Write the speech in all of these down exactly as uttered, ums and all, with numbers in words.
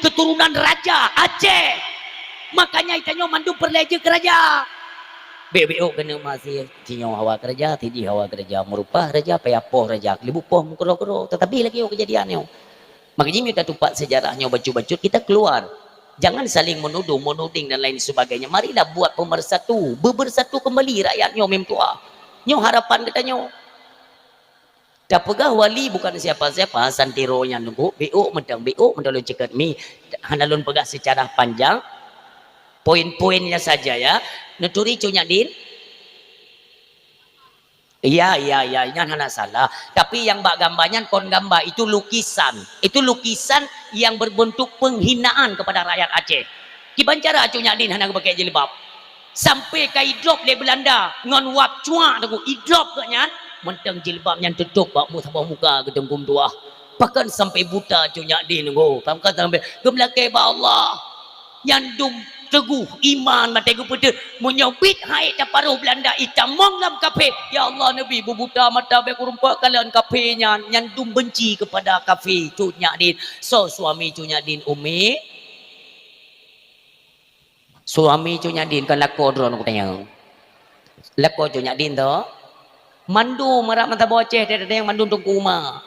keturunan raja Aceh. Makanya tanyoe mandum peureulée jeuet keu raja. Bék-bék keuneuk masih, sinyoe hawa keu raja, sijih hawa keu raja, meurupah raja, payah poh raja, keuleubuk poh meukeurok-keurok. Tetapi lagée nyoe keujadian nyoe. Makanya meunyoe tatupat sejarah nyoe bacut-bacut, kita keluar. Jangan saling menuduh, menuding dan lain sebagainya. Marilah buat pemersatu, bebersatu kembali rakyat nyoe meutuah. Nyoe harapan geutanyoe. Tapeugah wali bukan siapa-siapa, santiro nyan nunggu, bék mantong, bék mantong lôn ceukeut mi, hana lôn peugah secara panjang, poin-poinnya saja ya. Neuturi Cut Nyak Din? Iya, iya, iya, nyan hana salah. Tapi nyang bak gamba nyan kon gamba, itu lukisan. Itu lukisan yang berbentuk penghinaan kepada rakyat Aceh. Kiban cara Cut Nyak Din hana geupakée jilbab. Sampai ka idrop lé Belanda ngon wab cuak teungku, idrop geuh nyan, mantong jilbab nyan teutôb bak mu-, saboh muka geuh teungku meutuah. Bahkan sampai buta Cut Nyak Din teungku. Bahkan sampai geumeulakée bak Allah. Nyan dum teuguh iman maté geupeuteuh. Meunyoe bit hai taparoh Belanda itamong lam kafé, ya Allah Nabi beubuta mata bék kureumpok kalon kafé nyan, nyan dum benci kepada kafé Cut Nyak Din. Soe suami Cut Nyak Din, Umi? Suami Cut Nyak Din kan lakoe droeneuh kutanyong. Lakoe Cut Nyak Din toh? Mandum arak meusaboh Aceh teuh mandum Teungku Uma.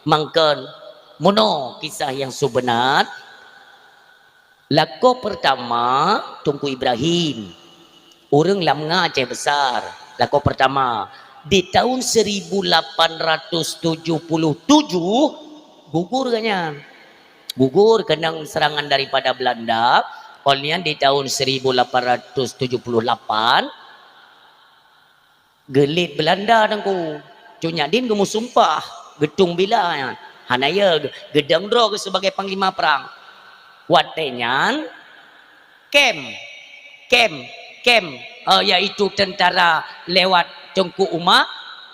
Mangkon, meunoe kisah nyang seubeuna. Lakoe peurtama Teungku Ibrahim. Ureuëng Lamnga Aceh Besar. Lakoe peurtama. Di tahun seribu lapan ratus tujuh puluh tujuh, gugur geuh nyan. Gugur keunong serangan daripada Belanda, óh lheueh nyan di tahun seribu lapan ratus tujuh puluh lapan, geulet Belanda teungku. Cut Nyak Din geumeusumpah, geutung bila nyan. Hana ye, geudong droe geuh sibagai panglima prang. Watée nyan, kem, kem, kem, eh, yaitu tentara lewat Teungku Uma,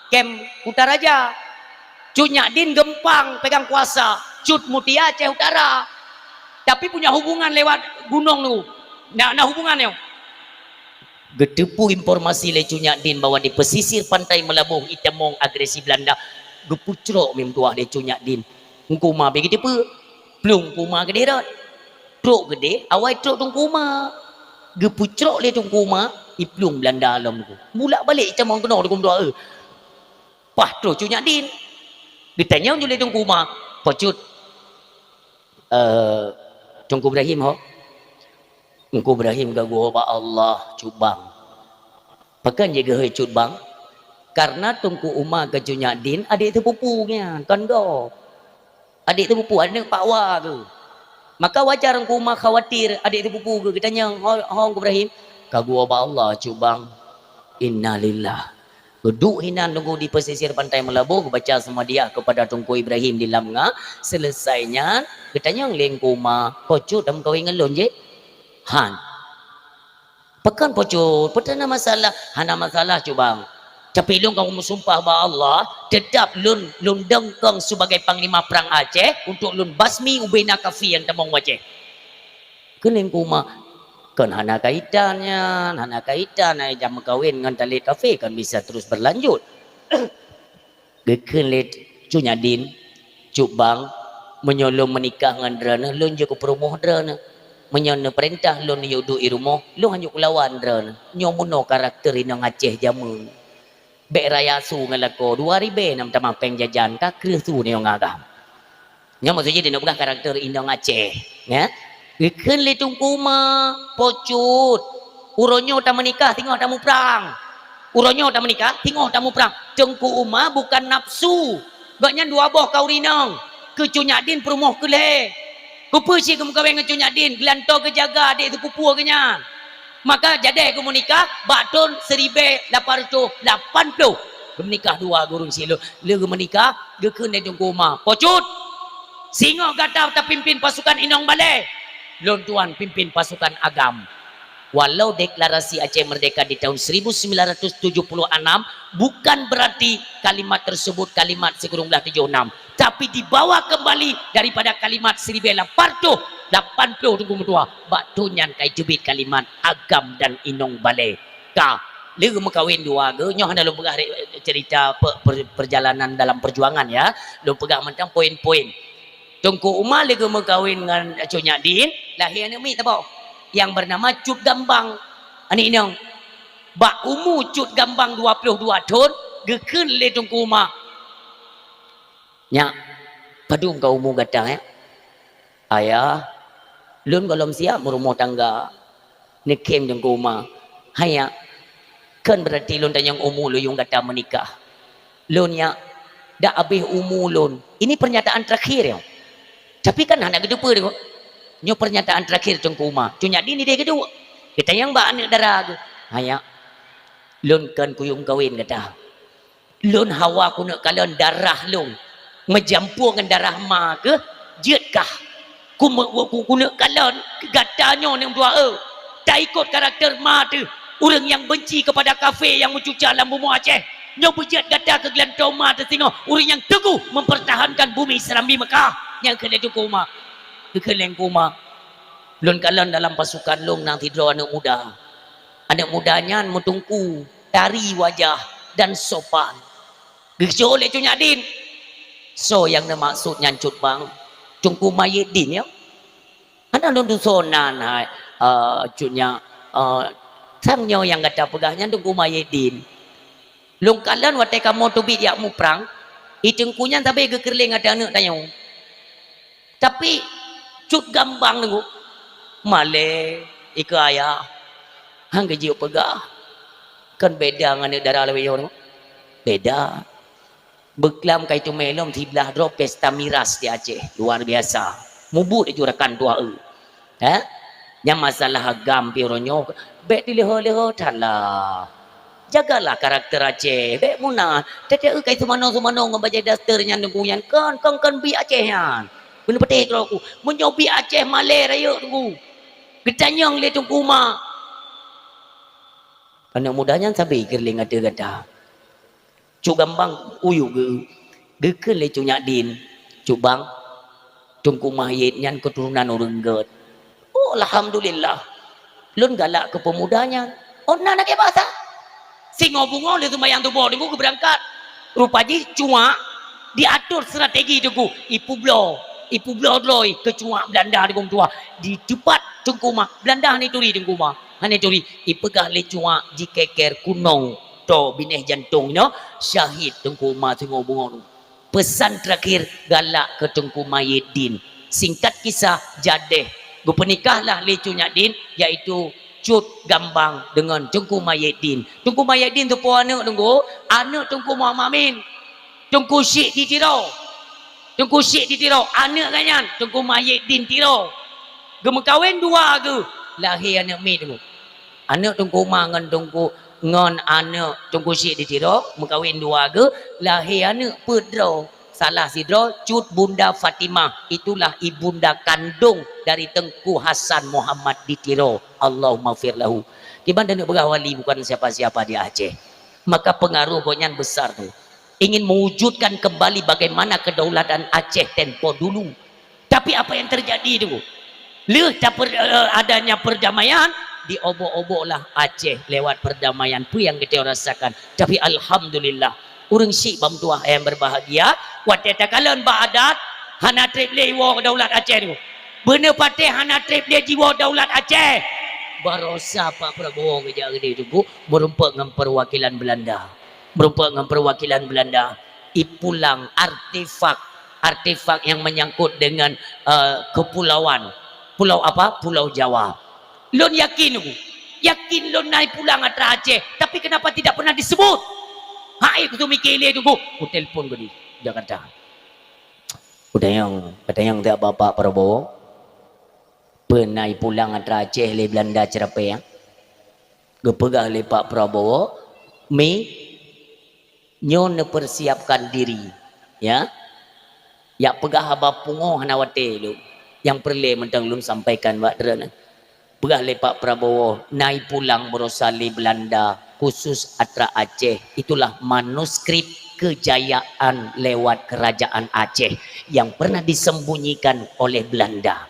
kem Kutaraja. Cut Nyak Din geumpang pegang kuasa, Cut Mutia Aceh Utara. Tapi punya hubungan lewat gunong tu. Na, na hubungan nyoe. Geuteupeue informasi lé Cut Nyak Din bahwa di pesisir Pantai Meulaboh itamong agresi Belanda, geupucrok meutuah lé Cut Nyak Din. Teungku Uma bak geuteupeue, plueng Teungku Uma keudeh rot. Trok keudeh, awai trok Teungku Uma. Geupucrok lé Teungku Uma, iplueng Belanda lom tu. Bulak-balik itamong keunoe Teungku Uma, eh. Paih troh Cut Nyak Din. Geutanyong ju lé Teungku Uma, "Po Cut, eh, Teungku Ibrahim ho?" "Teungku Ibrahim ka geuwoe bak Allah, Cut Bang." "Pakon jeuet geuhôi Cut Bang?" "Karena Teungku Uma keu Cut Nyak Din adék teupupu nyan, kon gob." Adék teupupu, aneuëk Pak Wa tu. Maka wajar Teungku Uma khawatir adék teupupu geuh geutanyong, "Ho, ho Teungku Ibrahim?" "Ka geuwoe bak Allah, Cut Bang." Innalillah. Geuduek hinan Teungku di pesisir Pantai Meulaboh geubaca seumadiah kepada Teungku Ibrahim di Lamnga. Seuleusai nyan, geutanyong lé Teungku Uma, "Po Cut tameukawen ngon lôn jih?" "Han." "Pakon Po Cut, peue teuma masalah?" "Hana masalah, Cut Bang. Tapi lôn ka meusumpah bak Allah, teutap lôn, lôn dongkong sibagai panglima prang Aceh untuk lôn basmi ubena kafé nyang tamong u Aceh." Kheun lé Teungku Uma, "Kon hana kaitan nyan, hana kaitan, ai jameukawen ngon talét kafé kon bisa terus berlanjut." Geukheun lé Cut Nyak Din, "Cut Bang, meunyoe lôn meunikah ngon droeneuh, lôn jeuet keu peurumoh droeneuh. Meunyoe neupeurintah lôn neuyue duek i rumoh, lôn hana jeuet keu lawan droeneuh. Nyoe meunoe karakter inong Aceh jameun. Bék raya su ngon lakoe, dua ribée nam tamah péng jajan, ka kreueh su neuyue ngon agam." Nyoe maksud jih di neuk peugah karakter inong Aceh, ya. Geukheun lé Teungku Uma, "Po Cut, uroe nyoe tameunikah singoh tamuprang. Uroe nyoe tameunikah singoh tamuprang." Teungku Uma bukan nafsu. Gobnyan dua boh kauri inong. Keu Cut Nyak Din peurumoh keu lhée. Keupeue cit geumeukawen ngon Cut Nyak Din, geulantoe geujaga adék teupupu geuh nyan. Maka jadeh geumeunikah bak thon siribée lapan reutôh lapan ploh. Geumeunikah dua gureueng silot. Lheueh geumeunikah, geukheun lé Teungku Uma, "Po Cut, singoh gata tapimpén pasukan inong balée, lôn tuan pimpén pasukan agam." Walau deklarasi Aceh Merdeka di tahun seribu sembilan ratus tujuh puluh enam, bukan berarti kalimat tersebut kalimat sikureueng blaih tujoh enam. Tapi dibawa kembali daripada kalimat siribée lapan reutôh lapan ploh Teungku meutuah, bak thon nyan ka jiteubiet kalimat agam dan inong balée. Ka lheueh geumeukawen dua geuh, nyoe hana lôn peugah re-, cerita pe-, per-, perjalanan dalam perjuangan, ya. Lôn peugah mantong poin-poin. Teungku Uma lé geumeukawen ngon Cut Nyak Din, lahé aneuk miet saboh nyang beunama Cut Gambang. Aneuk inong, bak umu Cut Gambang dua ploh dua thon, geukheun lé Teungku Uma, "Nyak, padum ka umu gata, eh?" "Ayah, lôn gohlom siap meurumoh tangga." Neukheun Teungku Uma, "Hai Nyak, kon beurati lôn tanyong umu lôn yuem gata meunikah. Lôn, Nyak, dak abéh umu lôn." Ini pernyataan terakhir, ya. Tapi kan hana geuteupeue deungon. Nyoe pernyataan terakhir Teungku Uma. Cut Nyak Din idéh geuduek. Geutanyong bak aneuk dara geuh, "Hai Nyak, lôn kon kuyue meukawen gata. Lôn hawa kuneuk kalon darah lôn meujampu ngon darah ma geuh, jeuet kah? Ku-, ku-, kuneuk kalon gata nyoe aneuk dua e. Taikot karakter ma teuh, ureuëng nyang benci kepada kafé nyang meucuca lam bumoe Aceh. Nyoe beujeuet gata keu geulantoe ma teuh singoh, ureuëng nyang teuguh mempertahankan bumi Serambi Mekah." Nyang kheun lé Teungku Uma. Geukheun lé Teungku Uma, "Lôn kalon dalam pasukan lôn na sidroe aneuk muda. Aneuk muda nyan meuteungku, tari wajah, dan sopan." Geujok lé Cut Nyak Din, "Soe nyang neumaksud nyan Cut Bang?" "Teungku Mayeudin, ya." "Hana lôn tusoe nan hai, eh, Cut Nyak, eh, sang nyoe nyang gata peugah nyan Teungku Mayeudin. Lôn kalon watée kamoe teubiet jak muprang, i teungku nyan sabe geukeureuléng ateueh aneuk tanyoe. Tapi Cut Gambang nyoe malée ikeue ayah, han geujeuet peugah. Kon beda ngon aneuk dara lawét nyoe, beda." Beuklam kai teumé lom siblaih droe pesta miras di Aceh, luar biasa. Mubuet laju rakan tuha e. Eh? Nyang masalah agam pih uroe nyoe, bék dileuho-leuho that lah. Jagalah karakter Aceh, bék muna. Teuteue kai seumanoe-seumanoe ngon bajée daster nyan Teungku nyan, kon, kon, kon biek Aceh nyan. Beuneupatéh keudroe ku, meunyoe biek Aceh malée rayeuk Teungku. Geutanyong lé Teungku Uma. Aneuk muda nyan sabe geukeureuléng ateueh gata. Cut Gambang uyuek geu-, geukheun lé Cut Nyak Din, "Cut Bang, Teungku Mayét nyan keuturonan ureuëng gét." "Oh, alhamdulillah. Lôn galak keu peumuda nyan." "Oh, na lagée basa?" Singoh beungoh lé seumayang suboh Teungku geubeurangkat. Rupa jih cuak diatur strategi Teungku. Ipeubloe, ipeubloe droe keu cuak Beulanda Teungku meutuah. Di teupat Teungku Uma, Beulanda hana turi Teungku Uma. Hana turi, ipeugah lé cuak jikeker kunong. Toe binéh jantong nyoe syahid Teungku Uma singoh beungoh. Peusan terakhir galak keu Teungku Mayét Din. Singkat kisah, jadeh geupeunikahlah lé Cut Nyak Din, yaitu Cut Gambang deungon Teungku Mayét Din. Teungku Mayét Din teupeue aneuk Teungku, aneuk Teungku Muhammad Amin. Teungku Syik di Tiro. Teungku Syik di Tiro, aneuk geuh nyan Teungku Mayét Din Tiro. Geumeukawen dua geuh, lahé aneuk miet Teungku. Aneuk Teungku Uma ngon Teungku, ngon aneuk Teungku Syik di Tiro, meukawen dua geuh, lahé aneuk peuet droe. Salah sidroe Cut Bunda Fatimah, itulah ibunda kandong dari Teungku Hasan Muhammad di Tiro. Allahummaghfir lahu. Kiban dan peugah wali bukan siapa-siapa di Aceh. Maka pengaruh gobnyan besar tu. Ingin mewujudkan kembali bagaimana kedaulatan Aceh tempo dulu. Tapi apa yang terjadi tu? Lheueh taper-, eh, adanya perdamaian, diobok-oboklah Aceh lewat perdamaian. Peue nyang geutanyoe rasakan. Tapi alhamdulillah, ureuëng syik bak meutuah nyang berbahagia, watée takalon bak adat, hana treb lé iwoe daulat Aceh tu. Beuneupatéh hana treb lé jiwoe daulat Aceh. Barosa Pak Prabowo geujak keudeh Teungku, meurumpok ngon perwakilan Belanda. Meurumpok ngon perwakilan Belanda, ipulang artefak, artefak yang menyangkut dengan, eh, kepulauan. Pulau apa? Pulau Jawa. Lôn yakin, yakin lôn na ipulang atra Aceh, tapi kenapa tidak pernah disebut? Hai, kutu mikir lé Teungku, kutelepon keu di Jakarta. Kutanyong, kutanyong tiep Bapak Prabowo, peue na ipulang atra Aceh lé Belanda Ceurapée? Geupeugah lé Pak Prabowo, "Mi, nyoe neupersiapkan diri, ya." Jak peugah haba pungoh hana watée lôn. Nyang peureulée mantong lôn sampaikan bak droeneuh. Peugah lé Pak Prabowo, na ipulang barosa lé Belanda khusus atra Aceh, itulah manuskrip kejayaan lewat kerajaan Aceh yang pernah disembunyikan oleh Belanda.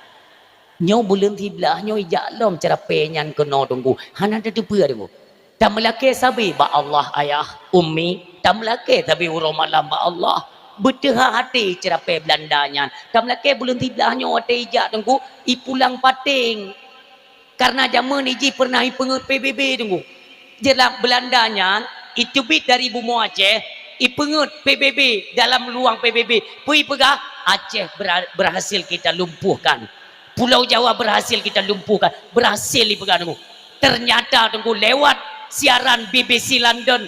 Nyoe buleuen siblaih nyoe ijak lom Ceurapée nyan keunoe Teungku, hana tateupeue Teungku. Tameulakée sabe bak Allah ayah, ummi, tameulakée sabe uroe malam bak Allah. Beuteuha até ceurapée Beulanda nyan. Tameulakée buleuen siblaih nyoe watée ijak Teungku, ipulang paténg. Karena jameun ijih pernah ipeungeut P B B Teungku. Jeulaih Beulanda nyan iteubiet dari bumoe Aceh, ipeungeut P B B dalam luwang P B B. Peue ipeugah? Aceh bera-, berhasil kita lumpuhkan. Pulau Jawa berhasil kita lumpuhkan. Berhasil ipeugah Teungku. Ternyata Teungku lewat siaran B B C London,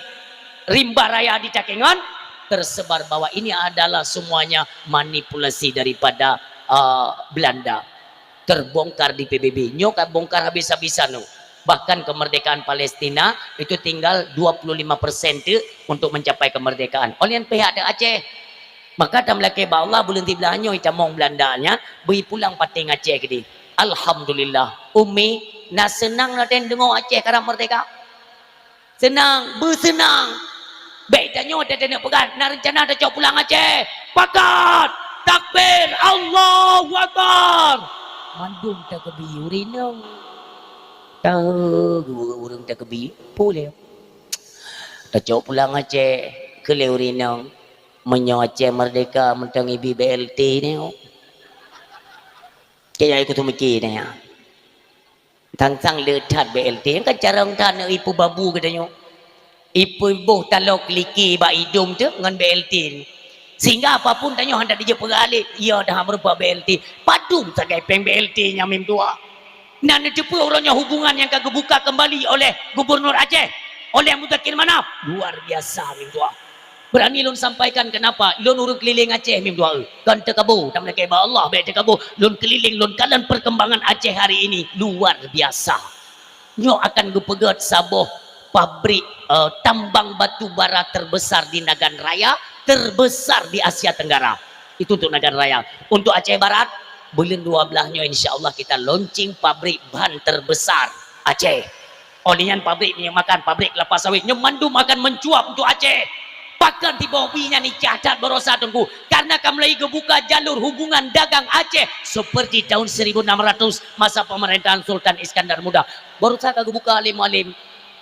rimba raya di Takengon, tersebar bahwa ini adalah semuanya manipulasi daripada, uh, Belanda. Terbongkar di P B B. Nyoe ka bongkar habis-habisan tu. Bahkan kemerdekaan Palestina itu tinggal dua puluh lima persen tu untuk mencapai kemerdekaan. Oleh pihak di Aceh. Maka tameulakée bak Allah buleuen siblaih nyoe itamong Belanda nyan, beuipulang paténg Aceh keudeh. Alhamdulillah. Umi, na seunang na den deungoe Aceh karab merdeka? Seunang, beuseunang. Bék tanyoe teudeungoe peugah, na reuncana tacok pulang Aceh. Pakat! Takbir! Allahu Akbar! Mandum takbir ureueng inong. Tahu ureueng takbir, peue lé? Tacok pulang Aceh, keu lé ureueng inong. Meunyoe Aceh merdeka, mantong ibi B L T nyoe. Kaya ikut mikir nyan. Tang-tang le that B L T, kan carông that neuipu babu geutanyoe. Ipeuboh taloe kliki bak idong teuh ngon B L T. Sehingga apapun tanyoe hana dijeuet peugah lé, iya dah meurupa B L T. Padum sagai péng B L T nyang mim tuha. Na neuteupeue uroe nyoe hubungan nyang ka geubuka kembali oleh Gubernur Aceh, oleh Muzakir Manaf. Luar biasa mim tuha. Berani lôn sampaikan kenapa lôn ureueng keliling Aceh mim tuha. Kon teukabo, tameulakée bak Allah bék teukabo. Lôn keliling, lôn kalon perkembangan Aceh hari ini luar biasa. Nyoe akan geupeugét saboh pabrik, eh, tambang batu bara terbesar di Nagan Raya, terbesar di Asia Tenggara. Itu untuk Nagan Raya. Untuk Aceh Barat, buleuen dua blah nyoe insya Allah kita launching pabrik ban terbesar Aceh. Oleh nyan pabrik minyeuk makan, pabrik kelapa sawit, nyoe mandum akan mencuap untuk Aceh. Pakon tiboh bi nyan icah that barosa Teungku, karena ka mulai geubuka jalur hubungan dagang Aceh seperti tahun seribu enam ratus masa pemerintahan Sultan Iskandar Muda. Barosa ka geubuka lé Mualem.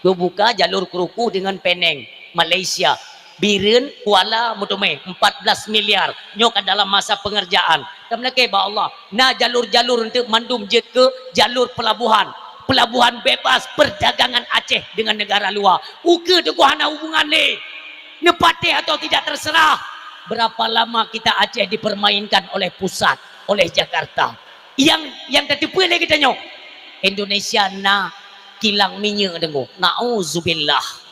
Geubuka jalur Kruku dengan Penang, Malaysia. Bireuen, Kuala, meuteumé, empat belas miliar. Nyoe ka dalam masa pengerjaan. Tameulakée bak Allah, na jalur-jalur untuk mandum jeuet keu jalur pelabuhan. Pelabuhan bebas perdagangan Aceh dengan negara luar. Ukeue Teungku hana hubungan lé. Neupatéh atau tidak terserah. Berapa lama kita Aceh dipermainkan oleh pusat, oleh Jakarta. Yang, yang tateupeue lé geutanyoe, Indonesia na kilang minyeuk Teungku. Nauzubillah.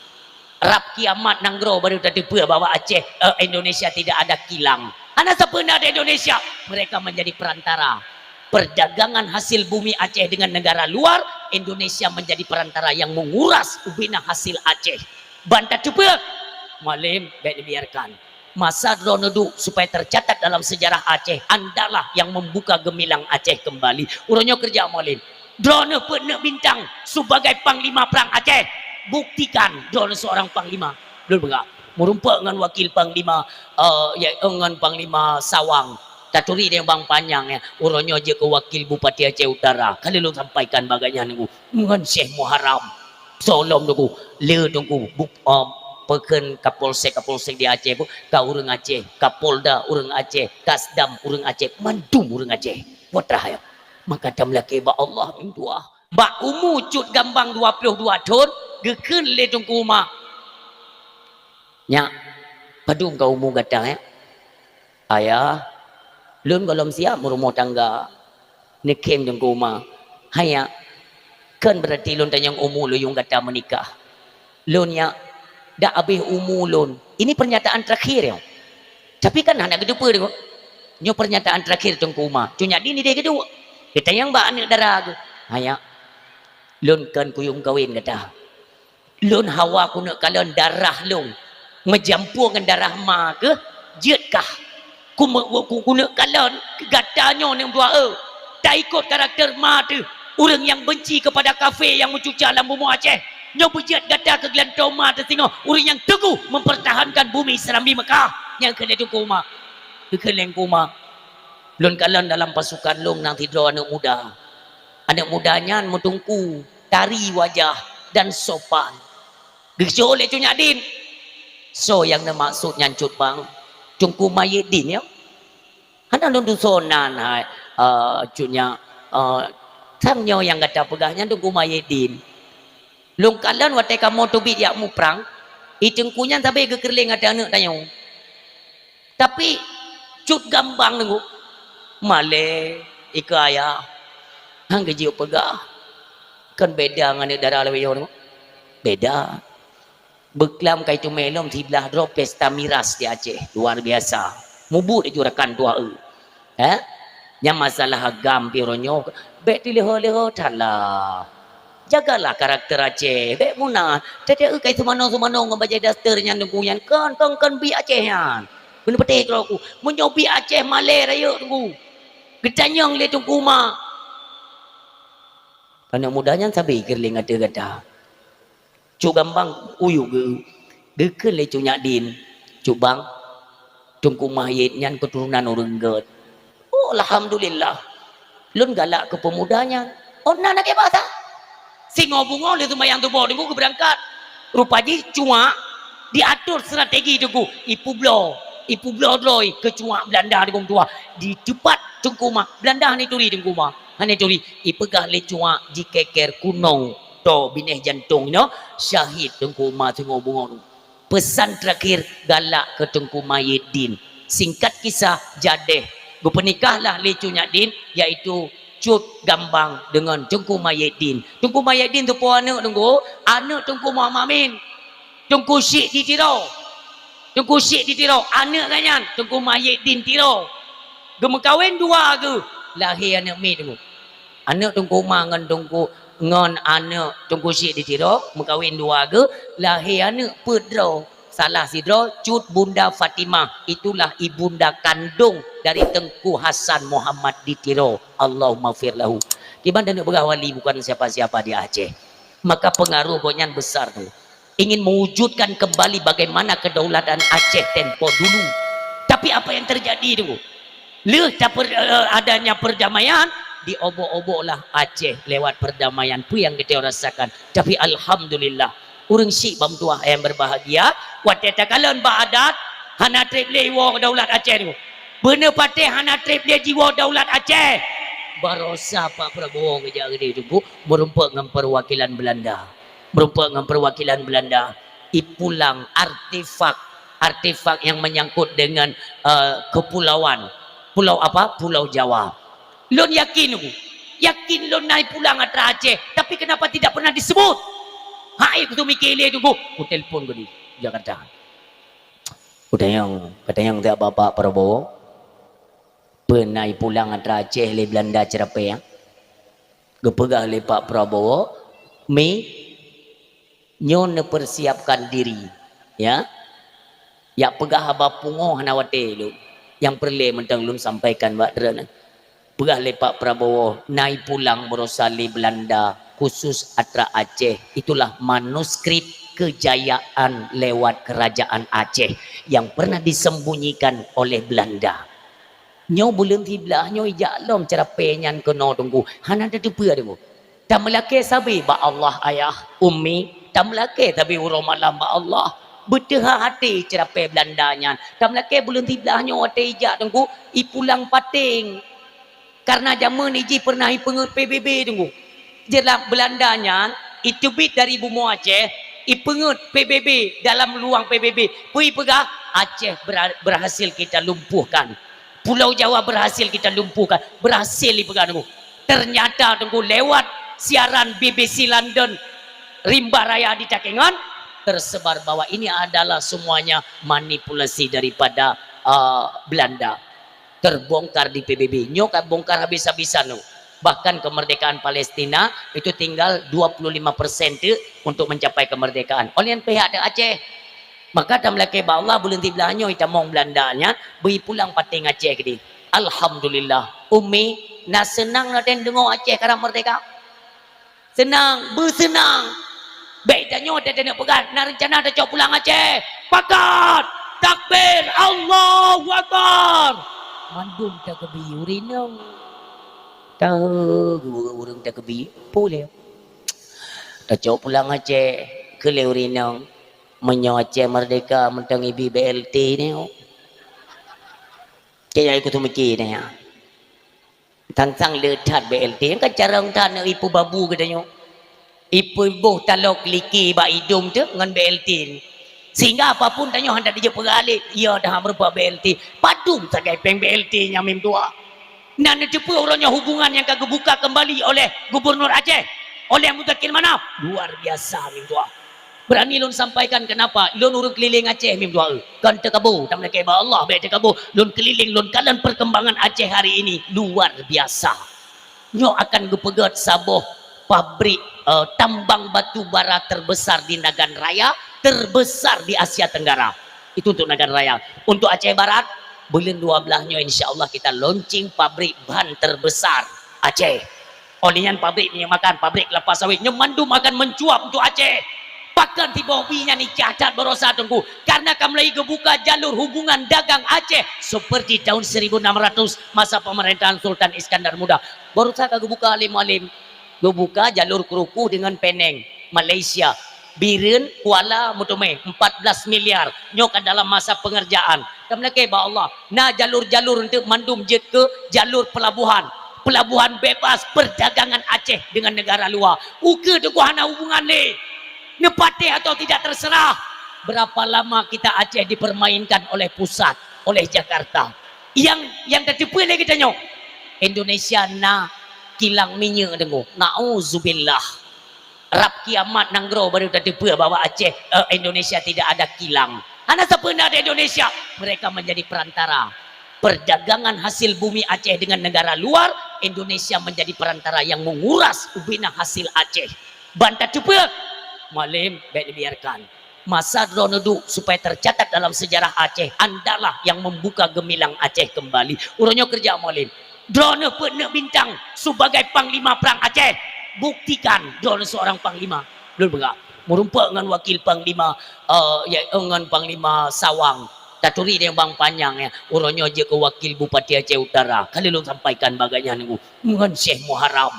Rab kiamat nanggroe baru tateupeue bahwa Aceh, eh, Indonesia tidak ada kilang. Hana sapeue na di Indonesia. Mereka menjadi perantara. Perdagangan hasil bumi Aceh dengan negara luar, Indonesia menjadi perantara yang menguras ubena hasil Aceh. Ban tateupeue, Mualem, bék dibiarkan. Masa droeneuh duek supaya tercatat dalam sejarah Aceh, andalah yang membuka gemilang Aceh kembali. Uroe nyoe keureuja Mualem. Droeneuh peuet neuk bintang sebagai panglima perang Aceh. Buktikan droeneuh seorang panglima. Lôn peugah, meurumpok ngon wakil panglima, eh, ya, eh, ngon panglima Sawang. Taturi deh bang panyang ya. Uroe nyoe jeuet keu wakil Bupati Aceh Utara. Ka lheueh lôn sampaikan bak gobnyan ngon Syekh Muharram. Soe lom Teungku, le Teungku, bu-, eh, peukheun Kapolsek, Kapolsek di Aceh bu, ka ureueng Aceh, Kapolda ureueng Aceh, Kasdam ureueng Aceh, mandum ureueng Aceh. Putra ya. Maka tameulakée bak Allah meudoa. Bak umu cut gambang dua puluh dua thon, geukheun lé Teungku Uma. Nyak, padum ka umu gata, ya? Ayah, lôn gohlom siap meurumoh tangga. Neukhém Teungku Uma. Hanya, kon berarti lôn tanyong umu lôn yuem gata meunikah. Lôn nyak, dak abéh umu lôn. Ini pernyataan terakhir, ya. Tapi kan hana geuteupeue deungoe. Nyoe pernyataan terakhir Teungku Uma. Cut Nyak Din ideh geuduek. Geutanyong bak aneuk dara geuh. Hanya, lôn kon kuyue meukawen gata. Lôn hawa keuneuk kalon darah lôn. Meujampue ngon darah ma geuh, jeuet kah? Ku me-, ku, keuneuk kalon, gata nyoe neuk dua e. Taikot karakter ma teuh, ureueng nyang benci kepada kafé nyang meucuca lam bumoe Aceh. Nyoe beujeuet gata keu geulantoe ma teuh singoh, ureueng nyang teuguh mempertahankan bumi Serambi Mekah. Nyang kheun lé Teungku Uma. Geukheun lé Teungku Uma. Lôn kalon dalam pasukan lôn na sidroe aneuk muda. Aneuk muda nyan meuteungku, tari wajah dan sopan. Geujok lé Cut Nyak Din. Soe nyang neumaksud nyan Cut Bang? Teungku Mahyidin, ya. Hana lôn tusoe nan hai, eh, cut nyak, eh, sang nyoe nyang gata peugah nyan Teungku Mahyidin. Lôn kalon watée kamoe teubiet jak muprang, i teungku nyan sabe geukeureuléng ateueh aneuëk tanyoe. Tapi cut gambang Teungku, malée ikeue ayah, han geujeuet peugah. Kon beda ngon aneuëk dara lawét nyoe Teungku. Beda. Beuklam kai teumé lom siblaih droe pesta miras di Aceh, luar biasa. Mubuet laju rakan tuha eu. Eh? Nyang masalah agam pih uroe nyoe, bék tileuho-leuho that lah. Jagalah karakter Aceh, bék muna. Teuh-teuh eu kai seumanoe-seumanoe ngon bajée daster nyan Teungku nyan, kon, kon, kon biek Aceh nyan. Beuneupatéh keudroe ku, meunyoe biek Aceh malée rayeuk Teungku. Geutanyong lé Teungku ma. Aneuëk muda nyan sabe keureuléng ateueh gata. Cut gambang uyuek geu-, geukheun lé Cut Nyak Din, "Cut Bang, Teungku Mahyit nyan keuturonan ureuëng gét." "Oh, alhamdulillah. Lôn galak keu peumuda nyan." "Oh, na lagée basa?" Singoh beungoh lé seumayang suboh Teungku geubeurangkat. Rupa jih cuak diatur strategi Teungku, ipeubloe, ipeubloe droe keu cuak Beulanda Teungku meutuah. Di teupat Teungku ma, Beulanda hana turi Teungku ma, hana turi. Ipeugah lé cuak jikeker kunong. Toe binéh jantong nyoe, syahid Teungku ma singoh beungoh. Peusan teurakhir galak keu Teungku Mahyit Din. Singkat kisah, jadeh geupeunikahlah lé Cut Nyak Din, yaitu Cut Gambang deungon Teungku Mahyit Din. Teungku Mahyit Din teupeue aneuëk Teungku, aneuëk Teungku Muhammad Amin. Teungku Syik di Tiro. Teungku Syik di Tiro, aneuëk geuh nyan Teungku Mahyit Din Tiro. Geumeukawen dua geuh, lahé aneuëk miet Teungku. Aneuëk Teungku Ma ngon Teungku, ngon aneuëk Teungku Syik di Tiro, meukawen dua geuh, lahé aneuëk peuet droe. Salah sidroe Cut Bunda Fatimah, itulah ibunda kandong dari Teungku Hasan Muhammad di Tiro. Allahummaghfir lahu. Kiban dan peugah wali bukan siapa-siapa di Aceh. Maka pengaruh gobnyan besar tu. Ingin mewujudkan kembali bagaimana kedaulatan Aceh tempo dulu. Tapi apa yang terjadi tu? Lheueh taper-, eh, adanya perdamaian, diobok-oboklah Aceh lewat perdamaian. Peue nyang geutanyoe rasakan. Tapi alhamdulillah, ureuëng syik bak meutuah nyang berbahagia, watée takalon bak adat, hana treb lé iwoe daulat Aceh tu. Beuneupatéh hana treb lé jiwoe daulat Aceh. Barosa Pak Prabowo geujak keudeh Teungku, meurumpok ngon perwakilan Belanda. Meurumpok ngon perwakilan Belanda, ipulang artefak, artefak yang menyangkut dengan, eh, kepulauan. Pulau apa? Pulau Jawa. Lôn yakin, yakin lôn na ipulang atra Aceh, tapi kenapa tidak pernah disebut? Hai, kutu miké lé Teungku, kutelepon keu di Jakarta. Kutanyong, kutanyong tieb Bapak Prabowo, peue na ipulang atra Aceh lé Belanda Cerapée? Geupeugah lé Pak Prabowo, "Mi, nyoe neupersiapkan diri, ya. Jak peugah haba pungoh hana watée lôn. Nyang peureulée mantong lôn sampaikan bak droeneuh." Peugah lé Pak Prabowo, na ipulang barosa lé Belanda, khusus atra Aceh. Itulah manuskrip kejayaan lewat kerajaan Aceh yang pernah disembunyikan oleh Belanda. Nyoe buleuen siblaih nyoe ijak lom Cerapée nyan keunoe Teungku. Hana tateupeue Teungku. Tameulakée sabe bak Allah Ayah, Ummi, tameulakée sabe uroe malam bak Allah. Beuteuha até Cerapée Belanda nyan. Tameulakée buleuen siblaih nyoe watée ijak Teungku, ipulang pateng. Karena jameun jih pernah ipeungeut P B B Teungku. Jeulaih Belanda nyan iteubiet dari bumoe Aceh, ipeungeut P B B dalam luang P B B. Peue ipeugah? Aceh bera-, berhasil kita lumpuhkan. Pulau Jawa berhasil kita lumpuhkan. Berhasil ipeugah Teungku. Ternyata Teungku lewat siaran B B C London, Rimba Raya di Takengon, tersebar bahwa ini adalah semuanya manipulasi daripada, uh, Belanda. Terbongkar di P B B. Nyoe ka bongkar habis-habisan tu. Bahkan kemerdekaan Palestina itu tinggal dua puluh lima persen teuk untuk mencapai kemerdekaan. Oleh pihak di Aceh. Maka tameulakée bak Allah buleuen siblaih nyoe itamong Belanda nyan bri pulang pateng Aceh keudeh. Alhamdulillah. Ummi, na seunang na den deungoe Aceh karab merdeka? Seunang, beuseunang. Bék tanyoe teuh taneuk peugah, na reuncana tacok pulang Aceh. Pakat! Takbir! Allahu Akbar! Mandum takeubi ureuëng inong. Tahu ureuëng takeubi, peue lé? Tacok pulang Aceh, keu lé ureuëng inong. Meunyoe Aceh merdeka, mantong ibi B L T nyoe. Kaya ikut mikir dah ya. Tang-tang le that B L T. Kan carông that nak ipeubabu geutanyoe. Ipeuboh taloe keliki bak idong tu ngon B L T. Sehingga apapun tanyoe handak dijak peuralek, ia dah meureumpok B L T. Padum sagai péng B L T nyang mim dua. Nan neuteupeue uroe nyoe hubungan nyang ka geubuka kembali oleh Gubernur Aceh, oleh Muzakir Manaf. Luar biasa mim dua. Berani lôn sampaikan kenapa? Lôn ureuëng keliling Aceh mim dua. Kon teukabo, tameulakée bak Allah, bék teukabo. Lôn keliling, lôn kalon perkembangan Aceh hari ini. Luar biasa. Nyoe akan geupeugét saboh pabrik, eh, tambang batu bara terbesar di Nagan Raya, terbesar di Asia Tenggara. Itu untuk Nagan Raya. Untuk Aceh Barat, buleuen dua belas nyoe insya Allah kita launching pabrik ban terbesar Aceh. Oleh nyan pabrik minyeuk makan, pabrik kelapa sawit, nyoe mandum akan mencuap untuk Aceh. Pakon tiboh bi nyan icah that barosa Teungku, karena ka mulai geubuka jalur hubungan dagang Aceh seperti tahun seribu enam ratus masa pemerintahan Sultan Iskandar Muda. Barosa ka geubuka lé Mualem. Geubuka jalur Kruku dengan Penang, Malaysia. Bireuen, Kuala, meuteumé empat belas miliar. Nyoe ka dalam masa pengerjaan. Tameulakée bak Allah. Na jalur-jalur untuk mandum jeuet keu jalur pelabuhan. Pelabuhan bebas perdagangan Aceh dengan negara luar. Ukeue Teungku hana hubungan lé. Neupatéh atau tidak terserah. Berapa lama kita Aceh dipermainkan oleh pusat, oleh Jakarta. Yang, yang tateupeue lé geutanyoe, Indonesia na kilang minyeuk Teungku. Nauzubillah. Rab kiamat nanggroe baru tateupeue bahwa Aceh, eh, Indonesia tidak ada kilang. Hana sapeue na di Indonesia. Mereka menjadi perantara. Perdagangan hasil bumi Aceh dengan negara luar, Indonesia menjadi perantara yang menguras ubena hasil Aceh. Ban tateupeue, Mualem, bék dibiarkan. Masa droeneuh duek supaya tercatat dalam sejarah Aceh, andalah yang membuka gemilang Aceh kembali. Uroe nyoe keureuja Mualem. Droeneuh peuet neuk bintang sebagai panglima perang Aceh. Buktikan droeneuh seorang panglima. Lôn peugah, meurumpok ngon wakil panglima, eh, ya, eh, ngon panglima Sawang. Taturi deh Bang Panyang ya. Uroe nyoe jeuet keu wakil Bupati Aceh Utara. Ka lheueh lôn sampaikan bak gobnyan ngon Syekh Muharram.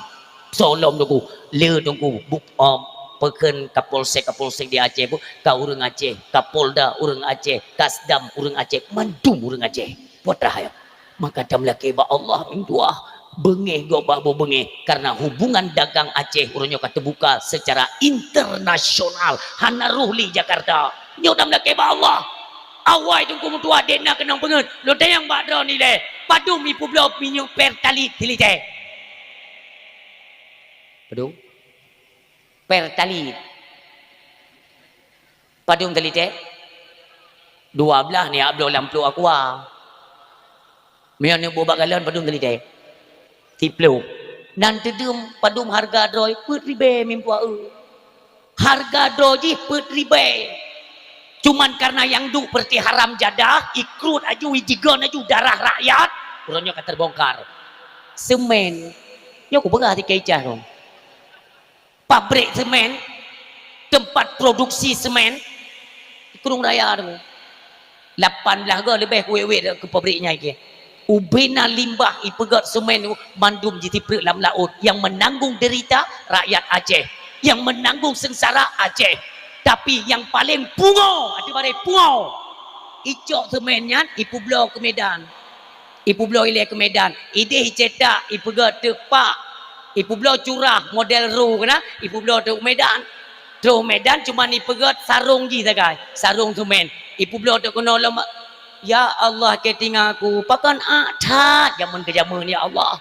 Soe lom Teungku, le Teungku, bu-, eh, peukheun Kapolsek-Kapolsek di Aceh pun ka ureuëng Aceh, Kapolda ureuëng Aceh, Kasdam ureuëng Aceh, mandum ureuëng Aceh. Putra ya. Maka tameulakée bak Allah meutuah, beungéh gob bah boh beungéh karena hubungan dagang Aceh uroe nyoe ka teubuka secara internasional, hana rôh lé Jakarta. Nyoe tameulakée bak Allah. Awai Teungku meutuah dena keunong peungeuet, lôn tanyong bak droeneuh ilée, padum ipeubloe minyeuk Pertalite silitée? Padum? Pertalite. Padum silitée? Dua blaih neujak bloe lam pluek Aqua. Meunyoe neubôh bak galon padum silitée? Siplôh. Nan teudum padum hareuga droe peuet ribée meutuah eu. Hareuga droe jih peuet ribée. Cuman karena nyang duek peureutih haram jadah, ikruet aju, ijigon aju darah rakyat, uroe nyoe ka teubongkar. Seumén. Nyoe kupeugah di Kecah nyoe. Pabrik seumén, tempat produksi seumén, Krueng Raya tu. Lapan blaih goe leubeh kuwét-wét keu pabrik nyan keuh. Ubena limbah ipeugét seumén tu mandum jitipreuek lam laôt. Yang menanggung derita rakyat Aceh. Yang menanggung sengsara Aceh. Tapi yang paling pungo, ati baré pungo. Icok seumén nyan ipeubloe keu Medan. Ipeubloe ilée keu Medan. Idéh icetak, ipeugét teuk pak. Ipeubloe curah model ru keunan, ipeubloe teuk Medan. Troh Medan cuman ipeugét sarong jih sagai, sarong seumén. Ipeubloe teuk keunoe lom, "Ya Allah, keu tinga ku, pakon ak that jameun keu jameun, ya Allah."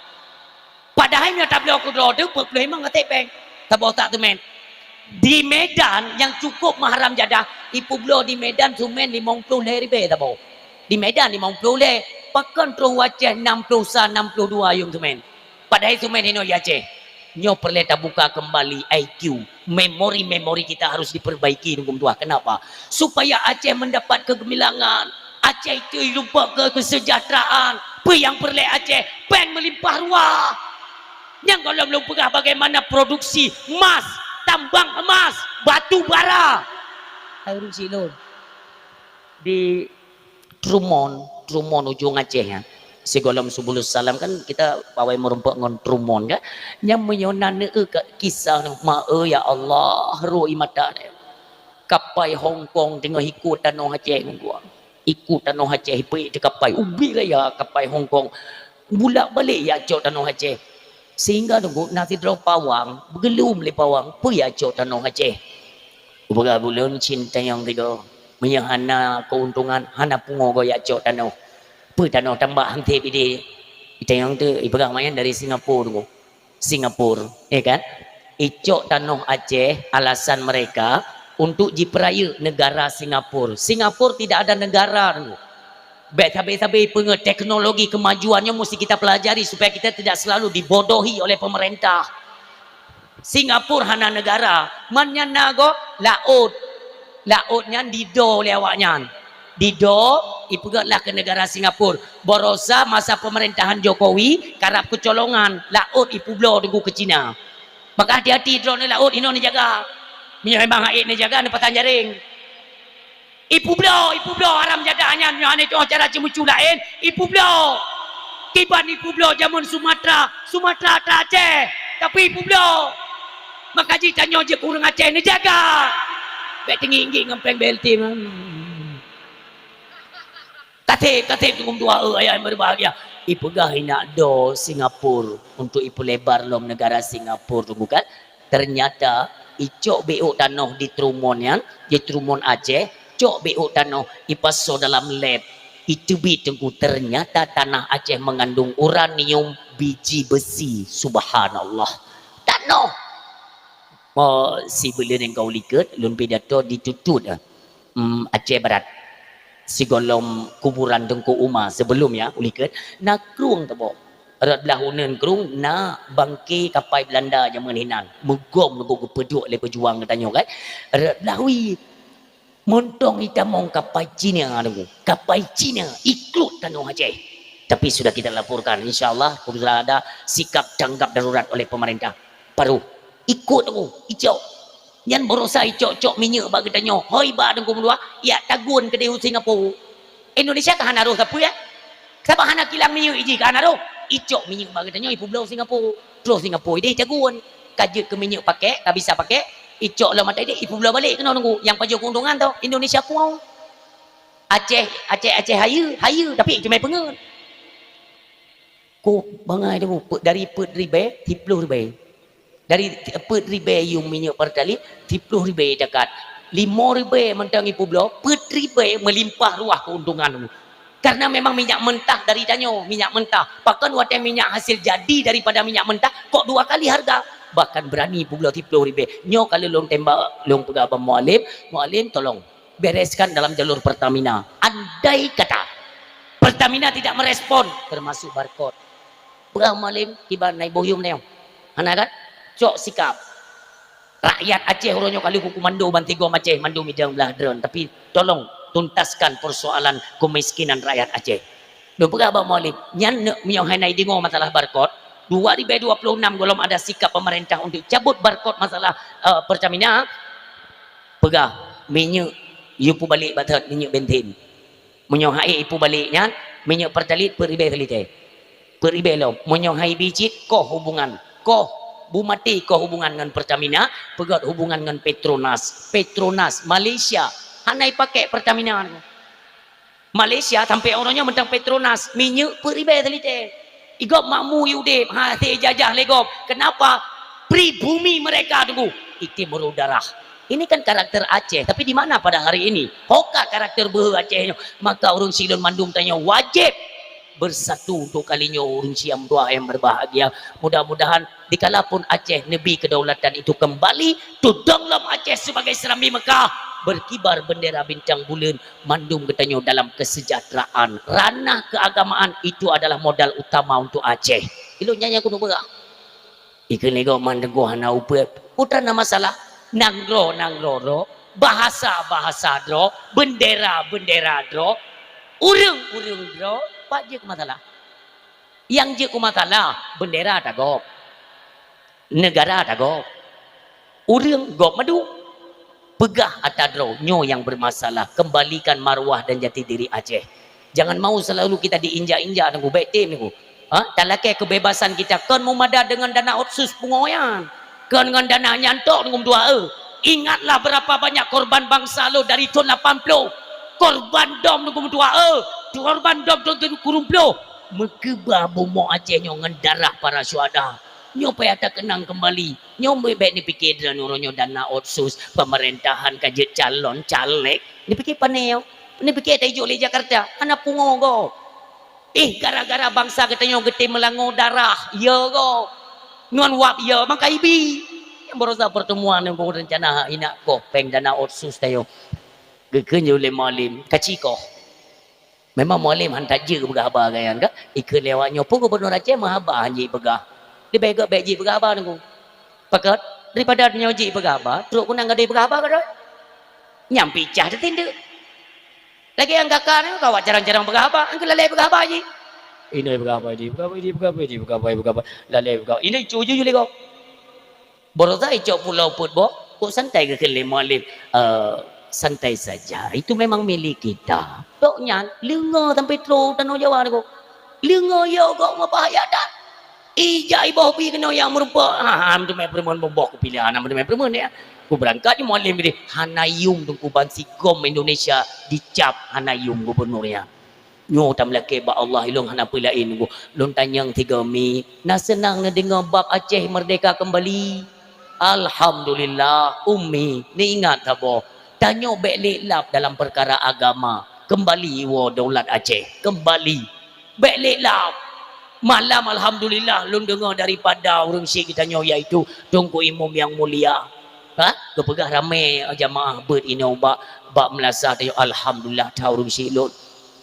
Padahai meunyoe tabloe keudroe teuk peuet ploh limong até péng. Saboh sak seumén. Di Medan nyang cukup meuharam jadah, ipeubloe di Medan seumén limong ploh lhée ribée saboh. Di Medan limong ploh lhée, pakon troh u Aceh nam ploh sa, nam ploh dua yuem seumén. Padahai seumén inoe di Aceh. Nyoe peureulée tabuka kembali I Q. Memori-memori kita harus diperbaiki, Teungku meutuah. Kenapa? Supaya Aceh mendapat kegemilangan. Aceh itu hidup ke kesejahteraan. Peue nyang peureulée Aceh? Péng meulimpah ruah. Nyang gohlom lôn peugah bagaimana produksi emas, tambang emas, batu bara. Hai ureuëng silôn. Di Trumon, Trumon ujong Aceh, ya. Sigohlom Subulus Salam kan kita pawai meurumpok ngon Trumon, kan. Nyang meunyoe na neueu ka kisah nyoe, ma, eh, ya Allah, rui mata deh. Kapai Hong Kong teungoh ikot tanoh Aceh ngon gua. Ikot tanoh Aceh, peuék teukapai, ubit raya kapai Hong Kong. Bulak-balik jak cok tanoh Aceh. Sehingga teungku, na sidroe pawang, beugeulom lé pawang, peue jak cok tanoh Aceh. Upeugah buleuen cit tanyong tigo. Meunyoe hana keuntungan, hana pungo goe jak cok tanoh. Peue tanoh tambah hanté bidé. Itanyong teuk, ipeugah manyang dari Singapura teungku. Singapura, ya kan? Icok tanoh Aceh, alasan mereka untuk jipeurayeuk negara Singapura. Singapura tidak ada negara teungku. Bèk sabe-sabe peungeut teknologi kemajuan nyoe mesti kita pelajari supaya kita tidak selalu dibodohi oleh pemerintah. Singapura hana negara, man nyan na gob laôt. Laôt nyan dido lé awaknyan. Dido, ipeugöt lah keu negara Singapura. Barosa masa pemerintahan Jokowi, karab keucolongan, laôt ipubloe teungku keu Cina. Maka hati-hati droeneuh laôt, inoe neujaga. Meunyoe memang hait neujaga, neupasang jaréng. Ipubloe, ipubloe, haram jadah nyan, nyoe hana tu'oh cara ceumeucue laén, ipubloe. Kiban ipubloe jameun Sumatra, Sumatra atra Aceh, tapi ipubloe. Maka jih tanyoe jeuet keu ureueng Aceh neujaga. Bèk teungieng-ngieng ngon péng B L T. Kaseb, kaseb teungku dua, eh, ayah yang berbahagia. Ipeugah inak do Singapura untuk ipeulebar lom negara Singapura teungku kan. Ternyata icok beuôk tanoh di Truman nyan, di Truman Aceh, cok beuôk tanoh ipasoe dalam lab, iteubiet teungku, ternyata tanah Aceh mengandung uranium biji besi. Subhanallah. Tanoh! Oh, sibuleuen nyang ka u likot, lôn pidato di Tutut, ah. Hmm, Aceh Barat. Sigohlom kuburan Teungku Uma sebelum ya, u likot, na krueng teuboh. Rot blah uneuen krueng na bangke kapai Belanda jameun hinan. Meugom teungku geupeuduek lé peujuang geutanyoe kan. Rot blah wie. Mantong itamong kapai Cina teungku. Kapai Cina ikot tanoh Aceh. Tapi sudah kita laporkan, insya Allah, apabila ada sikap tanggap darurat oleh pemerintah. Paruh. Ikot teungku, icok. Nyan barosa icok-cok minyeuk bak geutanyoe. Hôi ba teungku meuluwa, yak tagun keudéh u Singapura. Indonesia ka hana roh sapeue, eh? Sabab hana kilang minyeuk iji ka hana roh. Icok minyeuk bak geutanyoe ipubloe Singapura. Troh Singapura idéh tagun. Ka jeuet keu minyeuk pakèk, ka bisa pakèk, icok lom ata idéh, ipubloe balek keunoe teungku. Nyang pajoh keuntungan teuh Indonesia kuwoe. Aceh, Aceh, Aceh hayeue, hayeue, tapi cuma peungeut. Kôh bangai teungku, peuet, dari peuet ribèe, siplôh ribèe. Dari peuet ribèe yuem minyeuk Pertalite, siplôh ribèe zakat. Lima ribèe mantong ipubloe, peuet ribèe meulimpah ruah keuntungan. Karena memang minyak mentah dari tanyoe, minyak mentah. Pakon watèe minyak hasil jadi daripada minyak mentah, kok dua kali harga? Bahkan berani publoe siplôh ribèe. Nyoe ka lheueh lôn tembak, lôn peugah bak Mualem, "Mualem, tolong." Bereskan dalam jalur Pertamina. Andai kata Pertamina tidak merespon, termasuk Barcode. Peugah Mualem, kiban na boh yuem nyoe. Hana kan? Cok sikap. Rakyat Aceh uroe nyoe ka lheueh kukomando bansigom Aceh mandum idang blah droen. Tapi tolong tuntaskan persoalan kemiskinan rakyat Aceh. Lôn peugah bak Mualem, nyan neuk meunyoe hai na ideungoe masalah Barcode, dua ribèe dua puluh enam gohlom ada sikap pemerintah untuk cabut Barcode masalah, eh, Pertamina, peugah, minyeuk yue peubalek bak that, minyeuk bensin. Meunyoe hai ipeubalek nyan, minyeuk Pertalite peuet ribèe saliter. Peuet ribèe lom. Meunyoe hai bi cit, koh hubungan. Koh, bu maté koh hubungan ngon Pertamina, peugöt hubungan ngon Petronas. Petronas, Malaysia, hana ipakèk Pertamina. Malaysia sampoe uroe nyoe mantong Petronas, minyeuk peuet ribèe saliter. Igob makmu yue udép, hase jajah lé gob. Kenapa? Pribumi mereka teungku, item meurô darah. Ini kan karakter Aceh, tapi di mana pada hari ini? Ho ka karakter beuhe Aceh nyoe. Maka ureueng silôn mandum tanyoe wajéb bersatu untuk kali nyoe, ureueng Siam dua yang berbahagia. Mudah-mudahan dikala pun Aceh neubi kedaulatan itu kembali, tudong lom Aceh sebagai serambi Mekah, berkibar bendera bintang buleuen, mandum geutanyoe dalam kesejahteraan. Ranah keagamaan itu adalah modal utama untuk Aceh. Ilôn nyan nyang keuneuk peugah. Ikheun lé gob man teungku hana upeuet. Peue na masalah? Nanggroe-nanggroe droe, bahasa-bahasa droe, bendera-bendera droe, ureueng-ureueng droe, pat jeuet keu masalah? Nyang jeuet keu masalah, bendera tagob. Negara tagob. Ureueng gob mandum. Peugah ata droe, nyoe nyang bermasalah, kembalikan marwah dan jati diri Aceh. Jangan mau selalu kita diinjak-injak teungku, bèk tem teungku. Ha? Talakèe kebebasan kita kon meumada dengan dana otsus pungo nyan. Kon ngon dana nyan tok teungku dua, eh. Ingatlah berapa banyak korban bangsa lôn dari thôn lapan ploh. Korban dom Teungku meutuah, eh, korban dom Teungku Kureueng Ploh. Meukeubah bumoe Aceh nyoe ngon darah para syuhada. Nyoe payah takeunang keumbali. Nyoe bèk neupike droeneuh uroe nyoe dana otsus, peumeurintah ka jeuet calon caleg. Neupike pane nyoe? Neupike tajok lé Jakarta? Hana pungo gob. Eh, gara-gara bansa geutanyoe geutem meulangoe darah, ya gob. Ngon wab ya, maka ibi. Nyang baroesa pertemuan nyang rencana inak koh péng dana otsus tanyoe. Geukheun lé Mualem, kaci koh. Memang Mualem han tajeuet peugah haba gaya nyan ka. Ikheun lé awak nyoe, peue gubunur Aceh meuhaba han jeuet peugah. Leubeh gèt bèk jeuet peugah haba Teungku. Pakon? Daripada nyoe jeuet peugah haba, trok keunan gadôh peugah haba gadôh. Nyang picah teutindeuk. Lagèe nyang gaka nyoe ka awak carông-carông peugah haba, nyang keu lalè peugah haba jih. Inai peugah haba jih, peugah haba jih, peugah haba jih, peugah haba, peugah haba. Lalè peugah. Inai cu ju lé gob. Baroesa icok pulo peuet boh, kok santai geukheun lé Mualem. Eh, santai saja. Itu memang milik kita. Tok nyan, leungoe sampai trok tanoh Jawa nyoe. Leungoe ya gob meubahaya that. Ijak iboh bi keunoe nyang meurumpok. Ha, ha, meuteumé peureumeun boh kupiléh, hana meuteumé peureumeun ya. Kubeurangkat nyoe Mualem geude, hana yuem Teungku ban sigom Indonesia dicap hana yuem gubunur nyan. Nyoe tameulakèe bak Allah, ilôn hana peue laén Teungku. Lôn tanyong sigoe mi, na seunang neudeungoe bab Aceh meurdeka keumbali? Alhamdulillah, Umi, neuingat saboh. Tanyoe bèk lé lap dalam peukara agama. Keumbali iwoe daulat Aceh, keumbali. Bèk lé lap. Malam alhamdulillah lôn deungoe daripada ureueng syik geutanyoe, yaitu Teungku Imum nyang mulia. Ha? Geupeugah ramè jamaah beuet inoe bak, bak meulasah tanyoe, alhamdulillah that ureueng syik lôn.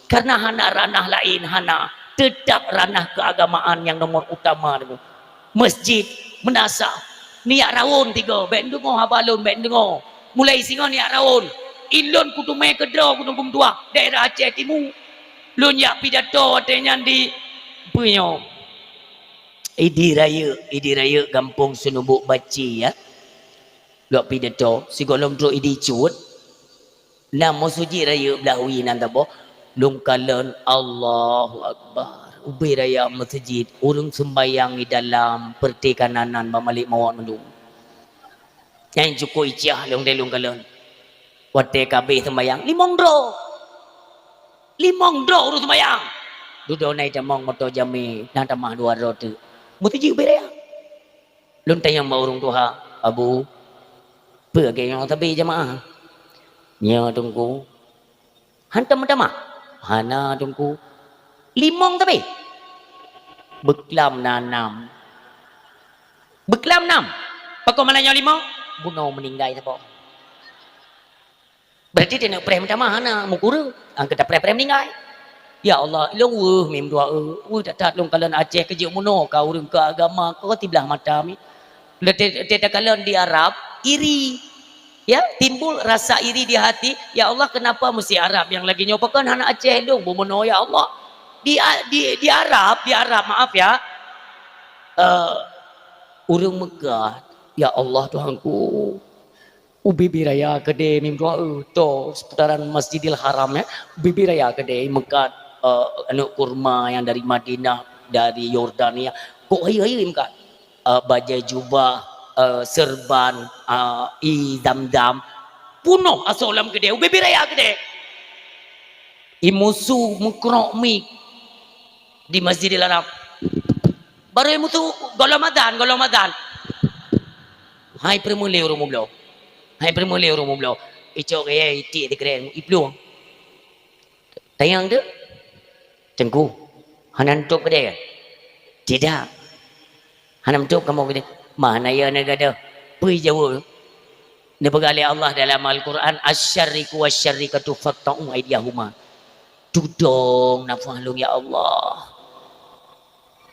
Karena hana ranah laén, hana. Teutap ranah keuagamaan nyang nomor utama tu. Masjid, meunasah, neujak rawon tiga, bèk neudeungoe haba lôn, bèk neudeungoe. Mulai singoh neujak rawon. Ilôn kuteumé keudroe keuneuk meutuah daerah Aceh Timu. Lôn jak pidato watèe nyan di, peue nyoe? Idi Rayeuk, Idi Rayeuk gampông Seunubok Baci, ya. Lôn pidato, sigohlom trok Idi Cut. Na meuseujid rayeuk blah wie nan saboh, lôn kalon, Allahu Akbar. Ubé raya meuseujid, ureueng seumbayang di dalam, peureuté kananan bak malék mawöt mandum. Nyang cukôp iciah lôn deh lôn kalon. Watèe ka abéh seumbayang, limong droe. Limong droe ureueng seumbayang. Dudoe na itamong moto jamé, na tamah dua droe teuk. Meuseujid ubé raya. Lôn tanyong bak ureueng tuha, "Abu, peue lagèe nyoe sabe jamaah?" "Nyoe, Teungku." "Hantom meutamah?" "Hana, Teungku." "Limong sabe?" "Beuklam na nam." "Beuklam nam? Pakon mana nyoe limong?" "Bunoe meuninggai saboh." Berarti taneuk preh meutamah hana, meukureueng, angkeu tapreh-preh meuninggai. Ya Allah, ilôn weueh mim dua e, weueh that-that lôn kalon Aceh keujeuet meunoe ka ureueng keu agama, ka siblah mata mi. Lé teuh, teuh takalon di Arab, iri. Ya, timbul rasa iri di hati, "Ya Allah, kenapa mesti Arab nyang lagèe nyoe? Pakon hana Aceh lôn bumoe meunoe, ya Allah?" Di, di, di Arab, di Arab, maaf ya, eh, ureueng Mekah, "Ya Allah, Tuhanku, ubé-bé raya keudéh mim dua e, to seputaran Masjidil Haram, ya. Ubé-bé raya keudéh, meukat, eh, aneuk kurma nyang dari Madinah, dari Yordania. Kok hayeue-hayeue meukat. Eh, bajèe jubah, eh, serban, eh, ie zam-zam. Punoh asoe lam keudéh, ubé-bé raya keudéh." Imusu meukrok miek di Masjidil Haram. Barô imusu gohlom azan, gohlom azan. Hai peureumulé ureueng mubloe. Hai peureumulé ureueng mubloe. Icok gaya itik teukreng, iplueng. Tanyong teuk, "Teungku, hana neutôb keudéh?" "Tidak." "Hana neutôb kamoe keudéh?" "Mah na ya na gadoh." Peue jaweueb? Neupeugah lé Allah dalam Al-Quran, "Asy-syariku wasy-syarikatu faqta'u aidiyahuma." Tudong nafah lôn, ya Allah.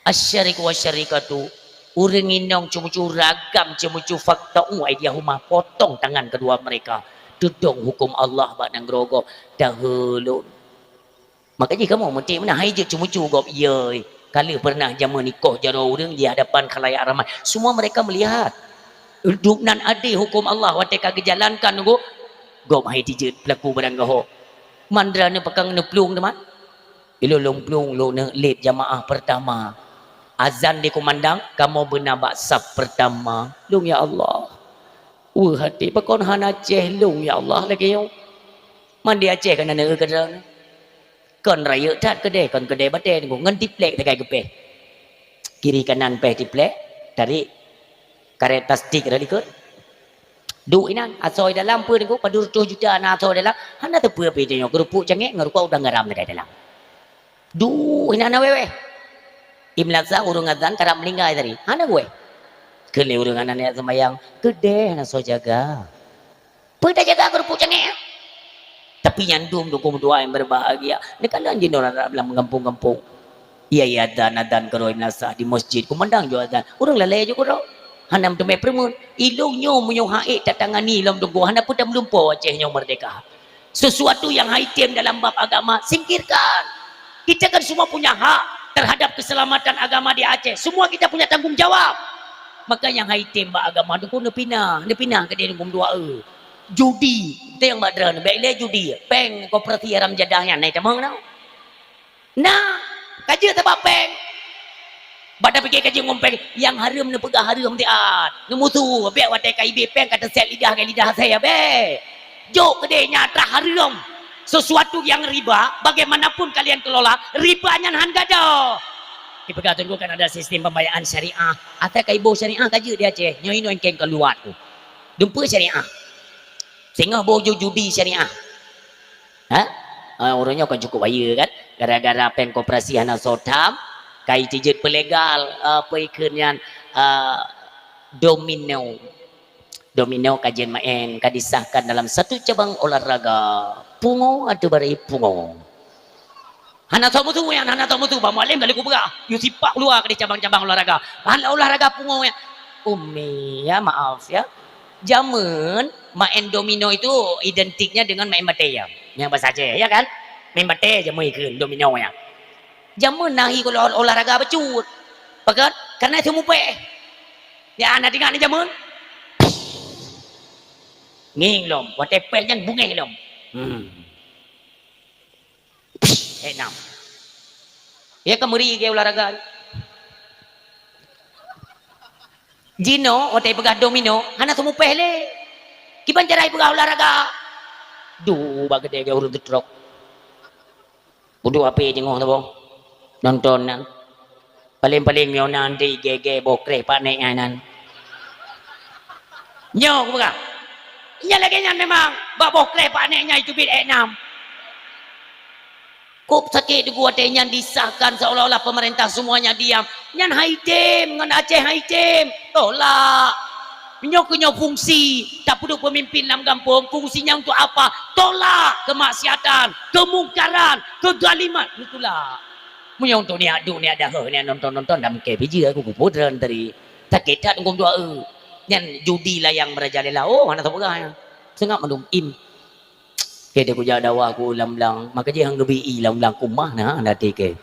Asy-syariku wasy-syarikatu, ureueng inong ceumucu ragam ceumucu, faqta'u aidiyahuma, potong tangan kedua mereka. Tudong huköm Allah bak nanggroe gob, dahulu. Maka jih kamoe meuti meunan hai jeuet ceumucu gob, iya, ka lheueh pernah jameun ikoh jaroe ureueng di hadapan khalayak ramai. Semua mereka melihat. Duek nan adé huköm Allah watèe ka geujalankan gob, gob hai jijeuet peulaku barang gaho. Mandra nyoe pakon neuplueng teuma. Ilôn lôn plueng lôn neuk lét jamaah peurtama. Azan dikumandang, kamoe beuna bak saf peurtama. Lôn, ya Allah. Weueh até, pakon hana Aceh lôn, ya Allah, lagèe nyoe. Man di Aceh kan na neueu keudroe nyoe. Kon rayeuk that keudeh, kon keudeh batèe ngon tiplek sagai geupéh. Kiri kanan péh tiplek, tarék karet plastik rot likot. Duek inan, asoe dalam peue nyoe, padum reutôh juta na asoe dalam, hana teupeue pih nyoe, keurupuk cangék ngon rukok udang garam sagai dalam. Duek inan na wéh-wéh. Imeulasang ureueng azan karab meuninggai tadi, hana geuwéh. Kheun lé ureueng hana niat seumayang, keudeh na soe jaga. Peue tajaga keurupuk cangék, eh? Tapi nyan dum dukung dua nyang berbahagia. Neukalon jinoe rab-rab lam gampông-gampông. Iya, iya, azan, azan keudroe meunasah di masjid. Kumandang jeuet azan. Ureueng lalée jeuet keudroe. Hana meuteumé peureumeuen. Ilong nyoe meunyoe hak ék tatangani lom teungku. Hana peue tameulumpoe Aceh nyoe merdeka. Sesuatu yang haitem dalam bab agama, singkirkan. Kita kan semua punya hak terhadap keselamatan agama di Aceh. Semua kita punya tanggung jawab. Maka nyang haitem bak agama teungku neupinah, neupinah keudeh dum dua e. Judi, teuh nyang bak droeneuh, bèk lé judi, péng koperasi haram jadah nyan, na itamong na. Na, ka jeuet sabab péng. Bak tapike ka jeuet ngon péng, nyang hareuem neupeugah hareuem siat. Neumusu, bèk watèe ka ibe péng ka teusét lidah ngon lidah asèe, bèk. Jok keudeh nyang atra hareuem. Sesuatu yang riba, bagaimanapun kalian kelola, riba nyan han gadôh. Ipeugah teungku kan ada sistem pembayaran syariah. Asai ka iboh syariah ka jeuet di Aceh. Nyoe inoe keng keuluar tu. Dumpeue syariah. Singoh boh ju-, judi syariah. Ha? Ah, ureueng nyoe kan cukup bayeue kan? Gara-gara péng koperasi hana soe tham, ka ijeuet peulegal, ah, peue ikheun nyan, ah, domino. Domino ka jeuet maén, ka disahkan dalam satu cabang olahraga. Pungo atau bari pungo. Hana soe musu nyan, hana soe musu. Bak Mualim ka lheueh kupeugah. Yue sipak keuluar keudeh cabang-cabang olahraga. Hana olahraga pungo nyan. Umi, ya maaf ya. Jameun maén domino itu identiknya dengan maén batèe ya. Nyang bahasa Aceh, ya kan? Maén batèe jameun ikheun domino nyan. Jameun na hi olah-, olahraga bacut. Pakon? Karena seumupéh. Ya, na teuingat ni jameun? Ngieng lom, watèe péh nyan bungéh lom. Hmm. Ék nam. Ya, keumuri ke olahraga. Jinoe, watèe peugah domino, hana seumupéh lé. Kiban cara ipeugah olahraga. Duh, bak geude-geude ureueng geutrok. Uduk api teungoh saboh. Nonton nyan. Paléng-paléng nyoe na di gé-gé boh kreh panek nyan. Nyoe kupeugah. Nyan lagèe nyan memang bak boh kreh panek nyan iteubiet ék nam. Kok sakét teungku watèe nyan disahkan seolah-olah pemerintah semuanya diam. Nyan haitem ngon Aceh haitem. Tolak. Meunyoe keu nyoe fungsi, tapeuduek pemimpin lam gampông, fungsinya untuk apa? Tolak kemaksiatan, kemungkaran, kezaliman. Neutulak. Meunyoe untuk niat duek, niat daheuh, niat nonton-nonton, dah mungken biji aku kupeudreun tadi. Sakét that huköm dua e. Nyan judi layang merajalela. Oh, hana sapeugah nyan. Seungab mandum im. Keu teuh kujak dakwah ku lam blang, maka jih han geubi i lam blang kumah na, na até keu.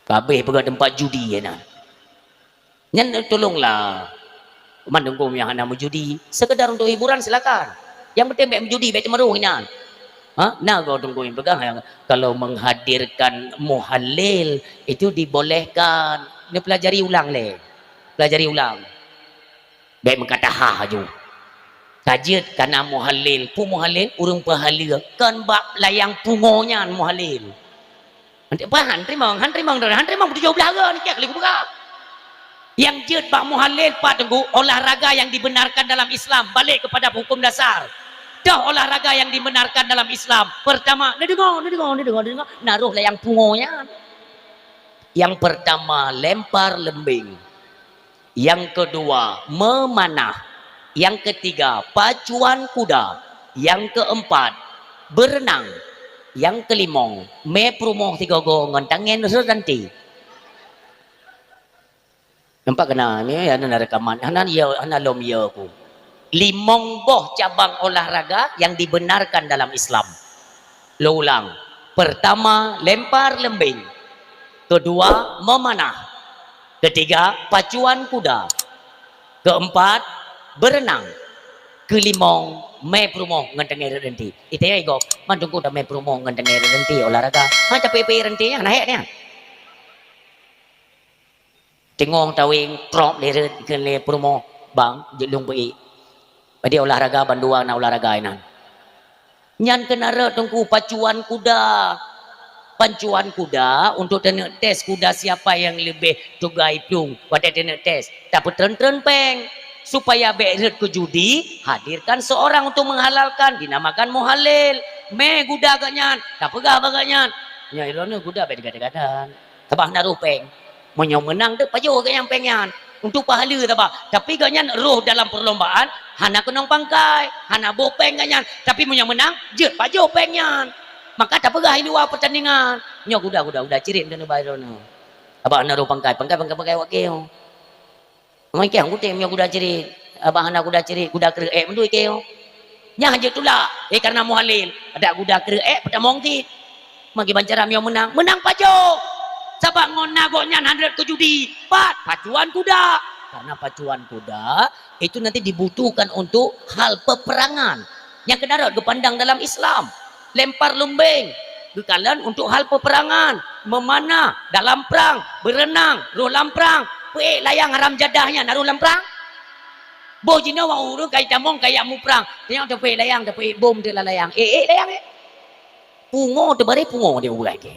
Kabeh peugah teumpat judi na. Nyan tulonglah. Mandum nyang hana meujudi, sekedar untuk hiburan silakan. Yang penting bèk meujudi, bèk teumeurôh inan. Ha? Na goe teungku nyang peugah, kalau menghadirkan muhallil itu dibolehkan. Neupelajari ulang lé. Pelajari ulang. Bèk meukata ha aju. Ka jeuet kana muhallil, peue muhallil, ureueng peuhaleue, kon bak layang pungo nyan muhallil. Paham, teurimong, han teurimong droe, han teurimong tujoh blah droe, nyan keuh lé kupeugah. Nyang jeuet bak muhallil pat teungku, olahraga yang dibenarkan dalam Islam, balik kepada hukum dasar. Toh olahraga yang dibenarkan dalam Islam. Pertama, neudeungoe, neudeungoe, neudeungoe, neudeungoe, na roh layang pungo nyan. Yang pertama, lempar lembing. Yang kedua, memanah. Yang ketiga, pacuan kuda. Yang keempat, berenang. Yang kelima, mé peurumoh sigoe-goe ngon tangen rot ranté. Nampak keunan, ya, ya, na rekaman. Hana ya, hana lom ya aku. Limong boh cabang olahraga yang dibenarkan dalam Islam. Lôn ulang. Pertama, lempar lembing. Kedua, memanah. Ketiga, pacuan kuda. Keempat, berenang. Kelimong, mé peurumoh ngon tangen rot ranté. Itée igob, man teungku tamé peurumoh ngon tangen rot ranté olahraga. Ha, capek-pek ranté nyan, na hék nyan. Teungoh taweng, trok lé rot keu lé peurumoh, bang, jeuet lôn peuék. Jadi olahraga bandua na olahraga inan. Nyan keunan rot Teungku pacuan kuda. Pacuan kuda untuk taneuk tes kuda siapa yang lebih tugai plueng watée taneuk tes. Tapeutreun-treun péng. Supaya bék rhot keu judi, hadirkan seorang untuk menghalalkan, dinamakan muhallil. Mé guda geuh nyan, tapeugah bak geuh nyan. Nyoe droeneuh guda bék digadang-gadang. Sabab hana roh péng. Meunyoe meunang teuh pajoh geuh nyan péng nyan. Untuk pahala sabab. Tapi geuh nyan roh dalam perlombaan, hana keunong pangkai, hana boh péng geuh nyan. Tapi meunyoe meunang, jeuet pajoh péng nyan. Maka tapeugah i luwa peutandingan. Nyoe guda, guda, guda cirit droeneuh bak droeneuh. Sabab hana roh pangkai, pangkai, pangkai, pangkai awak keu. Meunyoe kutem nyoe guda cirit, abah hana guda cirit, guda kreueh ék mandum ikeu. Nyan jeuet tulak, eh, karena muhallil. Adak guda kreueh ék peutamong cit. Magi bancaram nyoe meunang, meunang pajoh. Sabab ngon na gobnyan hana rhot keu judi. Pat, pacuan kuda. Karena pacuan kuda itu nanti dibutuhkan untuk hal peperangan. Nyang keunan rot geupandang dalam Islam. Lempar lumbeng, geukalon untuk hal peperangan, memanah, dalam prang, berenang, roh lam prang. Peuék layang haram jadah nyan na roh lam prang? Boh jinoe wak ureuëng kai tamong kaya muprang. Tanyong tapeuék layang, tapeuék bom teuh lam layang. Ék, ék layang ék. Pungo teubaré pungo di ureuëng keu.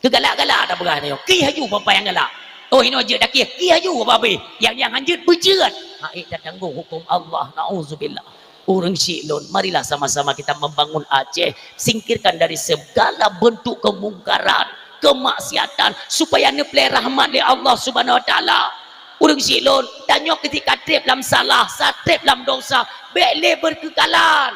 Keugalak-galak tapeugah nyoe, ki haju papa nyang galak. Oh, inoe jeuet dakih, ki haju papa abéh. Nyang, nyang hanjeuet beujeuet. Hak ék tatanggong huköm Allah. Nauzubillah. Ureuëng syik lôn, marilah sama-sama kita membangun Aceh, singkirkan dari segala bentuk kemungkaran, kemaksiatan, supaya neuplé rahmat lé Allah Subhanahu Wa Taala. Ureuëng syik lôn, tanyoe keutika treb lam salah, satreb lam dosa, bék lé berkekalan.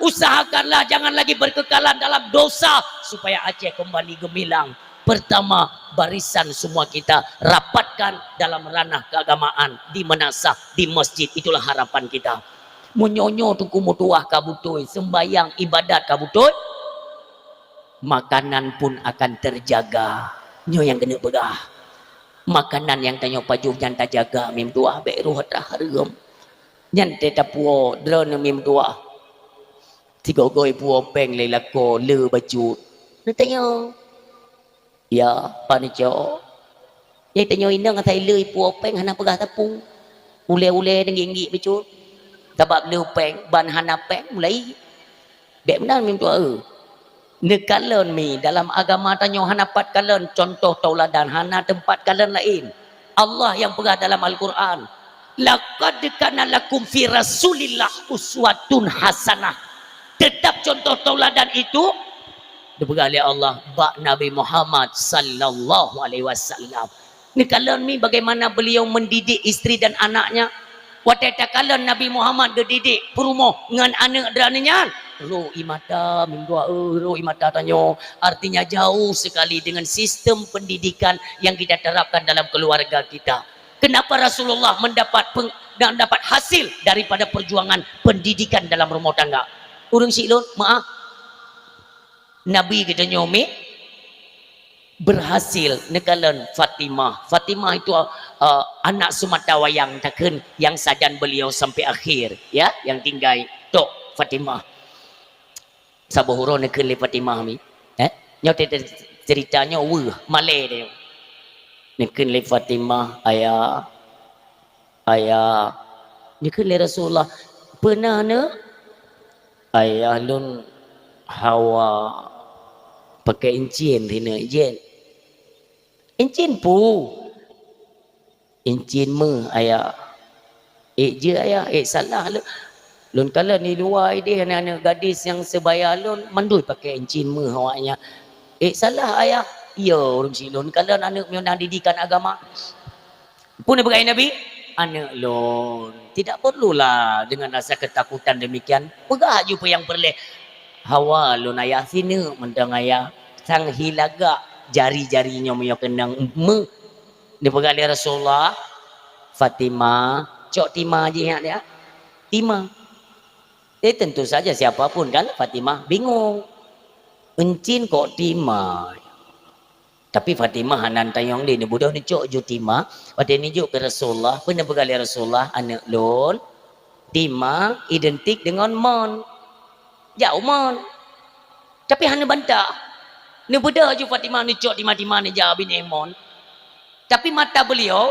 Usahakanlah jangan lagi berkekalan dalam dosa supaya Aceh kembali gemilang. Pertama, barisan semua kita rapatkan dalam ranah keagamaan, di meunasah, di masjid. Itulah harapan kita. Meunyoe nyoe Teungku meutuah ka beutôi, sembahyang ibadat ka beutôi, makanan pun akan terjaga. Nyoe nyang keuneuk peugah. Makanan nyang tanyoe pajoh nyan tajaga, meutuah bék roh hareuem. Nyan teuh tapuwoe droeneuh meutuah. Sigoe-goe puwoe péng lé lakoe le bacut. Neutanyoe, "Ya, pane cok?" Nyang tanyoe inong asai le puwoe péng hana peugah sapeue. Ulée-ulée deunggik-nggik bacut. Sabab le péng, ban hana péng mulai. Bék meunan meutuah eu. Neukalon mi dalam agama tanyoe hana pat kalon contoh tauladan, hana teumpat kalon laén. Allah nyang peugah dalam Al-Quran, "Laqad kana lakum fi Rasulillah uswatun hasanah." Tetap contoh tauladan itu dipeugah lé Allah bak Nabi Muhammad sallallahu alaihi wasallam. Neukalon mi bagaimana beliau mendidik istri dan anaknya. Watée takalon Nabi Muhammad geudidik peurumoh ngon aneuëk droeneuh nyan, roh ie mata, meutuah eu, roh ie mata tanyoe. Artinya jauh sekali dengan sistem pendidikan yang kita terapkan dalam keluarga kita. Kenapa Rasulullah mendapat peng-, mendapat hasil daripada perjuangan pendidikan dalam rumah tangga? Ureuëng syik lôn, maaf. Nabi geutanyoe mi berhasil neukalon Fatimah. Fatimah itu, eh, anak semata wayang takheun yang sajan beliau sampai akhir, ya, yang tinggai tok Fatimah. Saboh uroe neukheun lé Fatimah mi. Eh? Nyoe teuh cerita nyoe weueh, malée deh. Neukheun lé Fatimah, "Ayah, ayah." Neukheun lé Rasulullah, "Peue na, neuk?" "Ayah lôn hawa pakai incin rineuek jén." "Incin peue?" "Incin méuh, ayah." "Ék jeuet, ayah, ék salah lôn. Lôn kalon di luwa idéh aneuk-aneuk gadis nyang sebaya lôn mandum pakai incin méuh awaknyan. Ék salah, ayah." "Iya, ureuëng syik lôn, kalon aneuk meunyoe na didikan agama." Peue neupeugah Nabi? "Aneuk lôn, tidak perlulah dengan rasa ketakutan demikian. Peugah aju peue nyang peureulée." "Hawa lôn, ayah, sineuk mantong, ayah. Sang hi lagak jari-jari nyoe meunyoe keunong méuh." Dipeugah lé Rasulullah, "Fatimah, cok tima jih nyak dia. Tima." Eh, tentu saja siapa pun kan Fatimah bingung. "Incin kok tima?" Tapi Fatimah hana tanyong lé, neubeudôh neucok ju tima. Watée neujok keu Rasulullah, peue neupeugah lé Rasulullah, "Aneuk lôn, tima identik deungon mon. Jauh mon." Tapi hana bantah. Neubeudôh ju Fatimah neucok tima-tima neujak binéh mon. Tapi mata beliau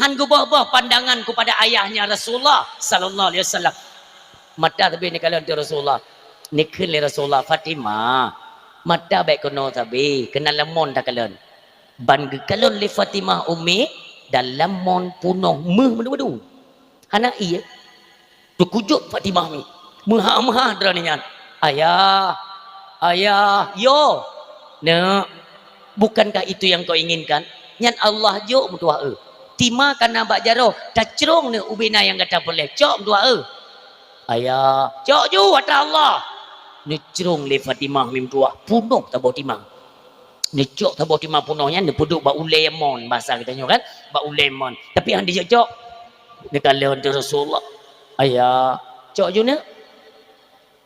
han geuboh-boh pandangan kepada ayahnya Rasulullah sallallahu alaihi wasallam. Mata teubiet neukalon teuh Rasulullah. Neukheun lé Rasulullah, "Fatimah, mata bék keunoe sabe, keunan lam mon takalon." Ban geukalon lé Fatimah ummi, dalam mon punoh méuh meudu-meudu. Hana ié. Teukujut Fatimah mi. Meuha-meuha droeneuh nyan. "Ayah, ayah, yo, neuk, bukankah itu yang kau inginkan? Nyan Allah jok meutuah eu. Tima ka na bak jaroe, tacrông neuk ubé na nyang gata peureulée. Cok meutuah eu." "Ayah, cok ju atra Allah." Neucrông lé Fatimah mi meutuah, punoh saboh tima. Neucok saboh tima punoh nyan, neupeuduek bak ulée mon, bahasa geutanyoe kan, bak ulée mon. Tapi han dijok-cok. Neukalon teuh Rasulullah. "Ayah, cok ju neuk.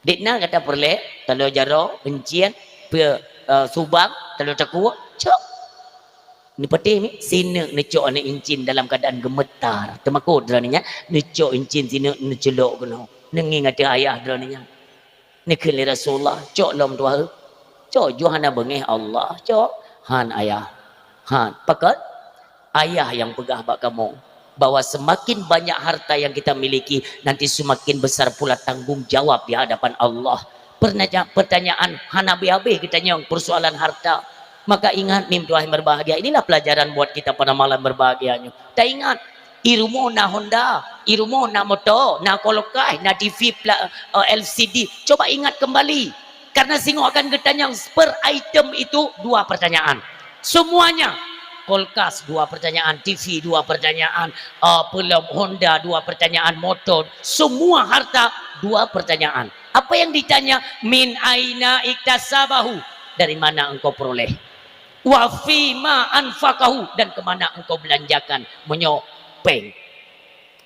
Dit na gata peureulée, taloe jaroe, euncien, peue, eh, subang, taloe takue, cok." Neupatéh mi, sineuk neucok aneuk incin dalam keuadaan geumeutar. Teumakot droeneuh nyan, neucok incin sineuk neuculok keunoe. Neungieng ateueh ayah droeneuh nyan. Neukheun lé Rasulullah, "Cok lom tuha." "Cok ju hana beungéh Allah, cok." "Han ayah, han." "Pakon?" "Ayah nyang peugah bak kamoe bahwa semakin banyak harta yang kita miliki, nanti semakin besar pula tanggung jawab di hadapan Allah." Pertanya-, pertanyaan hana habéh-habéh geutanyong persoalan harta. Maka ingat, mi meutuah nyang berbahagia, inilah pelajaran buat kita pada malam berbahagia nyoe. Taingat, i rumoh na Honda, i rumoh na moto, na kulkas, na T V pla-, eh, L C D. Coba ingat kembali. Karena singoh akan geutanyong per item itu dua pertanyaan. Semuanya. Kulkas dua pertanyaan, T V dua pertanyaan, eh, pelom Honda dua pertanyaan, motor, semua harta dua pertanyaan. Apa yang ditanya? "Min aina iktasabahu?" Dari mana engkau peroleh? "Wa fima anfaqahu?" Dan ke mana engkau belanjakan meunyoe péng?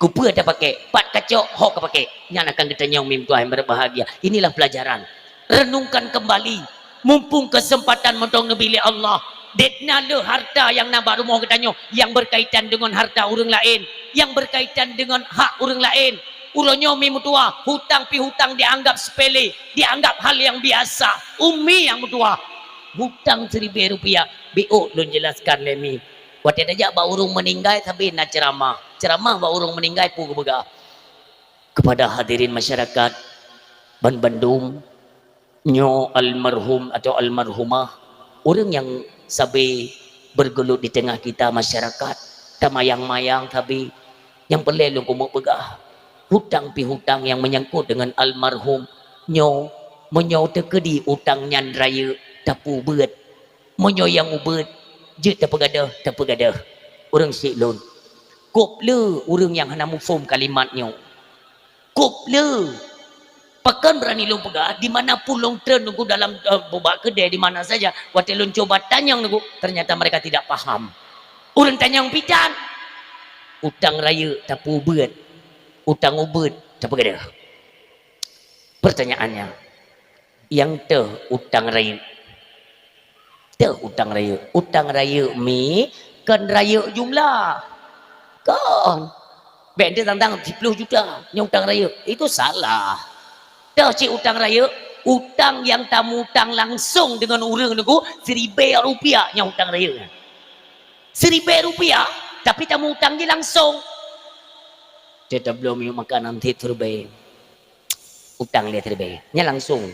Keupeue tapakék? Pat kacok ho kapakék? Nyan akan geutanyong, mi meutuah nyang berbahagia. Inilah pelajaran. Renungkan kembali. Mumpung kesempatan mantong neubri lé Allah. Dit na le harta nyang na bak rumoh geutanyoe nyang berkaitan dengan harta ureuëng laén, nyang berkaitan dengan hak ureuëng laén. Uroe nyoe, mi meutuah, hutang pih hutang dianggap sepele, dianggap hal yang biasa. Umi nyang meutuah, hutang siribée rupiah, biôk lôn jelaskan lé mi. Watée tajak bak ureuëng meuninggai, sabe na ceuramah. Ceuramah bak ureuëng meuninggai peue geupeugah. Kepada hadirin masyarakat banbandum, nyoe almarhum atau almarhumah, ureuëng nyang sabe bergelut di tengah kita masyarakat, tamayang-mayang sabe, nyang peureulée lôn keumeung peugah, hutang pih hutang nyang menyangkut dengan almarhum nyoe, meunyoe teukeudi utang nyan rayeuk, tapubeuet. Meunyoe nyang ubeuet, jeuet tapeugadôh, tapeugadôh. Ureuëng syiek lôn, kôb le ureuëng nyang hana muphom kalimat nyoe. Kôb le. Pakon beurani lôn peugah, di mana pun lôn treun nunggu dalam, eh, bak keudée, di mana saja, watée lôn cuba tanyong nunggu, ternyata mereka tidak paham. Ureuëng tanyong pih tan. Utang rayeuk tapubeuet, utang ubeuet tapeugadôh. Pertanyaannya, nyang toh utang rayeuk? Toh utang rayeuk? Utang rayeuk mi kon rayeuk jumlah. Kon. Bék teuntang siploh juta nyoe utang rayeuk. Itu salah. Toh cit utang rayeuk, utang nyang tamutang langsung deungon ureuëng nunggu siribée rupiah nyoe utang rayeuk. Siribée rupiah, tapi tamutang jih langsung. Teutab lom yue makanan thit siribée. Utang lé siribée. Nyan langsung.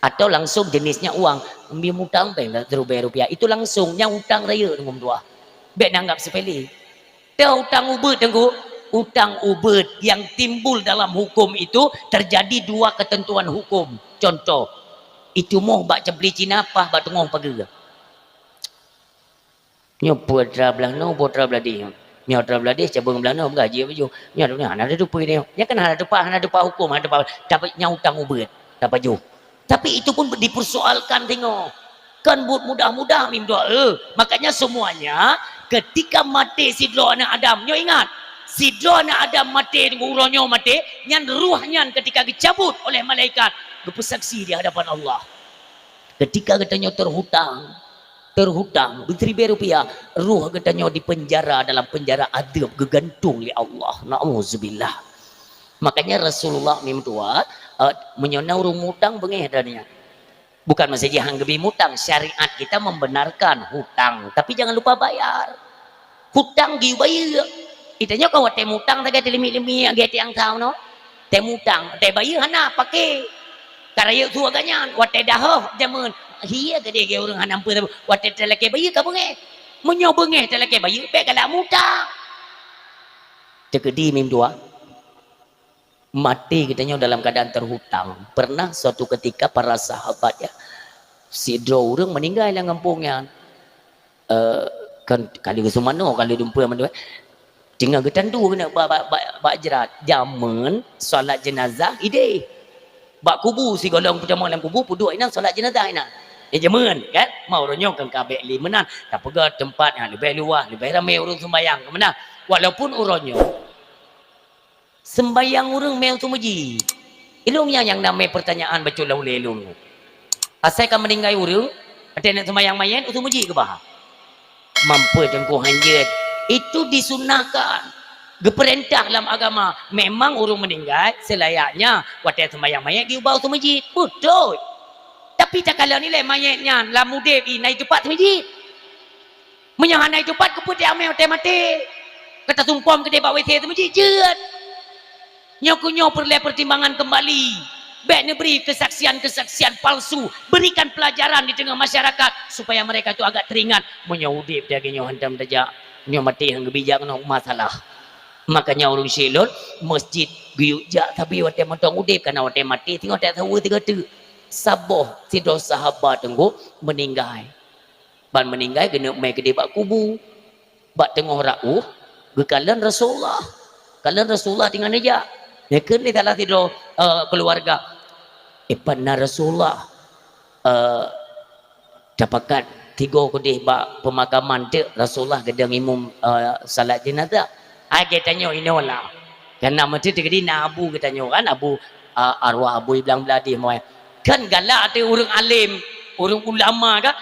Atau langsung jenisnya uang. Mbi mutang péng siribée rupiah. Itu langsung. Nyan utang rayeuk nunggu meutuah. Bék neuanggap sepele. Toh utang ubeuet, Teungku? Utang ubeuet yang timbul dalam hukum itu terjadi dua ketentuan hukum. Contoh, itumoh bak ceupli Cina pah bak teungoh pageue. Nyoe peue atra blaih noe, peue atra blaih deh. Nyoe atra blaih deh, cabeueng blaih noe, gaji apa ju. Nyoe atra hana ada tupeue nyoe. Nyan kan hana tupeue, hana tupeue hukum, hana tupeue. Tapi nyan utang ubeuet, tapajoh. Tapi itu pun dipersoalkan singoh. Kan buet mudah-mudah mi meutuah, eh. Makanya semuanya, ketika maté sidroe aneuk Adam, nyoe ingat, sidroe aneuk Adam maté, uroe nyoe maté, nyan ruh nyan ketika geucabut oleh malaikat, geupeusaksi di hadapan Allah. Ketika geutanyoe terhutang, terhutang, beusiribée rupiah, ruh geutanyoe dipenjara dalam penjara adeueb, geugantung lé Allah. Na'udzubillah. Makanya Rasulullah mi meutuah, eh, meunyoe na ureuëng mutang beungéh droeneuh nyan. Bukan maksud jih han geubri mutang, syariat kita membenarkan hutang, tapi jangan lupa bayar. Hutang geuyue bayeue. Geutanyoe kan watée mutang sagai teulimit-limit, gét nyang tau nyoe. Tée mutang, tée bayeue hana, paké. Ka rayeuk su geuh nyan, watèe dahôh jameun, hiye keudéh geu ureueng hana peue, watèe talakèe bayeue ka beungèh. Meunyoe beungèh talakèe bayeue, bèk galak mutang. Teukeudi mim dua, maté geutanyoe dalam keadaan terhutang. Pernah suatu ketika para sahabat, ya, sidroe ureueng meuninggai lam gampông nyan. Eh, kan kali geusumanoe, kali dumpeue mandua. Tinggai geutandu keuneuk bak, bak, bak, bak jrat. Jameun salat jenazah idéh. Bak kubu, sigohlom peutamong lam kubu, peuduek inan salat jenazah inan. Nyan jameun, kan? Ma uroe nyoe kan ka bèk lé meunan. Tapeugah teumpat nyang leubeh luwah, leubeh ramé ureueng sumbayang, ka meunan. Walaupun uroe nyoe, Sembayang ureueng mé u seumeujid. Ilôn nyan nyang na mé peurtanyaan bacut lam ulèe lôn. Asai ka meuninggai ureueng, watèe neuk sembayang manyét u seumeujid keubah. Mampu teungku hanjeuet. Itu disunahkan. Geupeurintah lam agama. Memang ureueng meuninggai, seulayaknya watèe sembayang manyét jiubah u seumeujid. Beutôi. Tapi takalon ilèe manyét nyan lam udép i na i teumpat seumeujid. Meunyoe hana itupat, keupeue teuamé watèe maté? Ka tasumpom keudéh bak WC seumeujid, jeuet. Nyoe keu nyoe peureulèe peutimbangan keumbali. Bèk neubri keusaksian-keusaksian palsu. Berikan pelajaran di teungoh masyarakat supaya mereka tu agak teringat. Meunyoe udép lagèe nyoe hantom tajak, nyoe maté han geubijak ngon masalah. Makanya ureueng syik lôn, masjid geuyue jak sabe watèe mantong udép, kana watèe maté singoh tasaweue sigoe teuk. Saboh sidroe sahabat teungku meuninggai. Ban meuninggai geuneuk mé keudéh bak kubu. Bak teungoh rauh, geukalon Rasulullah. Kalon Rasulullah teungoh neujak. Neukheun lé salah sidroe, eh, keuluwarga, "Eh, pat na Rasulullah?" Eh, tapakat tigo keudéh bak peumakaman teuk Rasulullah geudong imum, eh, salat jenazah. Ai geutanyoe inoe lah. Kana meuteuk teukeudi na abu geutanyoe kan, abu, eh, arwah Abu Iblang Bladih moe. Kan galak teuh ureueng além, ureueng ulama kan.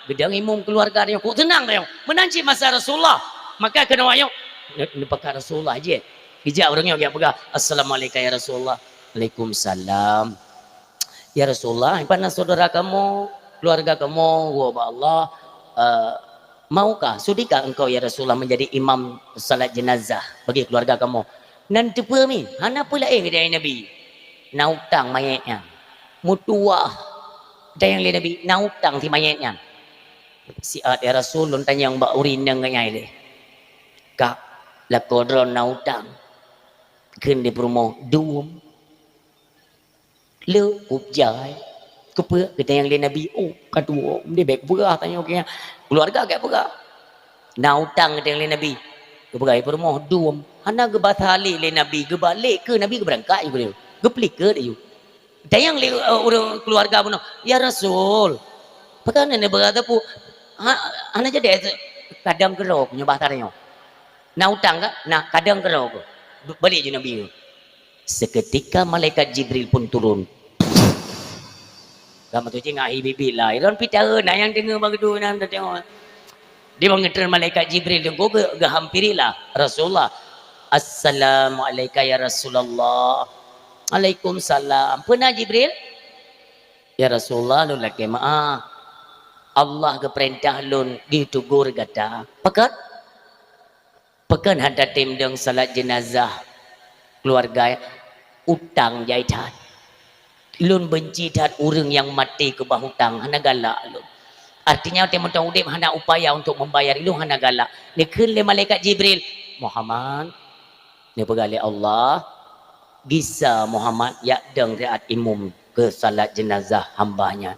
Geudong imum keuluwarga tanyoe, kok seunang tanyoe. Meunan cit masa Rasulullah. Maka keunoe nyoe, ne-, neupakat Rasulullah jih. Geujak ureueng nyoe geujak peugah, "Assalamualaikum ya Rasulullah." "Waalaikumsalam." "Ya Rasulullah, iban na syedara kamoe, keuluwarga kamoe, woe bak Allah, eh, maukah, sudikah engkau ya Rasulullah menjadi imam salat jenazah bagi keuluwarga kamoe?" "Nan teupeue mi, hana peue laén," geutanyong Nabi. "Na utang manyét nyan." "Meutuwah," geutanyong lé Nabi, "na utang si manyét nyan." "Siat ya Rasul, lôn tanyong bak ureueng inong ngon nyan lé." "Kak, lakoe droe na utang," kheun di peurumoh, "Dum." "Le, up jai." "Keupeue?" geutanyong lé Nabi. "Oh, ka tuwoe, meunan bèk peugah tanyoe keu nyan." Keuluwarga gèt peugah. "Na utang," geutanyong lé Nabi. Geupeugah, "Peurumoh dum." Hana geubasa lé lé Nabi, geubalek keu Nabi geubeurangkat ju. Geupeulikot ju. Tanyong lé, eh, ureueng keuluwarga bunoe, "Ya Rasul, pakon hana beurasa pu-, ha, hana jadi kadang keudroe nyoe basa tanyoe? Na utang ka? Na kadang keudroe." Balek ju Nabi. Seketika malaikat Jibril pun turun. Ka meutuji ngahi bibi lah. Iron pita na nyang deungoe bak geudu nyan teudeungoe. Di bangeutreun malaikat Jibril teungku geu-, geuhampirilah Rasulullah. "Assalamualaikum ya Rasulullah." "Waalaikumsalam." "Peue na Jibril?" "Ya Rasulullah, lôn lakèe meu'ah. Allah geupeurintah lôn geuteugur gata." "Pakon?" "Pakon hana tatem dong salat jenazah keuluwarga, utang jai that. Lôn beunci that ureueng nyang maté keubah utang, hana galak lôn. Artinya, watèe mantong udép hana upaya untuk membayar, lôn hana galak." Neukheun lé malaikat Jibril, "Muhammad," neupeugah lé Allah, "gisa Muhammad jak dong siat imum keu salat jenazah hamba nyan."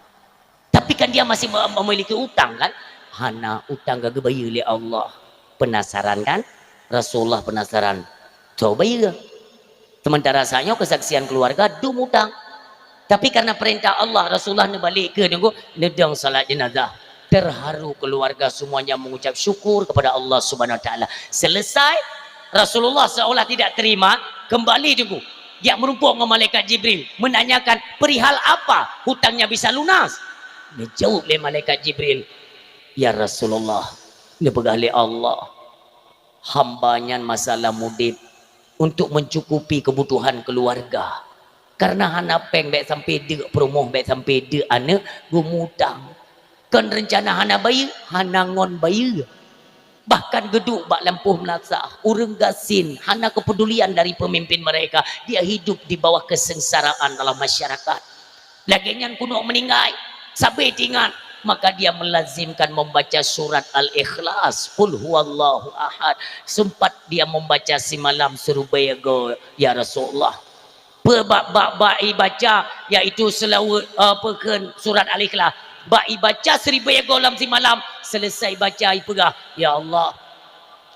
Tapi kan dia masih me-, memiliki utang kan? Hana utang ka geubayeue lé Allah. Penasaran kan? Rasulullah penasaran. Soe bayeue? Sementara saat nyoe keusaksian keuluwarga dum utang. Tapi karena perintah Allah, Rasulullah neubalek keu neudong salat jenazah. Terharu keluarga semuanya mengucap syukur kepada Allah Subhanahu Wa Taala. Selesai, Rasulullah seolah tidak terima, kembali teungku. Jak meurumpok ngon malaikat Jibril, menanyakan perihal apa hutangnya bisa lunas. Neujaweueb lé malaikat Jibril, "Ya Rasulullah, neupeugah lé Allah, hamba nyan masa lam udép untuk mencukupi kebutuhan keluarga. Karena hana péng bèk sampai deuk peurumoh, bèk sampai deuk aneuk, geumutang. Kon reuncana hana bayeue, hana ngon bayeue. Bahkan geuduek bak lampôh meulasah, ureueng gasien, hana keupedulian dari pemimpin mereka. Dia hidup di bawah kesengsaraan dalam masyarakat." Lagèe nyan keuneuk meuninggai, sabé teuingat, maka dia melazimkan membaca surat Al-Ikhlas, Qul huwallahu ahad. Sempat dia membaca simalam siribèe goe, ya Rasulullah. Peue bak, bak, bak ibaca, yaitu selawat, eh, peue kheun surat Al-Ikhlas. Bak ibaca siribèe goe lam simalam, selesai baca ipeugah, "Ya Allah,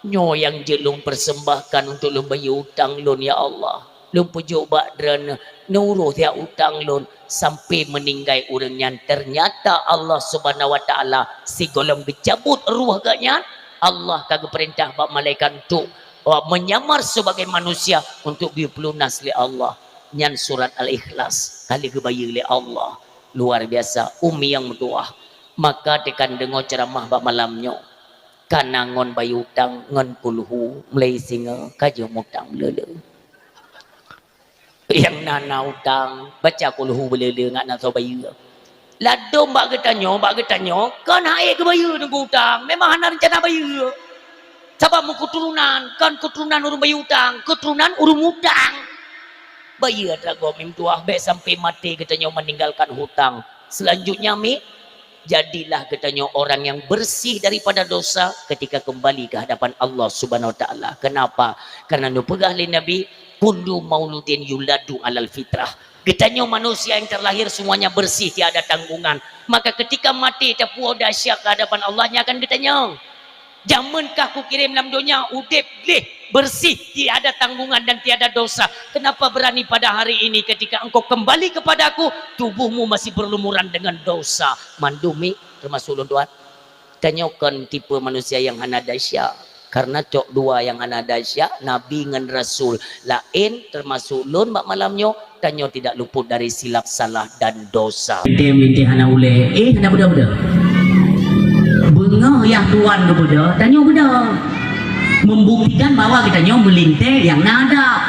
nyoe nyang jeuet lôn persembahkan untuk lôn bayeue utang lôn, ya Allah. Lôn peujok bak Droeneuh, neuuroh siat utang lôn, sampai meuninggai ureueng nyan." Ternyata Allah Subhanahu wa Taala sigohlom geucabut roh geuh nyan, Allah ka geupeurintah bak malaikat untuk, eh, menyamar sebagai manusia untuk geupeurunoe lé Allah. Nyan surat Al-Ikhlas ka lheueh geubayeue lé Allah. Luar biasa, umi nyang meutuwah. Maka teuka deungoe ceuramah bak malam nyoe. Ka na ngon bayeue utang ngon kulhu, mulai singoh ka jeuet mutang meuleu-leu. Nyang na, na utang, baca kulhu meuleu-leu ngat na soe bayeue. Ladôm bak geutanyoe, bak geutanyoe, kon han ék geubayeue teungku utang, memang hana reuncana bayeue. Sabab meuketurunan, kon keturunan ureueng bayeue utang, keturunan ureueng mutang. Bayeue atra gob mi meutuwah, bèk sampai maté geutanyoe meninggalkan hutang. Selanjutnya, mi, jadilah geutanyoe orang yang bersih daripada dosa ketika kembali ke hadapan Allah Subhanahu wa Taala. Kenapa? Karena neupeugah lé Nabi, "Kullu mauludin yuladu alal fitrah." Geutanyoe manusia yang terlahir semuanya bersih, tiada tanggungan. Maka ketika maté, tapuwoe dahsyat ke hadapan Allah, nyan akan geutanyong. Jameun kah kukirém lam donya, udép gleh, bersih, tiada tanggungan dan tiada dosa. Kenapa berani pada hari ini ketika engkau kembali kepada-Ku, tubuhmu masih berlumuran dengan dosa? Mandum mi, termasuk lôn tuan. Tanyoe kon tipe manusia nyang hana dahsyat. Karena cok dua nyang hana dahsyat, Nabi ngon Rasul. Laén, termasuk lôn bak malam nyoe, tanyoe tidak luput dari silap salah dan dosa. Lintèe-lintèe hana ulèe, eh, hana beudôh-beudôh. Beungoh yah tuan geubeudôh, tanyoe beudôh. Membuktikan bahwa geutanyoe meulintèe nyang na adab.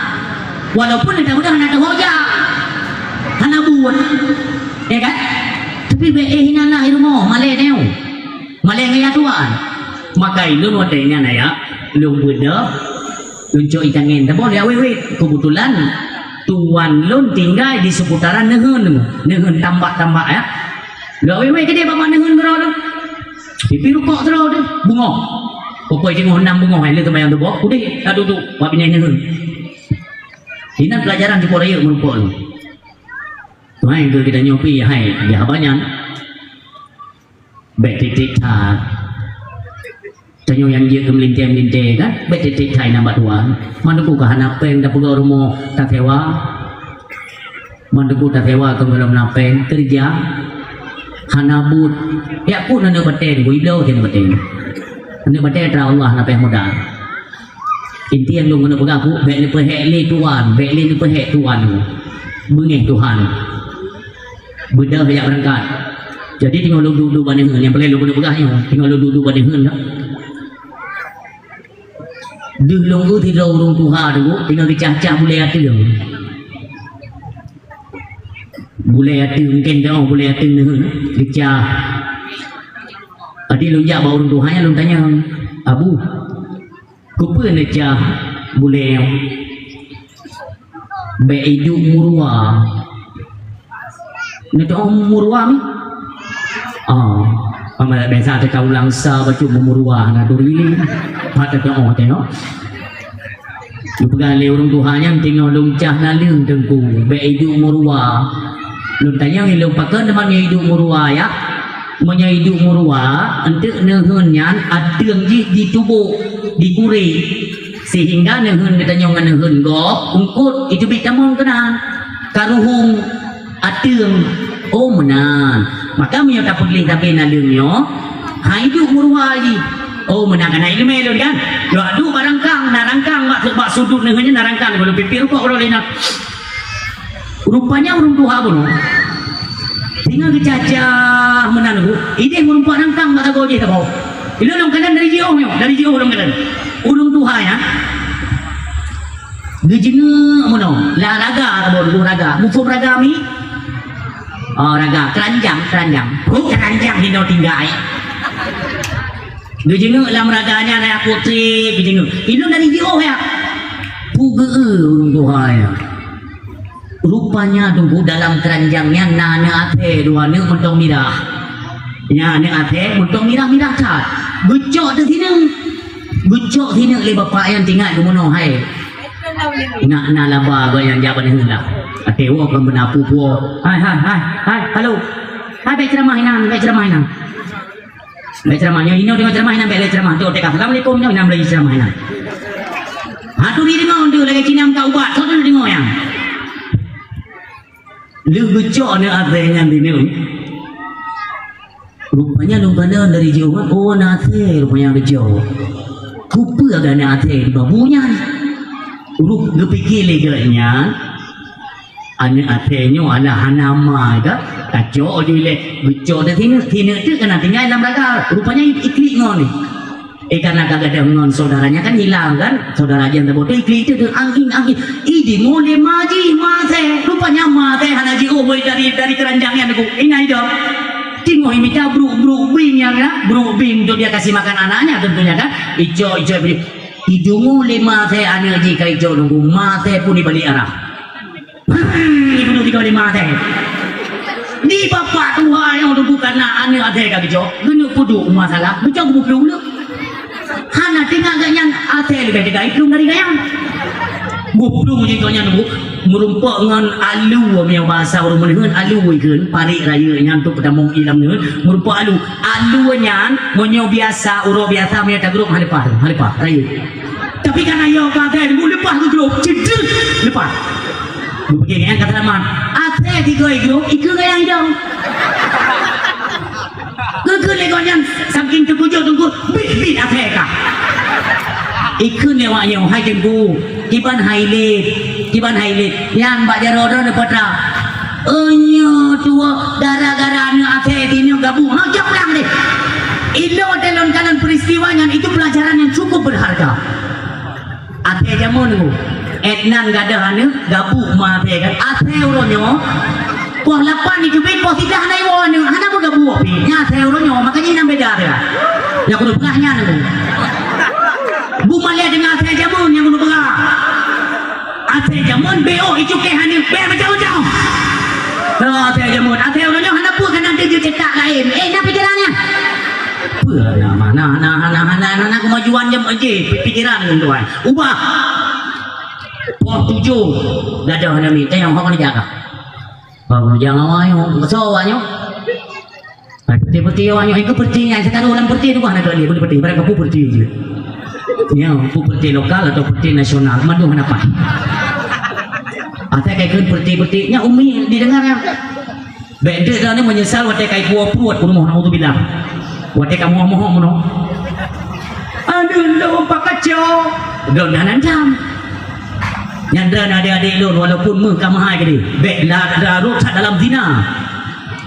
Walaupun geutanyoe beudôh hana teuhojah, hana buet. Ya kan? Tapi bèk, eh, hina lah di rumoh, malèe tanyoe. Malèe ngon yah tuan. Maka ulôn watèe nyan ayah, lôn beudôh, lôn cok ié tangen. Saboh lé awét-wét. Kebetulan tuan lôn tinggai di seputaran Neuheun, Neuheun Tambak-Tambak, ya. Lôn awét-wét keudéh bak Neuheun keudroe lôn. Pipi rukok keudroe lôn, beungoh. Pokok teungoh nam beungoh, eh, lôn seumayang suboh, udeh, ka duek-duek bak binéh Neuheun. Inan pelajaran di Korea meurukok lôn. Tuhan, keu geutanyoe pih, hai, di haba nyan. Bèk tiep-tiep that. Tanyoe nyang jeuet keu meulintèe-meulintèe kan, bèk tiep-tiep that inan bak tuan. Man teungku ka hana pèng, tapeugöt rumoh tasewa. Man teungku tasewa keu gohlom na pèng, keureuja. Hana buet. Jak peue aneuk batèe, bui bloe aneuk batèe. Aneuk batèe atra Allah na pèng muda. Inti nyang lôn keuneuk peugah ku, bèk neupeuhék lé tuan, bèk lé neupeuhék tuan. Beungèh Tuhan. Beudôh jak beurangkat. Jadi teungoh lôn duek-duek bak Neuheun, nyang paleng lôn keuneuk peugah nyoe, teungoh lôn duek-duek bak Neuheun nyoe. Deuh lôn eu sidroe ureueng tuha teungku, teungoh geucah-cah bulèe ateueng. Bulèe ateueng, mungken teuh bulèe ateueng Neuheun, geucah. Jadi lôn jak bak ureueng tuha nyan lôn tanyong, "Abu, keupeue neucah bulèe nyoe?" "Bèk iduek meurua." "Neuteu'oh meurua mi?" "Ah, pama biasa teuka ulang sa bacut meurua na duri. Pat teu'oh tengok." Geupeugah lé ureueng tuha nyan, "Teungoh lôn cah naleueng teungku, bèk iduek meurua." Lôn tanyong lé lôn, "Pakon teuma nyoe iduek meurua, ya?" "Meunyoe iduek meurua, eunteuk Neuheun nyan ateueng jih jitubôk, digurèk, sehingga Neuheun geutanyoe ngon Neuheun gob eungkôt, iteubiet tamong keunan, karuhong ateueng." "Oh, meunan. Maka meunyoe tapeugléh sabe naleueng nyoe, han iduek meurua jih." "Oh, meunan." Ka na ileumèe lôn kan? Lôn duek bak rangkang, na rangkang bak, bak sudut Neuheun nyan na rangkang, lôn piep-piep rukok lôn lé na. Rupanya ureueng tuha bunoe. Teungoh geucah-cah meunan, Bu. Idéh meureumpok nangkang bak sagoe jih saboh. Ilôn lôn kalon dari jiôh nyoe, dari jiôh lôn kalon. Ureueng tuha nyan. Geujeungeuk meunoe, lam raga saboh, raga. Muphom raga mi? Oh, raga. Keranjang, keranjang. Oh, keranjang hino tinggai. Geujeungeuk lam raga nyan, aneuk putri, geujeungeuk. Ilôn dari jiôh ya. Peue geu-eu ureueng tuha nyan. Rupanya Teungku dalam keranjang nyan na aneuk athée dua aneuk mantong mirah. Nyan aneuk athée mantong mirah-mirah that. Geucok teuh sineuk. Geucok sineuk lé bapak nyan teuingat geumeunoe hai. Nak na laba geuh nyang jak bak neuheun lah. Até woe kon beuna peue-peue. Hai, hai, hai, hai, halo. Hai, bèk ceuramah inan, bèk ceuramah inan. Bèk ceuramah, nyoe inoe deungoe ceuramah inan, bèk lé ceuramah. Cok teuka, assalamualaikum, nyoe inan lagi ceuramah inan. Ha, turi deungoe, deungoe lagèe Cina meukat ubat, sok deungoe nyang. Lheueh geucok aneuk athée nyan di nyoe. Rupanya lôn kalon dari jiôh, oh, aneuk athée rupanya geucok. Kupeue aneuk athée di babu nyan? Rup geupike lé geuh nyan, aneuk athée nyoe alah hana ma ka, kacok ju ilèe, geucok teuh sineuk, sineuk teuk ka na tinggai lam raga. Rupanya iklik ngon ni. Eh, karena ka gadôh ngon saudaranya kan hilang kan? Saudara jih nyang teuboh teuh iklik teuh, teuh, angin, angin. Ih, deungoe lé ma jih, ma athée. Rupanya ma athée hana jiôh dari, dari keranjang nyan, Teungku. Ingat itu. Teungoh imita bruk-bruk bing nyan, ya. Bruk bing untuk dia kasih makan anaknya tentunya kan. Icok, icok, beri. Ih, deungoe lé ma athée aneuk jih ka icok, Teungku. Ma athée pun ibalek arah. Ibu dua tiga lima teh. Di bapak tuha nyoe tu bukan na aneuk athée ka geucok. Geuneuk peuduek masalah. Geucok geuplueng le. Hana teuingat geuh nyan athée leubeh teuga iplueng dari gaya. Geuplueng jih geuh nyan bu. Meurumpok ngon alu, meunyoe bahasa ureueng meuneuk alu ikheun, parit rayeuk nyan tu peutamong ilam nyan. Meurumpok alu. Alu nyan meunyoe biasa, uroe biasa meunyoe tagrôp hana leupah, hana leupah rayeuk. Tapi kan ayo pakai bu leupah ke grup, cedek leupah. Begini kan kata teman, athée tiga grup, ikut gaya hidang. Kekeu lego nyan saking terkejut tunggu, bit bit athée kah. Ikut lewat nyoe, hai Teungku, kiban hai lé, kiban hai lé. Nyan bak jaroe droe neupetra. Enyo tuwo gara-gara aneuk athée tinyo gabu. Ha, jak pulang deh. Ilo telon kalon peristiwa nyan itu pelajaran yang cukup berharga. Athée jameun nyoe, Ednan gadôh aneuk, gabu ma athée kan. Athée uroe nyoe, poh lapan jiteubiet, poh sidah na iwoe aneuk, hana meugabu pih. Nyan athée uroe nyoe, makanya inan beda teuh. Nyang keuneuk peugah nyan nyoe. Bu malée deungon athée jameun nyang keuneuk peugah. Athée jameun, B O icukéh aneuk, bèk macam-macam. Athée jameun, athée uroe nyoe hana peue keunan teuh jeuet cetak laén. Eh, na pikiran nyan. Peue na, na, na kemajuan jam aja pikiran tuan. Ubah. Poh tujoh gadôh aneuk miet, tanyong hok mana jaga. Hok mana jaga awak nyoe, beso awak nyoe. Ai, peuti-peuti awak nyoe, ikut peuti nyang sitaruh lam peuti tu bah nak dia, boleh peuti, barang kapu peuti je. Ya, pu peuti lokal atau peuti nasional, mandum hana pah. Asai kai kheun peuti-peuti, nya umi didengar ya. Bèk deuek droeneuh meunyeusal watèe ka ipuwoe pruet u rumoh, naudzubillah. Watèe ka moh-moh meunoe. Aduh, lôn pakacok. Droeneuh hana dam. Nyan droeneuh adék-adék lôn, walaupun méuh ka meuhai keudéh. Bèk la-, larot that dalam zina.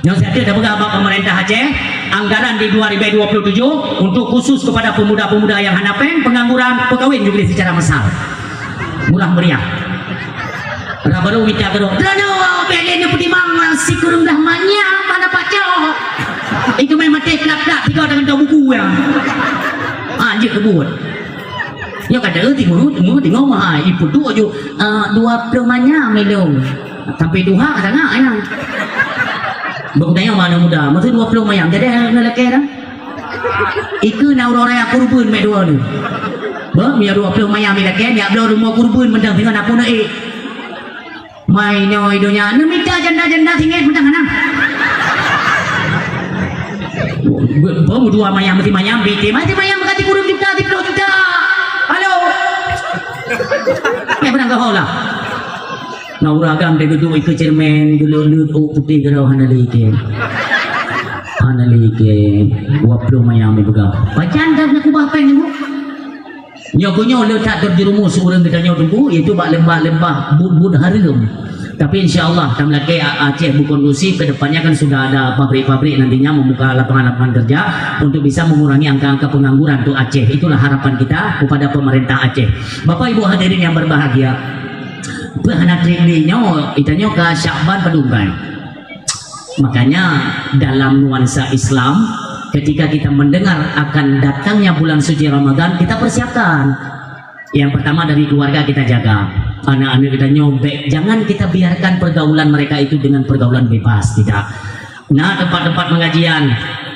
Nyoe siat tapeugah bak pemerintah Aceh, anggaran di dua ribu dua puluh tujuh untuk khusus kepada pemuda-pemuda yang hana péng, pengangguran, pekawin juga secara massal. Murah meriah. Uroe barô mita keudroe. Droeneuh bèk lé neupeutimang sikureueng blah manyam hana pacok. Itu main maté plak-plak tiga tangan dua buku ya. Ah, jeuet keubuet. Ya kata, eh, timu, timu, timu mahai. Ipeuduek ju, eh, dua puluh manyam ilong. Sampai tuha sangat ya. Bang tanya mana muda, masa dua puluh manyam. Jadi, anak lelaki dah. Ikeu na uroe raya kurban mek dua ni. Bah, mi dua puluh manyam mi lakèe, nyak bloe rumoh kurban mantong singoh na pun eh. Mai nyoe donya, neumita janda-janda singet mantong hana. Bah, bah, dua manyam, meusi manyam, biti, meusi manyam, meuganti kureueng juta, siplôh juta. Halo. Eh, beurang gaho lah. Na ureueng agam teuh geuduek ikeue ceureumen, geuleuet-leuet ôk putéh keudroe hana lé ikée. Hana lé ikée. Dua ploh manyam ipeugah. Pajan ka geukubah péng nyoe? Nyoe keuh nyoe le that terjerumus ureueng geutanyoe teungku, yaitu bak leumbah-leumbah buet-buet hareuem. Tapi insya Allah, tameulakée A-, Aceh bukon kondusif, ke depannya kan sudah ada pabrik-pabrik nantinya membuka lapangan-lapangan kerja untuk bisa mengurangi angka-angka pengangguran untuk Aceh. Itulah harapan kita kepada pemerintah Aceh. Bapak Ibu hadirin yang berbahagia, Peue hana treb lé nyoe, itanyoe ka Syakban padum kan? Makanya dalam nuansa Islam, ketika kita mendengar akan datangnya bulan suci Ramadan, kita persiapkan. Yang pertama dari keluarga kita jaga. Anak-anak kita nyoe bèk, jangan kita biarkan pergaulan mereka itu dengan pergaulan bebas, tidak. Na tempat-tempat pengajian,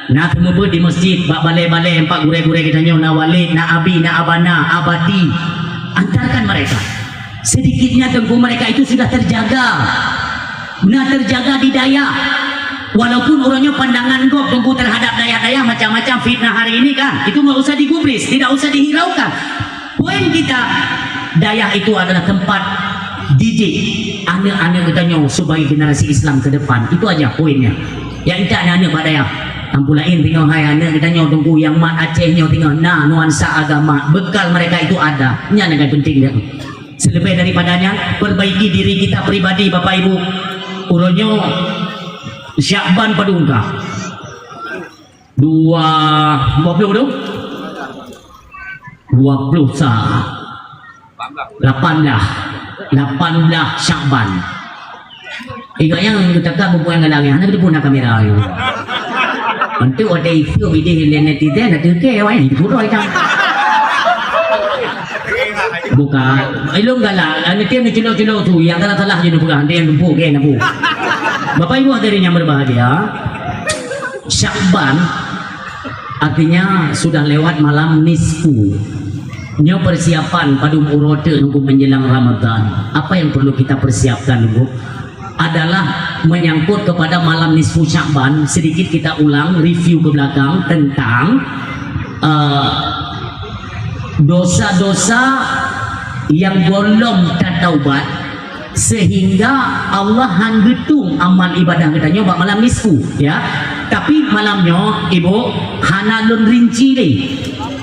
na seumeubeuet di masjid, bak balè-balè, bak gurèe-gurèe kita nyoe, na walid, na abi, na abana, abati. Antarkan mereka. Sedikitnya Teungku mereka itu sudah terjaga. Na terjaga di dayah. Walaupun uroe nyoe pandangan gob Teungku terhadap dayah-dayah macam-macam fitnah hari ini kan, itu nggak usah digubris, tidak usah dihiraukan. Poin kita, dayah itu adalah tempat didik aneuk-aneuk geutanyoe sebagai generasi Islam ke depan. Itu aja poinnya. Nyang intat aneuk-aneuk bak dayah. Kampung laén singoh hai aneuk geutanyoe Teungku nyang mat Aceh nyoe singoh na nuansa agama. Bekal mereka itu ada. Nyan yang penting dia. Selebih daripada nyan, perbaiki diri kita pribadi, Bapak Ibu. Uroe nyoe Syakban padum ka? Dua, dua puluh tu? Dua puluh sa. Lapan belas. Lapan belas Syakban. Ingat nyang geutakah bubukan ngon langét, hana geuteupeue na kamera nyoe. Untuk watèe itu bidih netizen, na teuke awak nyan, itu pun dah. Bukan. Ilôn galak, netizen neuculo-culo tu, nyang galak salah je neupeugah, nanti nyang geumpuk ke, na bu. Bapak Ibu hadirin yang berbahagia, Syakban artinya sudah lewat malam nisfu. Nyoe persiapan padum uroe teuk nunggu menjelang Ramadan. Apa yang perlu kita persiapkan, Bu? Adalah menyangkut kepada malam nisfu Syakban, sedikit kita ulang, review ke belakang tentang, eh, dosa-dosa yang belum tertaubat, sehingga Allah han geutung amal ibadah geutanyoe bak malam nisfu, ya. Tapi malam nyoe, Ibu, hana lôn rinci lé.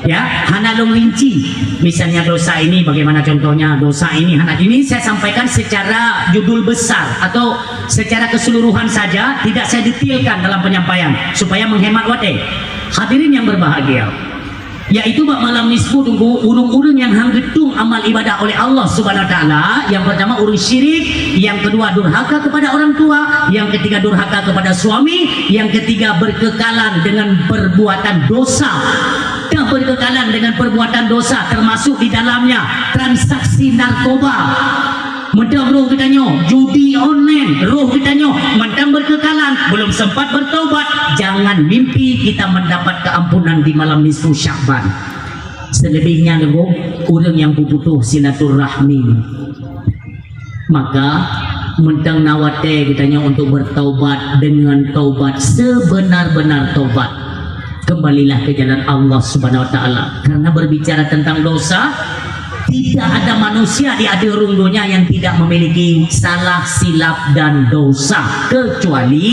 Ya, hana lôn rinci. Misalnya dosa ini, bagaimana contohnya dosa ini, hana, ini saya sampaikan secara judul besar atau secara keseluruhan saja, tidak saya detailkan dalam penyampaian supaya menghemat watèe. Hadirin yang berbahagia, yaitu bak malam nisfu Teungku, ureueng-ureueng nyang han geutung amal ibadah oleh Allah Subhanahu Wa Taala, yang pertama ureueng syirik, yang kedua durhaka kepada orang tua, yang ketiga durhaka kepada suami, yang ketiga berkekalan dengan perbuatan dosa. Dah berkekalan dengan perbuatan dosa, termasuk di dalamnya transaksi narkoba. Mantong roh geutanyoe, judi online, roh geutanyoe mantong berkekalan, belum sempat bertobat. Jangan mimpi kita mendapat keampunan di malam nisfu Syakban. Selebihnya, Teungku, ureueng nyang peuputoh silaturahmi. Maka, mantong na watèe geutanyoe untuk bertaubat dengan taubat sebenar-benar taubat. Kembalilah ke jalan Allah Subhanahu Wa Taala. Karena berbicara tentang dosa, tidak ada manusia di ateueh rhueng donya yang tidak memiliki salah, silap, dan dosa, kecuali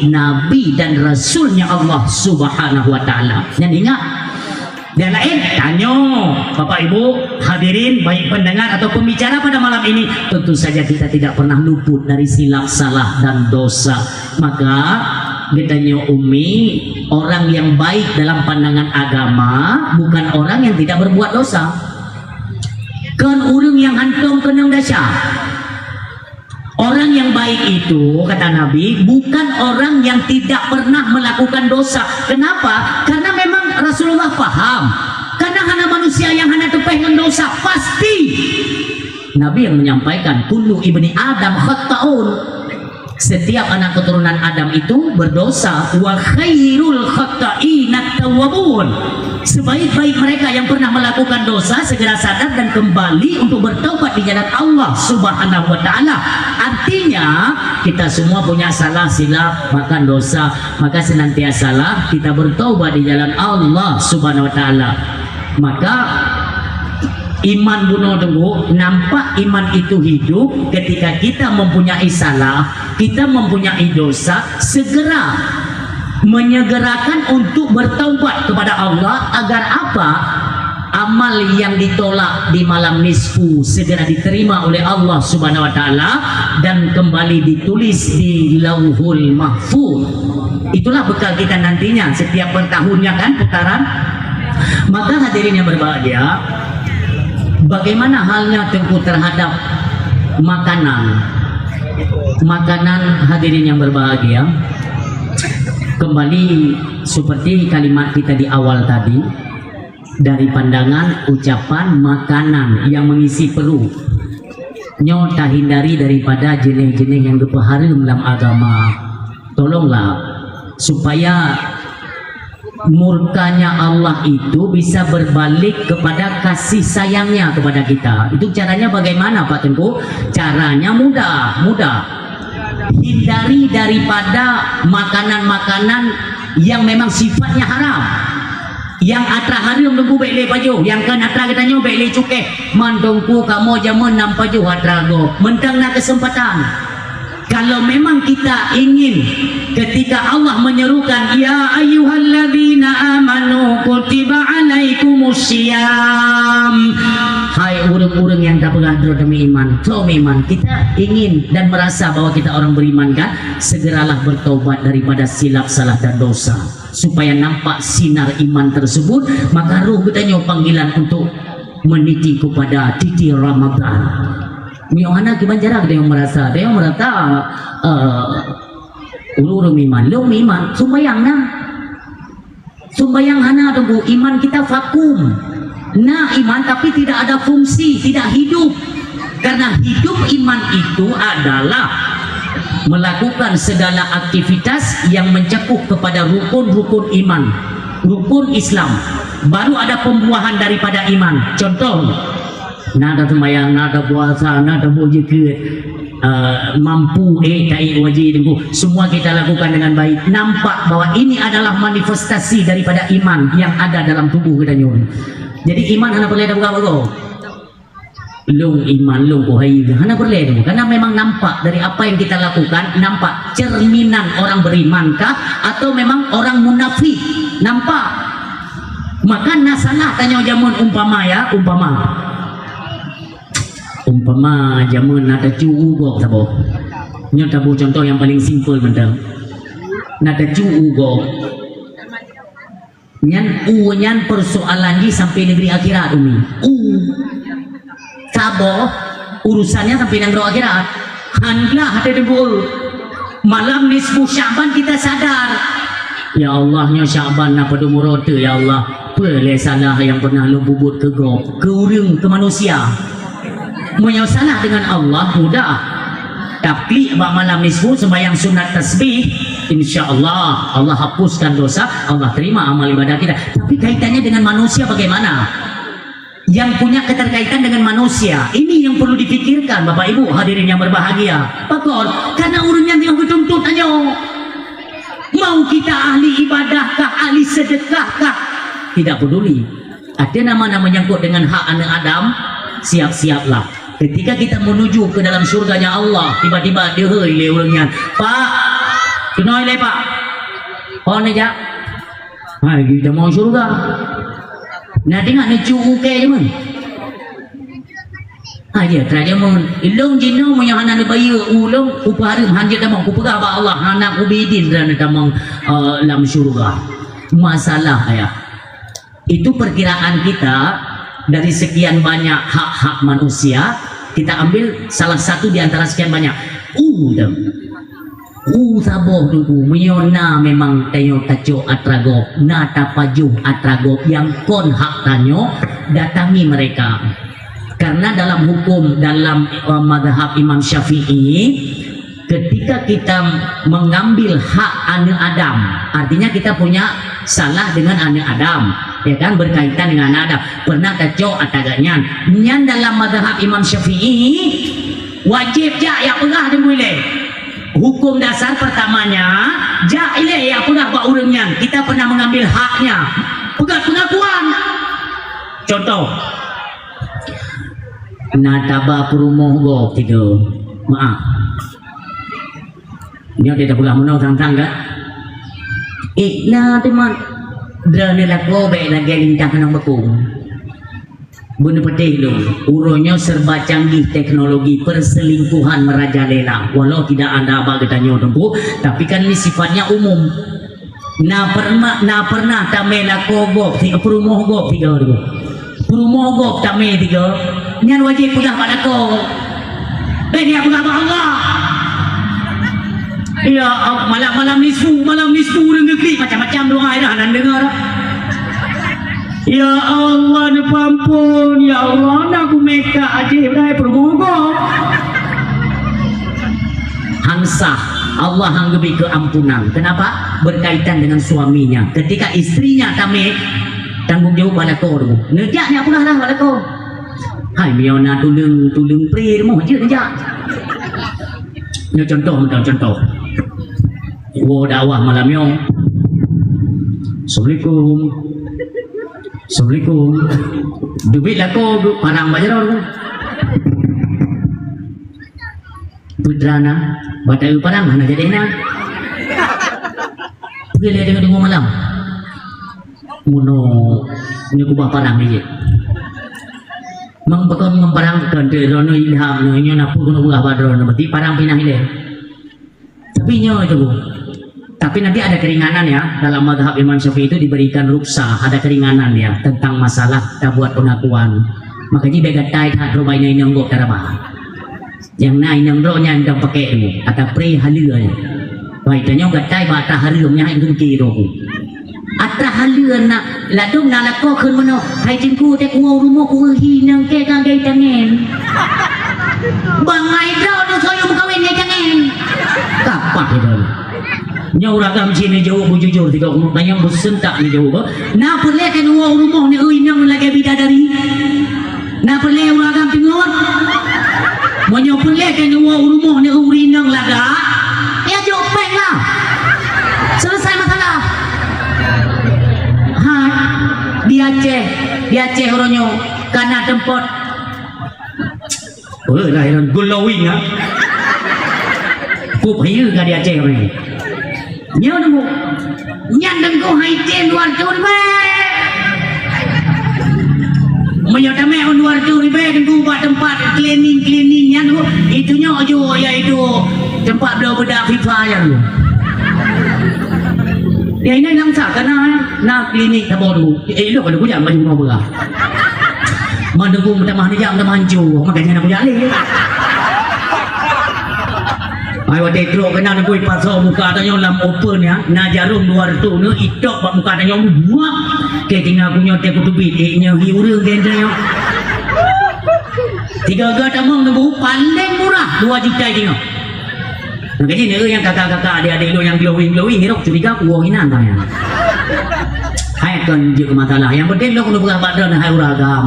Nabi dan Rasulnya Allah Subhanahu Wa Taala. Nyan ingat, nyang laén, tanyoe, Bapak Ibu, hadirin, baik pendengar atau pembicara pada malam ini, tentu saja kita tidak pernah luput dari silap, salah, dan dosa. Maka, geutanyoe ummi, orang yang baik dalam pandangan agama bukan orang yang tidak berbuat dosa. Kon ureueng nyang hantom keunong desya. Orang yang baik itu, kata Nabi, bukan orang yang tidak pernah melakukan dosa. Kenapa? Karena memang Rasulullah paham. Karena hana manusia yang hana teupéh ngon dosa. Pasti. Nabi yang menyampaikan, "Kullu ibni Adam khatta'un." Setiap anak keturunan Adam itu berdosa. "Wa khairul khatta'inat tawwabun." Sebaik-baik mereka yang pernah melakukan dosa segera sadar dan kembali untuk bertaubat di jalan Allah Subhanahu wa Taala. Artinya, kita semua punya salah, silap, bahkan dosa. Maka senantiasalah kita bertaubat di jalan Allah Subhanahu wa Taala. Maka iman bunoe Teungku, nampak iman itu hidup ketika kita mempunyai salah, kita mempunyai dosa, segera menyegerakan untuk bertaubat kepada Allah. Agar apa? Amal yang ditolak di malam nisfu segera diterima oleh Allah Subhanahu wa Taala dan kembali ditulis di Lauhul Mahfuz. Itulah bekal kita nantinya setiap per tahunnya, kan, putaran. Maka hadirin yang berbahagia, bagaimana halnya Teungku terhadap makanan? Makanan, hadirin yang berbahagia, kembali seperti kalimat kita di awal tadi, Dari pandangan, ucapan, makanan yang mengisi perut. Nyoe tahindari daripada jeuneh-jeuneh nyang geupeuhareuem lam agama. Tolonglah supaya murkanya Allah itu bisa berbalik kepada kasih sayangnya kepada kita. Itu caranya bagaimana, Pak Teungku? Caranya mudah, mudah. Hindari daripada makanan-makanan yang memang sifatnya haram. Nyang atra hareuem Teungku bék lé pajoh, nyang kon atra geutanyoe bék lé cukéh. Man Teungku, kamoe jameun nam pajoh atra gob. Mantong na keuseumpatan. Kalau memang kita ingin ketika Allah menyerukan, "Ya ayyuhalladzina amanu kutiba alaikumus siyam." Hai ureuëng-ureuëng nyang tapeugah droe teuma iman, droe iman, kita ingin dan merasa bahwa kita orang beriman, kan? Segeralah bertobat daripada silap salah dan dosa. Supaya nampak sinar iman tersebut, maka roh geutanyoe panggilan untuk meniti kepada titi Ramadan. Miyueb hana kiban cara geutanyoe merasa, geutanyoe merasa, eh, ureuëng iman, lôn iman, sumbayang na. Sumbayang hana, Teungku, iman kita vakum. Na iman tapi tidak ada fungsi, tidak hidup. Karena hidup iman itu adalah melakukan segala aktivitas yang mencakup kepada rukun-rukun iman, rukun Islam. Baru ada pembuahan daripada iman. Contoh, na tasumbayang, na tapuasa, na tabuet jikheut, eh, mampu, eh, taék wajéb, Teungku. Semua kita lakukan dengan baik. Nampak bahwa ini adalah manifestasi daripada iman yang ada dalam tubuh geutanyoe. Jadi iman hana peureulée tapeugah bagoe. Lôn iman, lôn kuhai, hana peureulée tu. Karena memang nampak dari apa yang kita lakukan, nampak cerminan orang beriman kah atau memang orang munafik. Nampak. Maka na salah tanyoe jameun umpama, ya, umpama. Umpama jameun na tacu u gob saboh. Nyoe taboh contoh yang paling simple mantong. Na tacu u gob. Nyan u nyan persoalan jih sampai negeri akhirat, Umi. U. Saboh, urusannya sampai nanggroe akhirat. Han glah hate teungku. Malam nisfu Sya'ban kita sadar. Ya Allah, nyoe Sya'ban na padum uroe teuk, ya Allah. Peue lé salah nyang pernah lôn peubuet keu gob, keu ureuëng, keu manusia? Meunyoe salah dengan Allah, mudah. Tapi bak malam nisfu sembahyang sunat tasbih, insya Allah, Allah hapuskan dosa, Allah terima amal ibadah kita. Tapi kaitannya dengan manusia bagaimana? Yang punya keterkaitan dengan manusia, ini yang perlu dipikirkan, Bapak Ibu hadirin yang berbahagia. Pakon? Karena ureuëng nyan teungoh geutuntut tanyoe. Mau kita ahli ibadah kah, ahli sedekah kah? Tidak peduli. Ada nama-nama menyangkut dengan hak anak Adam, siap-siaplah. Ketika kita menuju ke dalam syurganya Allah, tiba-tiba dihôi lé ureuëng nyan, "Pak, keunoe lé, Pak." "Oh, neujak." "Hai, geutamong syurga." Nah, tengok ni cu uke je pun. Ha, ya, teraja mon. Ilong jinoe meunyoe hana neubayeue ulong, kupahareuem hanjeuet tamong, kupeugah bak Allah, hana kubidin dan tamong, eh, lam syurga. Masalah, ya. Itu perkiraan kita dari sekian banyak hak-hak manusia, kita ambil salah satu di antara sekian banyak. U dah. U saboh teungku, meunyoe na memang tanyoe tacok atra gob, na tapajoh atra gob nyang kon hak tanyoe, datangi mereka. Karena dalam hukum, dalam, eh, mazhab Imam Syafi'i, ketika kita mengambil hak aneuk Adam, artinya kita punya salah dengan aneuk Adam, ya kan, berkaitan dengan aneuk Adam. Pernah tacok atra gobnyan. Nyan dalam mazhab Imam Syafi'i, wajib jak jak peugah deungon ilée. Hukum dasar pertamanya, jak ilée jak peugah bak ureuëng nyan, kita pernah mengambil haknya. Peugah pengakuan. Contoh, na taba peurumoh gob tiga. Maaf. Nyoe dia peugah meunoe sang-sang ka? Eh, na teuma. Droeneuh lakoe bék lagée lintah keunong beukong. Beuneupatéh lôn, uroe nyoe serba canggih teknologi perselingkuhan merajalela. Walau tidak ada bak geutanyoe teungku, tapi kan ini sifatnya umum. Na pernah, na pernah tamé lakoe gob, si, peurumoh gob tiga tu. Peurumoh gob tamé tiga, nyan wajéb peugah bak lakoe. Bék jak peugah bak Allah. Ya, malam-malam nisfu, malam nisfu ureuëng geuklik macam-macam doa dah nan deungar. Ya Allah, neupeuampon. Ya Allah, na kumeukat até beurai peurumoh gob. Han sah, Allah han geubri keuampunan. Kenapa? Berkaitan dengan suaminya. Ketika istrinya tamé, tanggung jawab bak lakoe tu. Neujak nyak pulang lah bak lakoe. Hai, meunyoe na tuleueng, tuleueng pri rumoh jeuet neujak. Nyoe contoh, meunan contoh. Woe dakwah malam nyoe. Assalamualaikum. Assalamualaikum. Dubiet lakoe parang bak jaroe. Putra na, bak taeu parang hana jadi na. Peue lé deungoe malam? Meunoe, nyoe kubah parang jih. Mang pakon ngon parang, kon teu droeneuh ilham, nyoe na peue keuneuk peugah bak droeneuh, berarti parang pinah ilée. Tapi nyoe itu, Bu. Tapi nanti ada keringanan ya, dalam mazhab Imam Syafi'i itu diberikan rukhsah, ada keringanan ya, tentang masalah kita buat pengakuan. Makanya bèk gatai that rubah inong-inong gob taraba. Nyang na inong droe nyan dang pakai ilmu, ata pri haleue nyan. Wai tanyoe gatai bak ata hareuem nyan hai geuki droe. Atra haleue na, ladôm na lakoe kheun meunoe, "Hai Teungku, teuh kuwoe u rumoh kuweueh inong teuh ka gai tangen." Bangai droe neusoe meukawen gai tangen. Kapah itu. Nyoe ureueng agam cit neujaweueb beujujur tiga ureueng, tanyong beuseuntak neujaweueb. Na peureulèe teuh neuwoe u rumoh neueu inong lagèe bidadari? Na peureulèe ureueng agam teungeut? Meunyoe peureulèe teuh neuwoe u rumoh neueu ureueng inong lagak, ya jok péng lah. Selesai masalah. Ha, di Aceh, di Aceh uroe nyoe ka na teumpat. Oh, dah heran glowing ah. Kup hiu ka di Aceh uroe nyoe. Nyoe nunggu. Nyan nunggu hai ten dua ratus ribèe. Meunyoe tamè dua ratus ribèe nunggu bak teumpat cleaning-cleaning nyan nunggu. Itu nyoe ju, yaitu teumpat bloe beudak FIFA nyan nunggu. Ya, ini nang sa kana na klinik saboh nunggu. Eh, ilok ada kujak baju mau beurah. Mandum meutamah neujak, meutamah hanco, makanya nak kujak lé. Ai watèe trok keunan bui pasoe muka tanyoe lam open ya, na jarum dua reutôh nyoe itok bak muka tanyoe buak. Keu tinggai ku nyoe teuh kuteubiet, eh, nyoe hi ureueng keu tanyoe. Tiga-tiga tamong neubu paléng murah dua juta tinggai. Makanya ni nyang kakak-kakak, adik-adik lôn nyang glowing-glowing, hirok curiga ku woe inan tanyoe. Hai kon jeuet masalah. Nyang penting lôn keuneuk peugah bak droeneuh hai ureueng agam.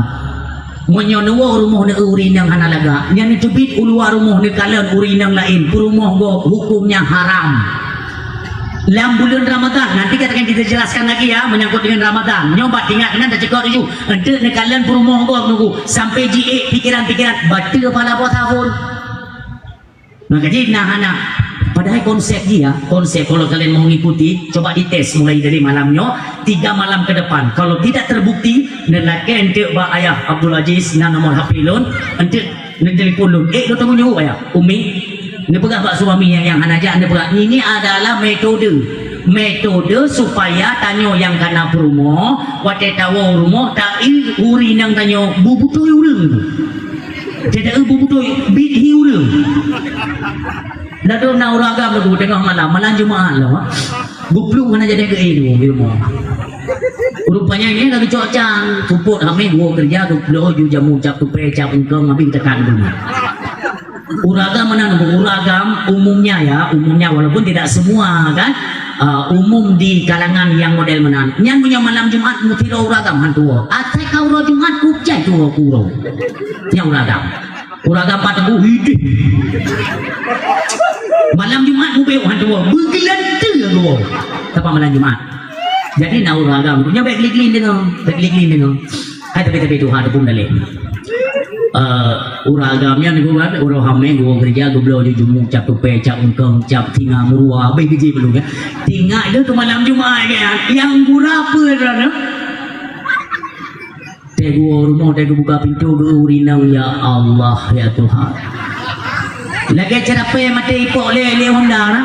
Meunyoe neuwoe rumoh neueu ureueng inong hana lagak, nyan neuteubiet u luwa rumoh neukalon ureueng inong laén, peurumoh gob, hukumnya haram. Lam buleuen Ramadhan, nanti kita akan kita jelaskan lagi ya, menyangkut dengan Ramadhan. Nyoe bak ingat keunan taceukoh tuju, enteuk neukalon peurumoh gob nunggu, sampai jiék pikiran-pikiran, bateue pahala puasa phon. Maka jih nah hana. Padahai konsep jih ya, konsep kalau kalian mau ngikuti, coba dites mulai dari malam nyoe, tiga malam ke depan. Kalau tidak terbukti, neulakèe enteuk bak ayah Abdul Aziz na nomor H P lôn, enteuk neutelepon lôn. Eh, lôn tunggu nyoe ayah, Umi. Neupeugah bak suami nyang, nyang hana jak, neupeugah, "Ini adalah metode. Metode supaya tanyoe nyang kana peurumoh, watèe tawoe u rumoh, taeu ureueng inong tanyoe bubutôi ureueng." Teudeue bubutôi bit hi ureueng. Ladôm na ureueng agam lagu teungoh malam, malam Jumat lah. Guplueng hana jadi ke ilmu di rumah. Rupanya ini lagi cocang, puput hamil, dua kerja, guplueng, ju jamu, cap tupe, cap engkong, habis tekan rumah. Ureueng agam meunan, ureueng agam umumnya ya, umumnya walaupun tidak semua kan, uh, umum di kalangan yang model meunan. Nyan meunyoe malam Jumat meusidroe ureueng agam han tuwoe. Asai ka uroe Jumat kujai tuwoe ku uroe. Nyan ureueng agam. Ureueng agam pat teungku hidih. Malam Jumat mubeuet han tuwoe. Beugeulante tuwoe. Tepat malam Jumat. Jadi na ureueng agam. Nyoe bèk geli-geli deungoe. Bèk geli-geli deungoe. Hai tapi-tapi Tuhan tu pun daleh. Eh, ureueng agam nyan geuh kan, uroe hamé geuh keureuja geubloe ju jamu cap tupe, cap eungkong, cap singa meuruwa, abéh geujih peue kan. Tinggai lé keu malam Jumat kan. Nyang gura peue droeneuh? Teuh geuwoe rumoh, teuh geubuka pintoe geueu ureueng inong, ya Allah, ya Tuhan. Lagèe ceurapée maté ipok lé, lé Honda na.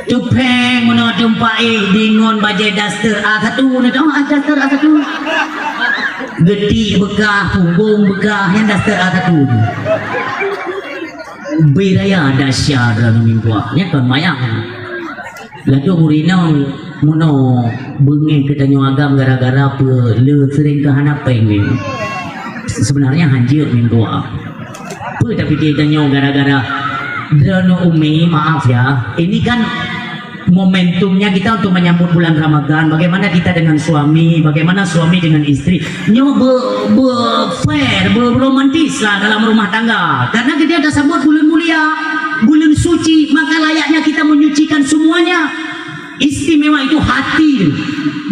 Tupéng meunoe teumpat éh deungon bajèe daster A satu na, teuh, ah, daster A satu. Geutik beukah, punggong beukah, nyan daster A satu. Bri raya dahsyat dalam minggu. Nyan kon mayang. Ladôm ureueng inong Meunoe beungéh keu tanyoe agam gara-gara peue le seuring keu hana péng nyoe. Sebenarnya hanjeuet minggu ah. Peue tapike tanyoe gara-gara droeneuh umi, maaf ya. Ini kan momentumnya kita untuk menyambut bulan Ramadan. Bagaimana kita dengan suami, bagaimana suami dengan istri. Nyoe be, be fair, be romantis lah dalam rumah tangga. Karena kita dah sambut bulan mulia, bulan suci, maka layaknya kita menyucikan semuanya. Istimewa itu hati tu.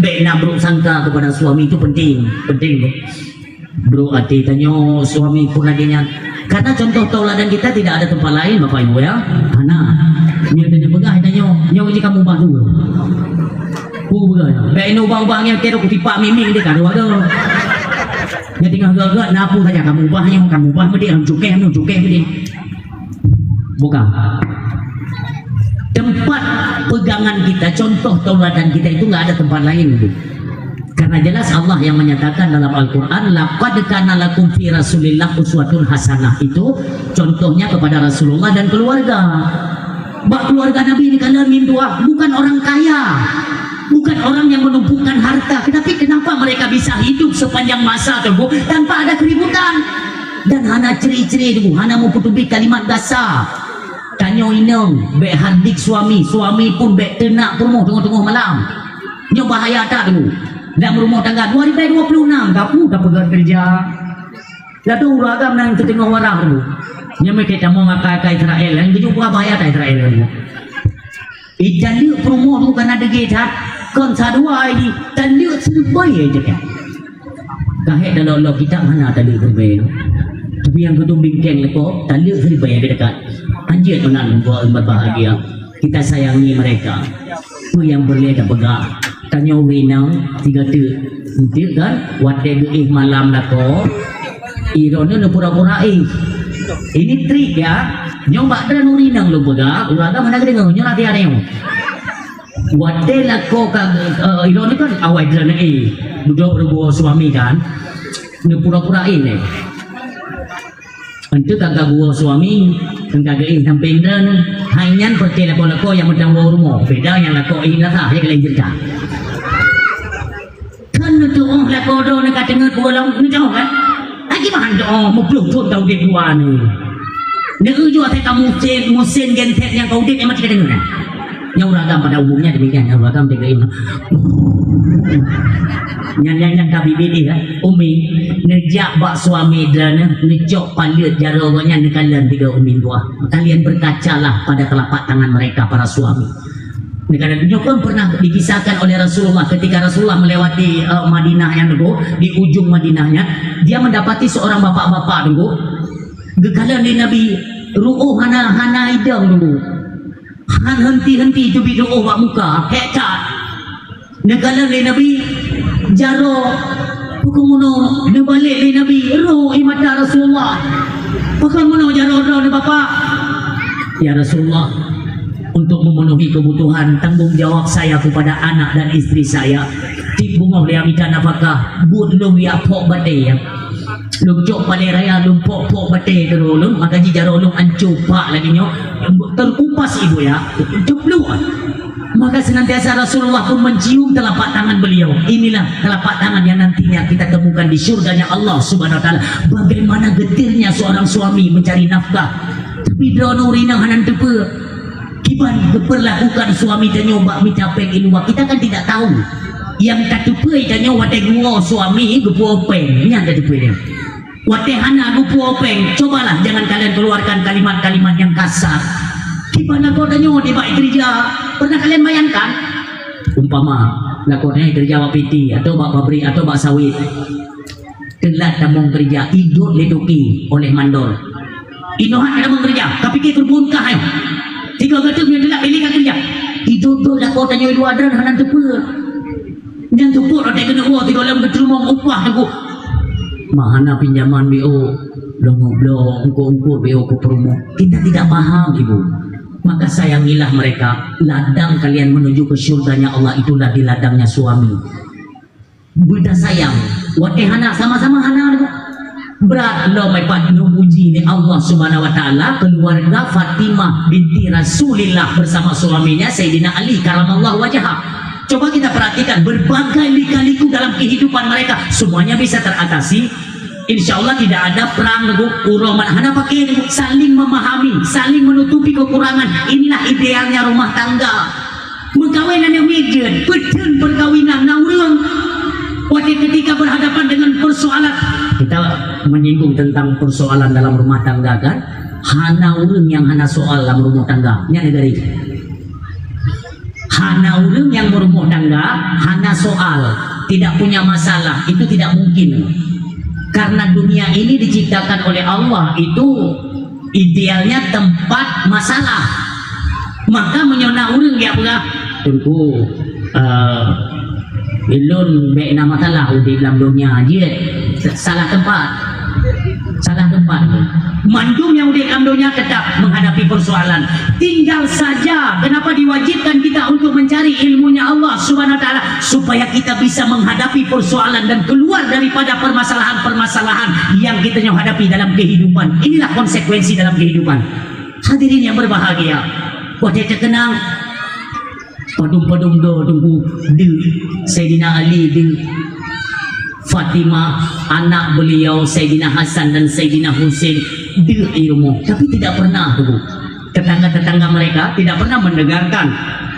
Bèk na buruk sangka kepada suami, itu penting, penting tu. Buruk hati tanyoe suami pun lagi nyan. Karena contoh tauladan kita tidak ada tempat lain, Bapak Ibu, ya. Hana. Nyoe tanyoe peugah tanyoe, nyoe ji kamu ubah dulu. Ku peugah ya. Bèk ini ubah-ubah nyan kira kutipak miming dia kan dua tu. Dia tinggal gagak, napu saja kamu ubah nyoe, kamu ubah meudik, kamu cukeh, kamu cukeh meudik. Bukan. Tempat pegangan kita, contoh tauladan kita itu nggak ada tempat lain, Bu. Karena jelas Allah yang menyatakan dalam Al-Quran, "Laqad kana lakum fi Rasulillah uswatun hasanah." Itu contohnya kepada Rasulullah dan keluarga. Bak keluarga Nabi di kalangan meutuah, bukan orang kaya, bukan orang yang menumpukan harta, tetapi kenapa mereka bisa hidup sepanjang masa tersebut tanpa ada keributan? Dan hana cri-cri tu, hana meupeuteubiet kalimat gasa. Tanyoe inong, bèk hardik suami, suami pun bèk teunak peurumoh teungoh-teungoh malam. Nyoe bahaya that tu. Lam rumah tangga dua ribu dua puluh enam, gapu tapeugah kerja. Laju ureueng agam nyang teuteungoh warah tu. Nyoe meuke tamong akai-akai Israel, nyang geujok buah bahaya that Israel tu. Ih, taleuek peurumoh tu kana degé that, kon sadua ini, taleuek siribèe aja kan. Kahek dalam Allah kitab hana taleuek siribèe. Tapi nyang geudong bingkeng leko, taleuek siribèe aja dekat. Anjir tu nan buat berbahagia. Kita sayangi mereka. Peue nyang boleh tapeugah. Tanyoe ureueng inong, tiga teuk. Enteuk kan? Watèe geuéh malam lakoe, droeneuh neupura-pura éh. Ini trik ya. Nyoe bak droeneuh ureueng inong lôn peugah, ureueng agam hana geudeungoe, nyoe latihan nyoe. Watèe lakoe ka, eh, droeneuh kan awai droeneuh éh. Duduk rugoe suami kan. Neupura-pura éh nyoe. Enteuk ka geuwoe suami, ka geuéh sampéng droeneuh, hai nyan peureté lakoe-lakoe nyang meutamong rumoh, beda nyang lakoe éh lasah, ya kalian cerita. Kan neutuoh lakoe droeneuh ka teungeut bulan, neutuoh kan? Lagi mantong, meuplueng thon ka udép dua ni. Neueu jua asai ka musém, musém genset nyang ka udép nyang mati ka teungeut kan? Nyang ureueng agam pada umumnya demikian, nyang ureueng agam demikian. Nyan, nyan, nyan ka bibit dia, Umi. Neujak bak suami droeneuh, neucok paleuet jaroe gobnyan neukalon tiga Umi buah. Kalian berkacalah pada telapak tangan mereka, para suami. Neukalon, nyoe kan pernah dikisahkan oleh Rasulullah ketika Rasulullah melewati, eh, Madinah nyan tu, di ujung Madinah nyan, dia mendapati seorang bapak-bapak tu, geukalon lé Nabi, ruoh hana, hana idong tu. Han henti-henti teubiet ruoh bak muka, hék that. Neukalon lé Nabi, jaroe, pakon meunoe, neubalek lé Nabi, roh ie mata Rasulullah. Pakon meunoe jaroe droeneuh Bapak? Ya Rasulullah, untuk memenuhi kebutuhan, tanggung jawab saya kepada anak dan istri saya. Tiep beungoh lé mita nafakah, buet lôn jak phok batèe. Lôn cok palèe raya, lôn phok-phok batèe keu droe lôn, maka jijaroe lôn ancô pak lagèe nyoe, terkupas ibu ya, jeblok. Maka senantiasa Rasulullah pun mencium telapak tangan beliau. Inilah telapak tangan yang nantinya kita temukan di syurganya Allah Subhanahu wa Ta'ala. Bagaimana getirnya seorang suami mencari nafkah. Tapi droeneuh ureueng inong hana teupeue. Kiban geupeurlakukan suami tanyoe bak mita péng i luwa, kita kan tidak tahu. Nyang tateupeue tanyoe watèe geuwoe suami geupuwoe péng, nyan tateupeue nyan. Watèe hana geupuwoe péng, cobalah jangan kalian keluarkan kalimat-kalimat yang kasar. Kiban lakoe tanyoe di bak keureuja, pernah kalian bayangkan? Umpama, lakoe tanyoe keureuja bak piti, atau bak pabrik, atau bak sawit. Teulat tamong keureuja, idot lé toke oleh mandor. Inoe han tamong keureuja, ka pike keu buôn kah nyoe. Tiga gata nyoe teulat, bèk lé ka keureuja. Idot-dot lakoe tanyoe i luwa droeneuh hana teupeue. Nyang teupeue watèe keuneuk woe sigohlom geuteurumong upah teungku. Ma hana pinjaman B O, lôn bloe eungkôt-eungkôt B O keu peurumoh. Kita tidak paham, Ibu. Maka sayangilah mereka. Ladang kalian menuju ke syurganya Allah itulah di ladangnya suami. Beutasayang. Watèe hana, sama-sama hana. Brat lom ai pat neupuji lé Allah Subhanahu wa Ta'ala, keluarga Fatimah binti Rasulillah bersama suaminya Sayyidina Ali karamallahu wajhah. Coba kita perhatikan, berbagai lika-liku dalam kehidupan mereka, semuanya bisa teratasi. Insya Allah tidak ada perang, Teungku. Uroe mat-, hana pakai, Teungku. Saling memahami, saling menutupi kekurangan. Inilah idealnya rumah tangga. Meukawen aneuk miet jeuet, peuteun perkawinan na ureueng. Watèe ketika berhadapan dengan persoalan, kita menyinggung tentang persoalan dalam rumah tangga, kan? Hana ureueng nyang hana soal lam rumoh tangga. Nyan neugari. Hana ureueng nyang meurumoh tangga, hana soal, tidak punya masalah, itu tidak mungkin. Karena dunia ini diciptakan oleh Allah, itu idealnya tempat masalah. Maka meunyoe na ureueng geujak peugah, "Teungku, eh, ulôn bèk na masalah udép lam donya jeuet." Salah tempat. Salah tempat. Mandum nyang udép lam donya tetap menghadapi persoalan. Tinggal saja, kenapa diwajibkan kita untuk mencari ilmunya Allah Subhanahu wa Ta'ala, supaya kita bisa menghadapi persoalan dan keluar daripada permasalahan-permasalahan yang kita nyoe hadapi dalam kehidupan. Inilah konsekuensi dalam kehidupan. Hadirin yang berbahagia, watèe teukeunang padum-padum dua Teungku, deuh Saidina Ali, deuh Fatimah, anak beliau Saidina Hasan dan Saidina Husain, deuh i rumoh. Tapi tidak pernah, Teungku, tetangga-tetangga mereka tidak pernah mendengarkan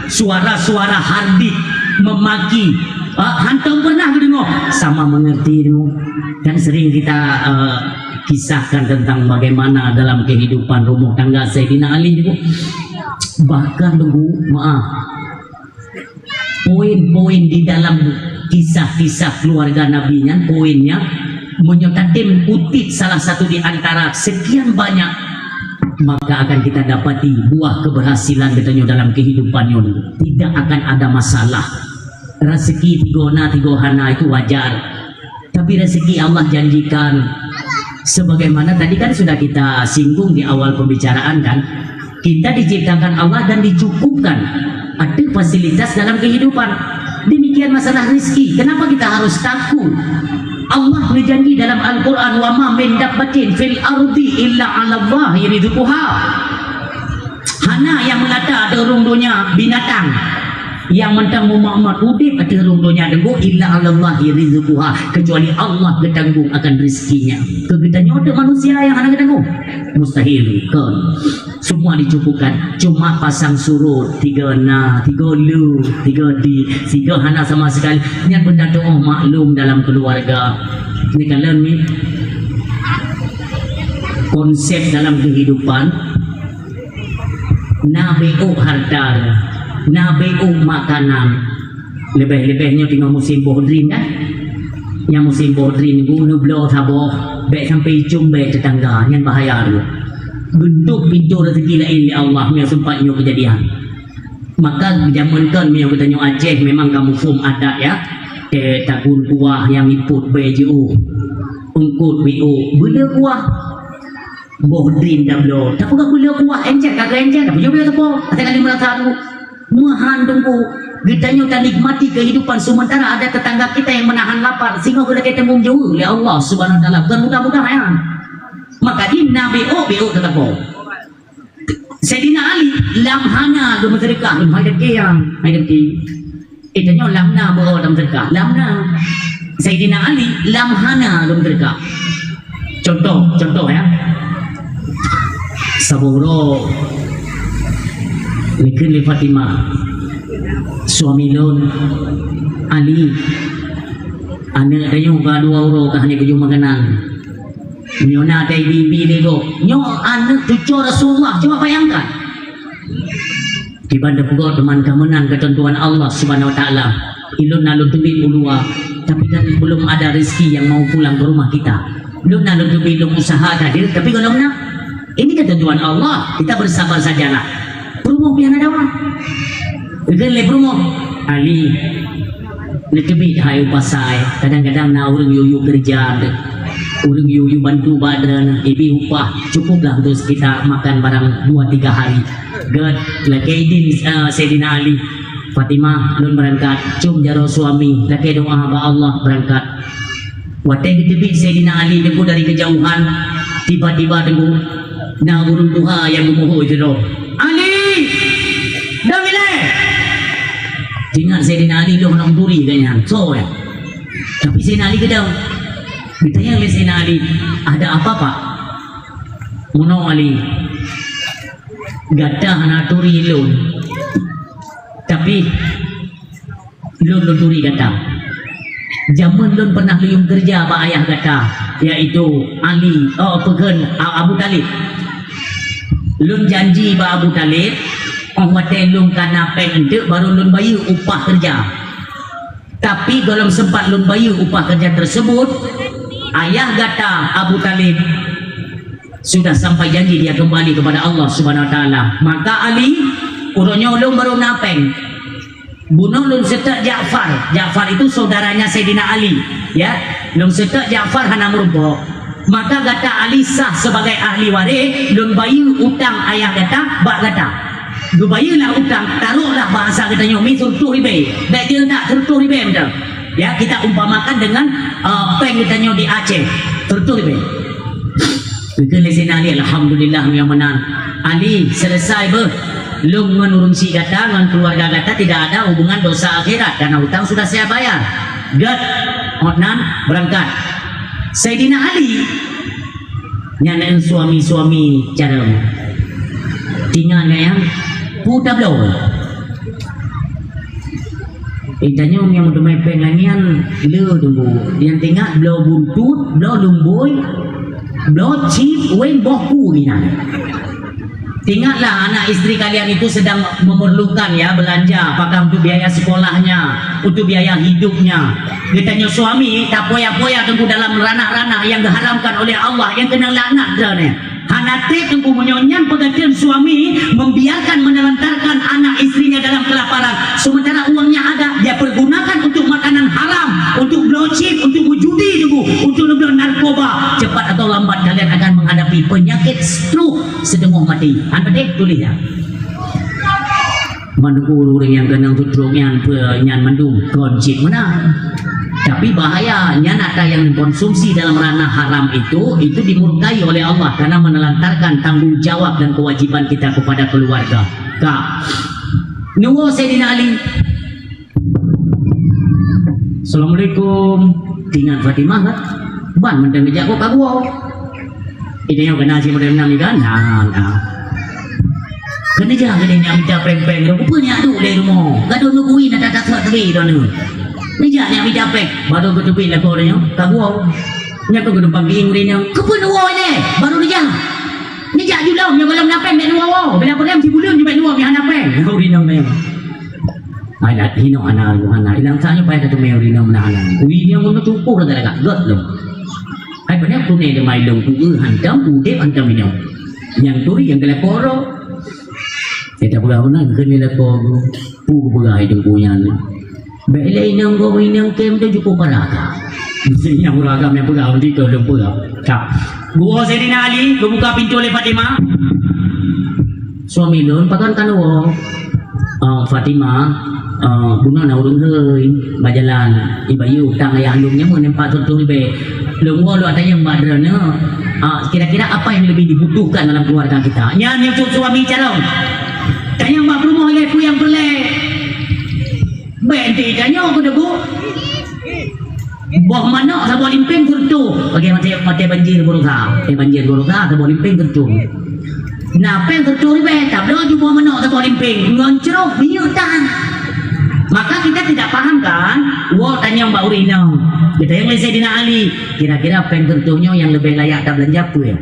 suara-suara hardik memaki. Ah, hantom pernah geudeungoe. Sama mengerti, Teungku. Kan sering kita, eh, kisahkan tentang bagaimana dalam kehidupan rumah tangga Saidina Ali, Teungku. Bahkan, Teungku, maaf, poin-poin di dalam kisah-kisah keluarga Nabi nyan, poinnya, meunyoe tatem kutip salah satu di antara sekian banyak, maka akan kita dapati buah keberhasilan geutanyoe dalam kehidupan nyoe. Tidak akan ada masalah. Rezeki tigo na, tigo hana, itu wajar. Tapi rezeki Allah janjikan, sebagaimana tadi kan sudah kita singgung di awal pembicaraan, kan, kita diciptakan Allah dan dicukupkan, ada fasilitas dalam kehidupan. Demikian masalah rezeki. Kenapa kita harus takut? Allah berjanji dalam Al-Quran, "Wa ma min dabbatin fil ardi illa 'alallahi rizquha." Hana nyang meulata ateueh rhueng donya binatang nyang mantong mumat-mumat udép ateueh rhueng donya, Teungku, "illa 'alallahi rizquha," kecuali Allah geutanggong akan rezekinya. Keu geutanyoe teuk manusia nyang hana geutanggong? Mustahil, kon. Semua dicukupkan. Cuma pasang surut, tiga na, tiga lu, tiga di, tiga hana sama sekali. Nyan benda tu, oh, maklum dalam keluarga. Ni kalian ni konsep dalam kehidupan. Na beuôk hareuta, na beuôk makanan. Leubeh-leubeh nyoe teungoh musim boh drien, kan? Nyang musim boh drien, guna bloe saboh, bèk sampai icum bèe teutangga, nyan bahaya tu. Geuntok pintoe rezeki laén lé Allah, meunyoe seumpat nyoe keujadian. Maka jameun kon meunyoe geutanyoe Aceh memang ka muphom adat, ya. Eh, tagun kuah nyang ipot bèe jiôh. Eungkôt beuôk, beuleu kuah. Boh drien tabloe. Tapeugah beuleu kuah, encet ka geuencet, tapeujeuet beuyoe teupeu. Asai ka lheueh meurasa tu. Meuhan Teungku, geutanyoe tanikmati kehidupan sementara ada tetangga kita yang menahan lapar, singoh geulakèe tanggong jaweueb lé Allah Subhanahu wa Taala. Bukan mudah-mudahan. Maka di na beuôk, beuôk teutabloe. Saidina Ali lam hana geumeuseudeukah, hai geutanyoe, hai geutanyoe. Eh, tanyoe lam na beuo lam seudeukah. Lam na. Saidina Ali lam hana lom seudeukah. Contoh, contoh, ya. Saboh uroe, geukheun lé Fatimah, "Suami lôn, Ali, aneuk tanyoe ka dua uroe ka hana geujok makanan. Nyoe na teuibi-ibi lé gob. Nyoe aneuk cucoe Rasulullah, cuba bayangkan." Kiban teupeugah teuma ka meunan keutentuan Allah Subhanahu wa Taala. Ilôn na lôn teubiet u luwa, tapi kan belum ada rezeki yang mau pulang ke rumah kita. Lôn na lôn teubiet lôn usaha tadi, tapi gohlom na. Ini ketentuan Allah, kita bersabar sajalah. Peurumoh pih hana dawa. Geukheun lé peurumoh, "Ali, neuteubiet hai u pasai, kadang-kadang na ureueng yue-yue keureuja, ureueng yue-yue bantu bak droeneuh, ibi upah, cukuplah untuk kita makan barang dua tiga hari." Gèt, lakèe idin, eh, Saidina Ali, "Fatimah, lôn beurangkat, com jaroe suami, lakèe doa bak Allah, beurangkat." Watèe geuteubiet Saidina Ali Teungku dari keujauhan, tiba-tiba Teungku, na ureueng tuha nyang geumeuhôi sidroe, "Ali! Dong ilèe!" Ingat Saidina Ali lôn hana turi gobnyan. Soe ya? Tapi Saidina Ali geudong. Geutanyong lé Saidina Ali, "Ada apa, Pak?" "Meunoe Ali, gata hana turi lôn. Tapi lôn, lôn turi gata. Jameun lôn pernah lôn keureuja bak ayah gata, yaitu Ali, oh, peue kheun, A-, Abu Thalib. Lôn janji bak Abu Thalib, oh watèe lôn ka na pèng eunteuk, baru lôn bayeue upah keureuja. Tapi gohlom seumpat lôn bayeue upah keureuja tersebut, ayah gata, Abu Thalib, sudah sampai janji dia kembali kepada Allah Subhanahu Wa Taala. Maka Ali, uroe nyoe lôn baru na pèng." Bunoe lôn seutôt Ja'far. Ja'far itu saudaranya Saidina Ali, ya. Lôn seutôt Ja'far hana meurumpok. Maka gata Ali sah sebagai ahli waréh, lôn bayeue utang ayah gata bak gata. Geubayeue lah utang, tarôh lah bahasa geutanyoe mi seureutôh ribèe. Bèk jeuet that seureutôh ribèe meunan. Ya, kita umpamakan dengan, eh, pèng geutanyoe di Aceh. Seureutôh ribèe. Geukheun lé Saidina Ali, "Alhamdulillah, meunyoe meunan. Ali, selesai beuh. Lôn ngon ureueng chik gata, ngon keluarga gata tidak ada hubungan dosa akhirat, karena utang sudah saya bayar." Gèt, ôt nan, beurangkat. Saidina Ali, nyan suami-suami carông. Tingat nyan, peue tabloe. Eh, tanyoe nyang meuteumé péng lagèe nyan le teungku. Nyang teuingat bloe buntut, bloe lumbôi, bloe cit, wéng boh ku inan. Ingatlah, anak istri kalian itu sedang memerlukan, ya, belanja, apakah untuk biaya sekolahnya, untuk biaya hidupnya. Geutanyoe suami tapoya-poya teungku dalam ranah-ranah yang diharamkan oleh Allah, yang kena laknat droeneuh. Hana trép teungku meunyoe nyan peugah kheun suami membiarkan menelantarkan anak istrinya dalam kelaparan, sementara uangnya ada, dia pergunakan untuk makanan haram, untuk bloe cit, untuk berjudi teungku, untuk neubloe narkoba. Cepat atau lambat kalian akan menghadapi penyakit stroke seteungoh mati. Han patéh tuléh ya. Mandum ureueng nyang keunong stroke nyan, peue nyan mandum kon cit meunan. Tapi bahaya, nyan atra nyang dikonsumsi dalam ranah haram itu, itu dimurkai oleh Allah karena menelantarkan tanggung jawab dan kewajiban kita kepada keluarga. Ka. Neuwoe Saidina Ali. Assalamualaikum. Tingat Fatimah kan? Ban mantong geujak kok ka gua. Ide nyang kena si model nam ni kan? Nah, nah. Kena jak kena nyak mita péng-péng tu. Rupa nyak duk lé rumoh. Gadoh nungguin ada tak tak terbit tu. Ni jak nyak mita péng. Baru beuteubiet lakoe nyoe. Ka gua. Nyak tu geudong panggieng ureueng nyoe. Keupeue neuwoe nyoe? Baru dijak. Ni jak julong nyoe golom na péng bèk neuwoe. Bila peugah si buleuen nyoe bèk neuwoe, nyoe hana péng. Ureueng nyoe. Hai lat hinoe hana, hana. Ilang sa nyoe payah tateumé ureueng inong meunan hana. Ui dia mun teupeue lagak-lagak gèt lom. Hai banyak tunai lemai lom, ueu hantam, udép hantam inong. Nyang turi nyang geulakoro. Kita peugah meunan keu ni lakoe. Pu peugah itu punyan. Bèk lé inong gob inong kem tu cukup parah ka. Mesti nyang uragam nyang peugah, mesti tu lom peugah. Ka. Gua Saidina Ali geubuka pintoe lé Fatimah. Suami lôn pakon ka neuwoe. Ah, Fatimah, ah, bunoe na ureueng hei bak jalan. Ibayeue utang ayah lôn nyan meunan empat ratus ribèe. Lôn woe lôn atanyong bak droeneuh, ah, kira-kira apa yang lebih dibutuhkan dalam keluarga kita? Nyan nyang cok suami carông. Tanyong bak peurumoh lé peue nyang peureulèe. Bèk enti tanyoe keu debu. Boh manok saboh limpéng sireutoh. Bagi maté, maté banjir Gorontalo. Maté banjir Gorontalo saboh limpéng sireutoh. Na péng sireutoh ribèe, tabloe ju boh manok saboh limpéng. Ngon crok minyeuk tan. Maka kita tidak paham kan? Woe tanyong bak ureueng inong. Geutanyong lé Saidina Ali, kira-kira péng sireutoh nyoe nyang leubeh layak tabelanja peue?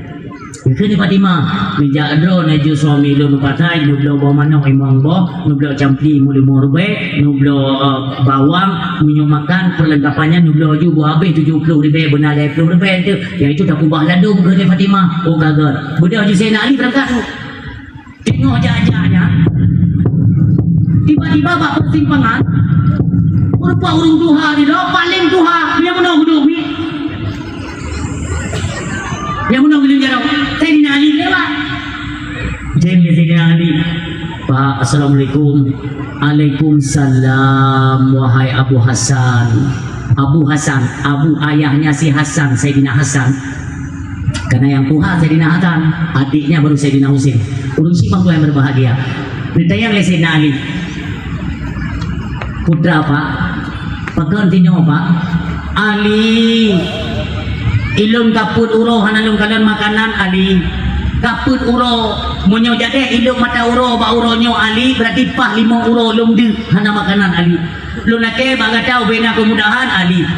Kheun Fatimah, neujak droe laju suami lôn u pasai, neubloe boh manok limong boh, neubloe campli limong ribèe, neubloe, eh, bawang, minyeuk makan, perlengkapannya neubloe ju boh habéh tujoh ploh ribèe, beuna lhèe ploh ribèe tu. Nyang itu takubah ladôm kheun Fatimah. Oh, ka gèt. Beudôh ju Saidina Ali beurangkat. Teungoh jak-jak nyan, tiba-tiba bak persimpangan, meurumpok ureueng tuha di lom, paléng tuha, nyang meunoe geuduek mi. Nyang meunoe geuduek jaroe, Saidina Ali lewat. Jém lé Saidina Ali, "Pak, assalamualaikum." "Waalaikumsalam, wahai Abu Hasan." Abu Hasan, abu ayahnya si Hasan, Saidina Hasan. Karena yang tuha Saidina Hasan, adiknya baru Saidina Husain. Ureueng sibang tu yang berbahagia. Ditanyong lé Saidina Ali. Putra, Pak. Pakon tinyoe, Pak? Ali. Ilôn kapeuet uroe hana lôn kalon makanan, Ali. Kapeuet uroe, meunyoe jadeh ilôn mata uroe bak uroe nyoe, Ali, berarti paih limong uroe lôn deuek hana makanan, Ali. Lôn lakée bak gata ubena keumudahan, Ali.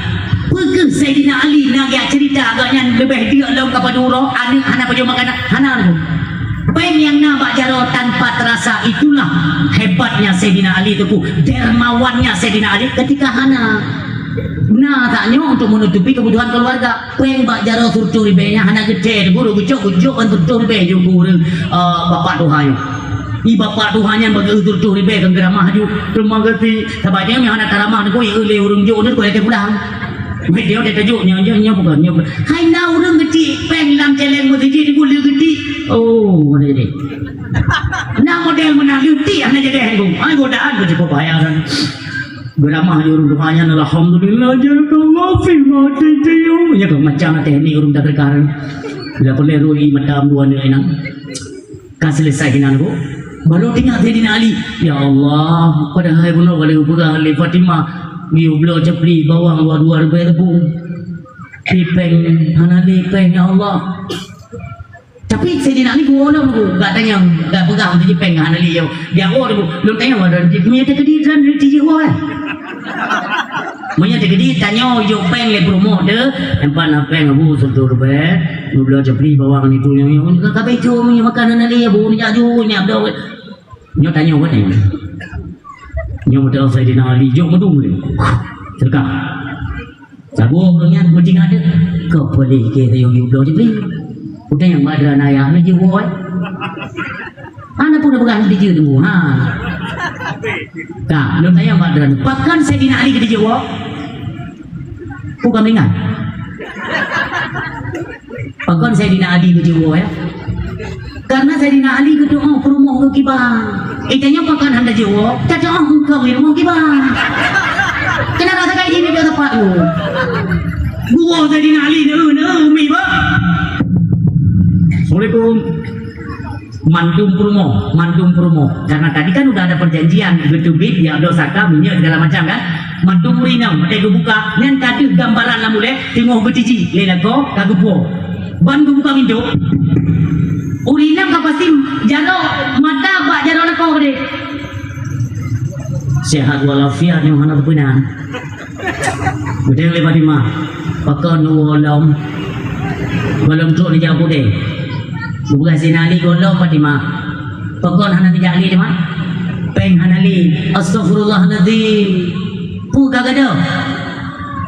Peu kheueh Saidina Ali na geujak ceurita gobnyan leubeh deuek lom kapadub uroe, aneuëk hana pajoh makanan, hana lôn. Péng nyang na bak jaroe tanpa terasa, itulah hebatnya Saidina Ali, Teungku, dermawannya Saidina Ali ketika hana. Na tanyoe untuk menutupi kebutuhan keluarga. Péng bak jaroe sireutoh ribée nyan hana geuthée, Teungku, geucok-geucok ban sireutoh ribée jeuet keu ureuëng, eh, bapak tuha nyoe. Di bapak tuha nyan bagi sireutoh ribée kan geuramah ju. Terima kasih. Sabab nyan hana taramah, Teungku, ya lé ureuëng jok nyoe keu pulang. Weh, dia udah tajuk nyoe, nyoe, nyoe bukan, nyoe bukan. Hai na ureuëng geutik péng lam céléng meuseujid, Teungku, lé geutik. Oh, mana jadi? Na model meunan leutik hana jadi, Teungku. Ai godaan keu cukup bahaya kan. Geuramah di ureuëng tuha nyan, alhamdulillah, jazakallahu fi ma titiyu. Ya kan macam na teknik ureuëng dah terkar. Bila boleh rui mata dua ni enak. Ka selesai hinan, Bu. Baru teuingat Saidina Ali. Ya Allah, padahai bunoe ka lheueh geupeugah lé Fatimah, geuyue bloe ceupli bawang dua-dua ribée teupeue. Tapi péng hana lé péng, ya Allah. Tapi Saidina Ali geuwoe lom, Bu. Gak tanyong, gak peugah untuk jipéng hana lé, yo. Dia woe, Bu. Lôn tanyong, ada di punya tadi dan di tiji woe. Meunyoe teukeudi tanyoe jok péng lé peurumoh teuh, empat na péng Abu sireutoh ribée, dua belas ceupli bawang nyan, nyoe, nyoe, ka, ka beutôi meunyoe makanan lé Abu nyak ju, nyak do. Nyoe tanyoe buet nyoe. Nyoe beutôi Saidina Ali jok meudung lé. Seudeukah. Saboh ureuëng nyan meucingat teuh, "Keu peulih keu sayong yue bloe ceupli." Udeb nyang bak droeneuh ayah nyoe jiwoe. Hana peue neupeugah lé jeuet teunggu, ha. Ka, lôn tanyong bak droeneuh, pakon Saidina Ali geujeuet woe? Peue ka meuingat? Pakon Saidina Ali geujeuet woe, ya? Karena Saidina Ali geutuoh peurumoh geuh kiban. Eh, tanyoe pakon hana jeuet woe? Tatuoh engkau di rumoh kiban. Kenapa sagai jih nibak teumpat tu? Geuwoe Saidina Ali, neu, neu, umi, bah. Assalamualaikum. Mandum peurumoh, mandum peurumoh. Karena tadi kan udah ada perjanjian, geuteubiet, ya, bloe saka, minyeuk, segala macam, kan? Mandum ureueng inong, watèe geubuka, nyan ka deuh gambaran lam ulèe, teungoh beutiji lé lakoe, ka geupuwoe. Ban geubuka pintô, ureueng inong ka pasti jaroe mata bak jaroe lakoe keudéh. Sehat walafiat, nyoe hana teupeuna. Geutanyong lé Fatimah, "Pakon neuwoe lom? Gohlom trok neujak u keudè." Geupeugah Saidina Ali, "Gohlom, Fatimah." "Pakon hana neujak lé, Fatimah?" "Pèng hana lé." "Astaghfirullahalazim. Peue ka gadôh?"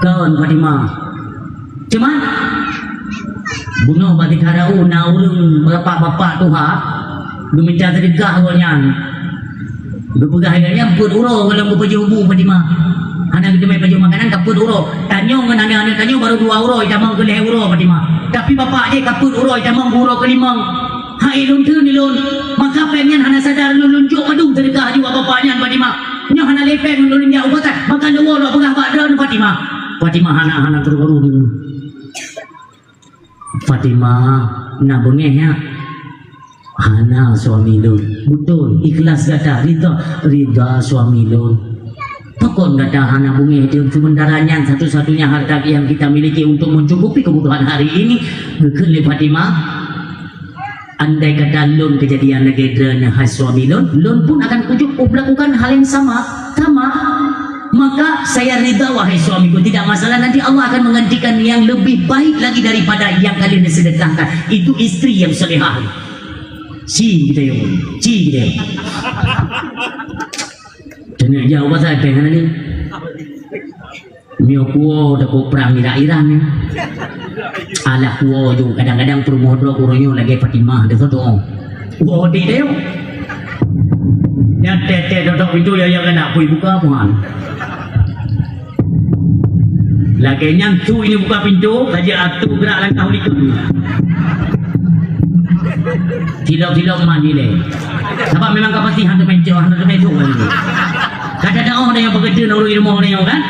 "Kon, Fatimah. Cuma bunoe bak Tikarau na ureueng bapak-bapak tuha geumita seudeukah awaknyan. Geupeugah lagèe nyan peuet uroe gohlom geupajoh bu, Fatimah. Hana geuteumèe pajoh makanan, ka peuet uroe. Tanyoe ngon aneuk-aneuk tanyoe barô dua uroe, tamong keu lhèe uroe, Fatimah. Tapi bapak jih ka peuet uroe, tamong keu uroe keulimong. Hai lôn theun lôn, maka pèng nyan hana sadar lôn, lôn jok padum seudeukah aju bak bapak nyan, Fatimah. Nyoe hana lé pèng lôn jak u pasai, maka lôn woe lôn peugah bak droeneuh, Fatimah." Fatimah hana, hana teuruk-ruk. "Fatimah, na beungèh nyak?" "Hana, suami lôn." "Beutôi, ikhlas gata, ridha?" "Ridha, suami lôn." "Pakon gata hana beungèh, sementara nyan satu-satunya harta yang kita miliki untuk mencukupi kebutuhan hari ini?" Geukheun lé Fatimah, "Andai kata lôn keujadian lagèe droeneuh, hai suami lôn, lôn pun akan kujok melakukan hal yang sama, sama. Maka saya ridha, wahai suamiku, tidak masalah, nanti Allah akan menggantikan yang lebih baik lagi daripada yang kalian sedekahkan." Itu istri yang salehah. Ci geutanyoe, ci geutanyoe. Keuneuk jak u pasai pèng hana lé. Nyoe kuwoe takot prang Irak-Iran nyoe. Alah kuwoe ju, kadang-kadang peurumoh droe uroe nyoe lagèe Fatimah, dia satu. Kuwoe di dia. Nyan tèt-tèt dodok pintoe, ya, ya, keuneuk pui buka, Tuhan. Lagèe nyan su ini buka pintoe, saja atu gerak langkah ulikun. Tilok-tilok mandi lé. Sabab memang ka pasti hantu mencok, hantu mencok kan. Kata dah oh, dah yang bekerja nang ureueng rumoh nyoe kan.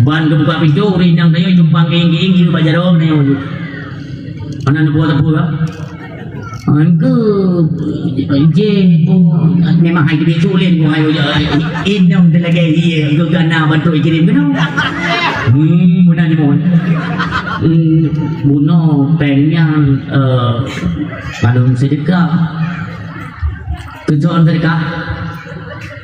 Ban geubuka pintoe, ureueng inong nyoe jumpang gieng-gieng, jeuet bak jaroe nyoe. Hana neubuet apa-apa. Engkau je pun memang hai kena culin pun hai inong teu lagèe ie geuh gana bantu ikirim keunoe. Hmm, meunan nyoe. Hmm, bunoe péng nyan, eh, balum seudeukah. Keusoe seudeukah.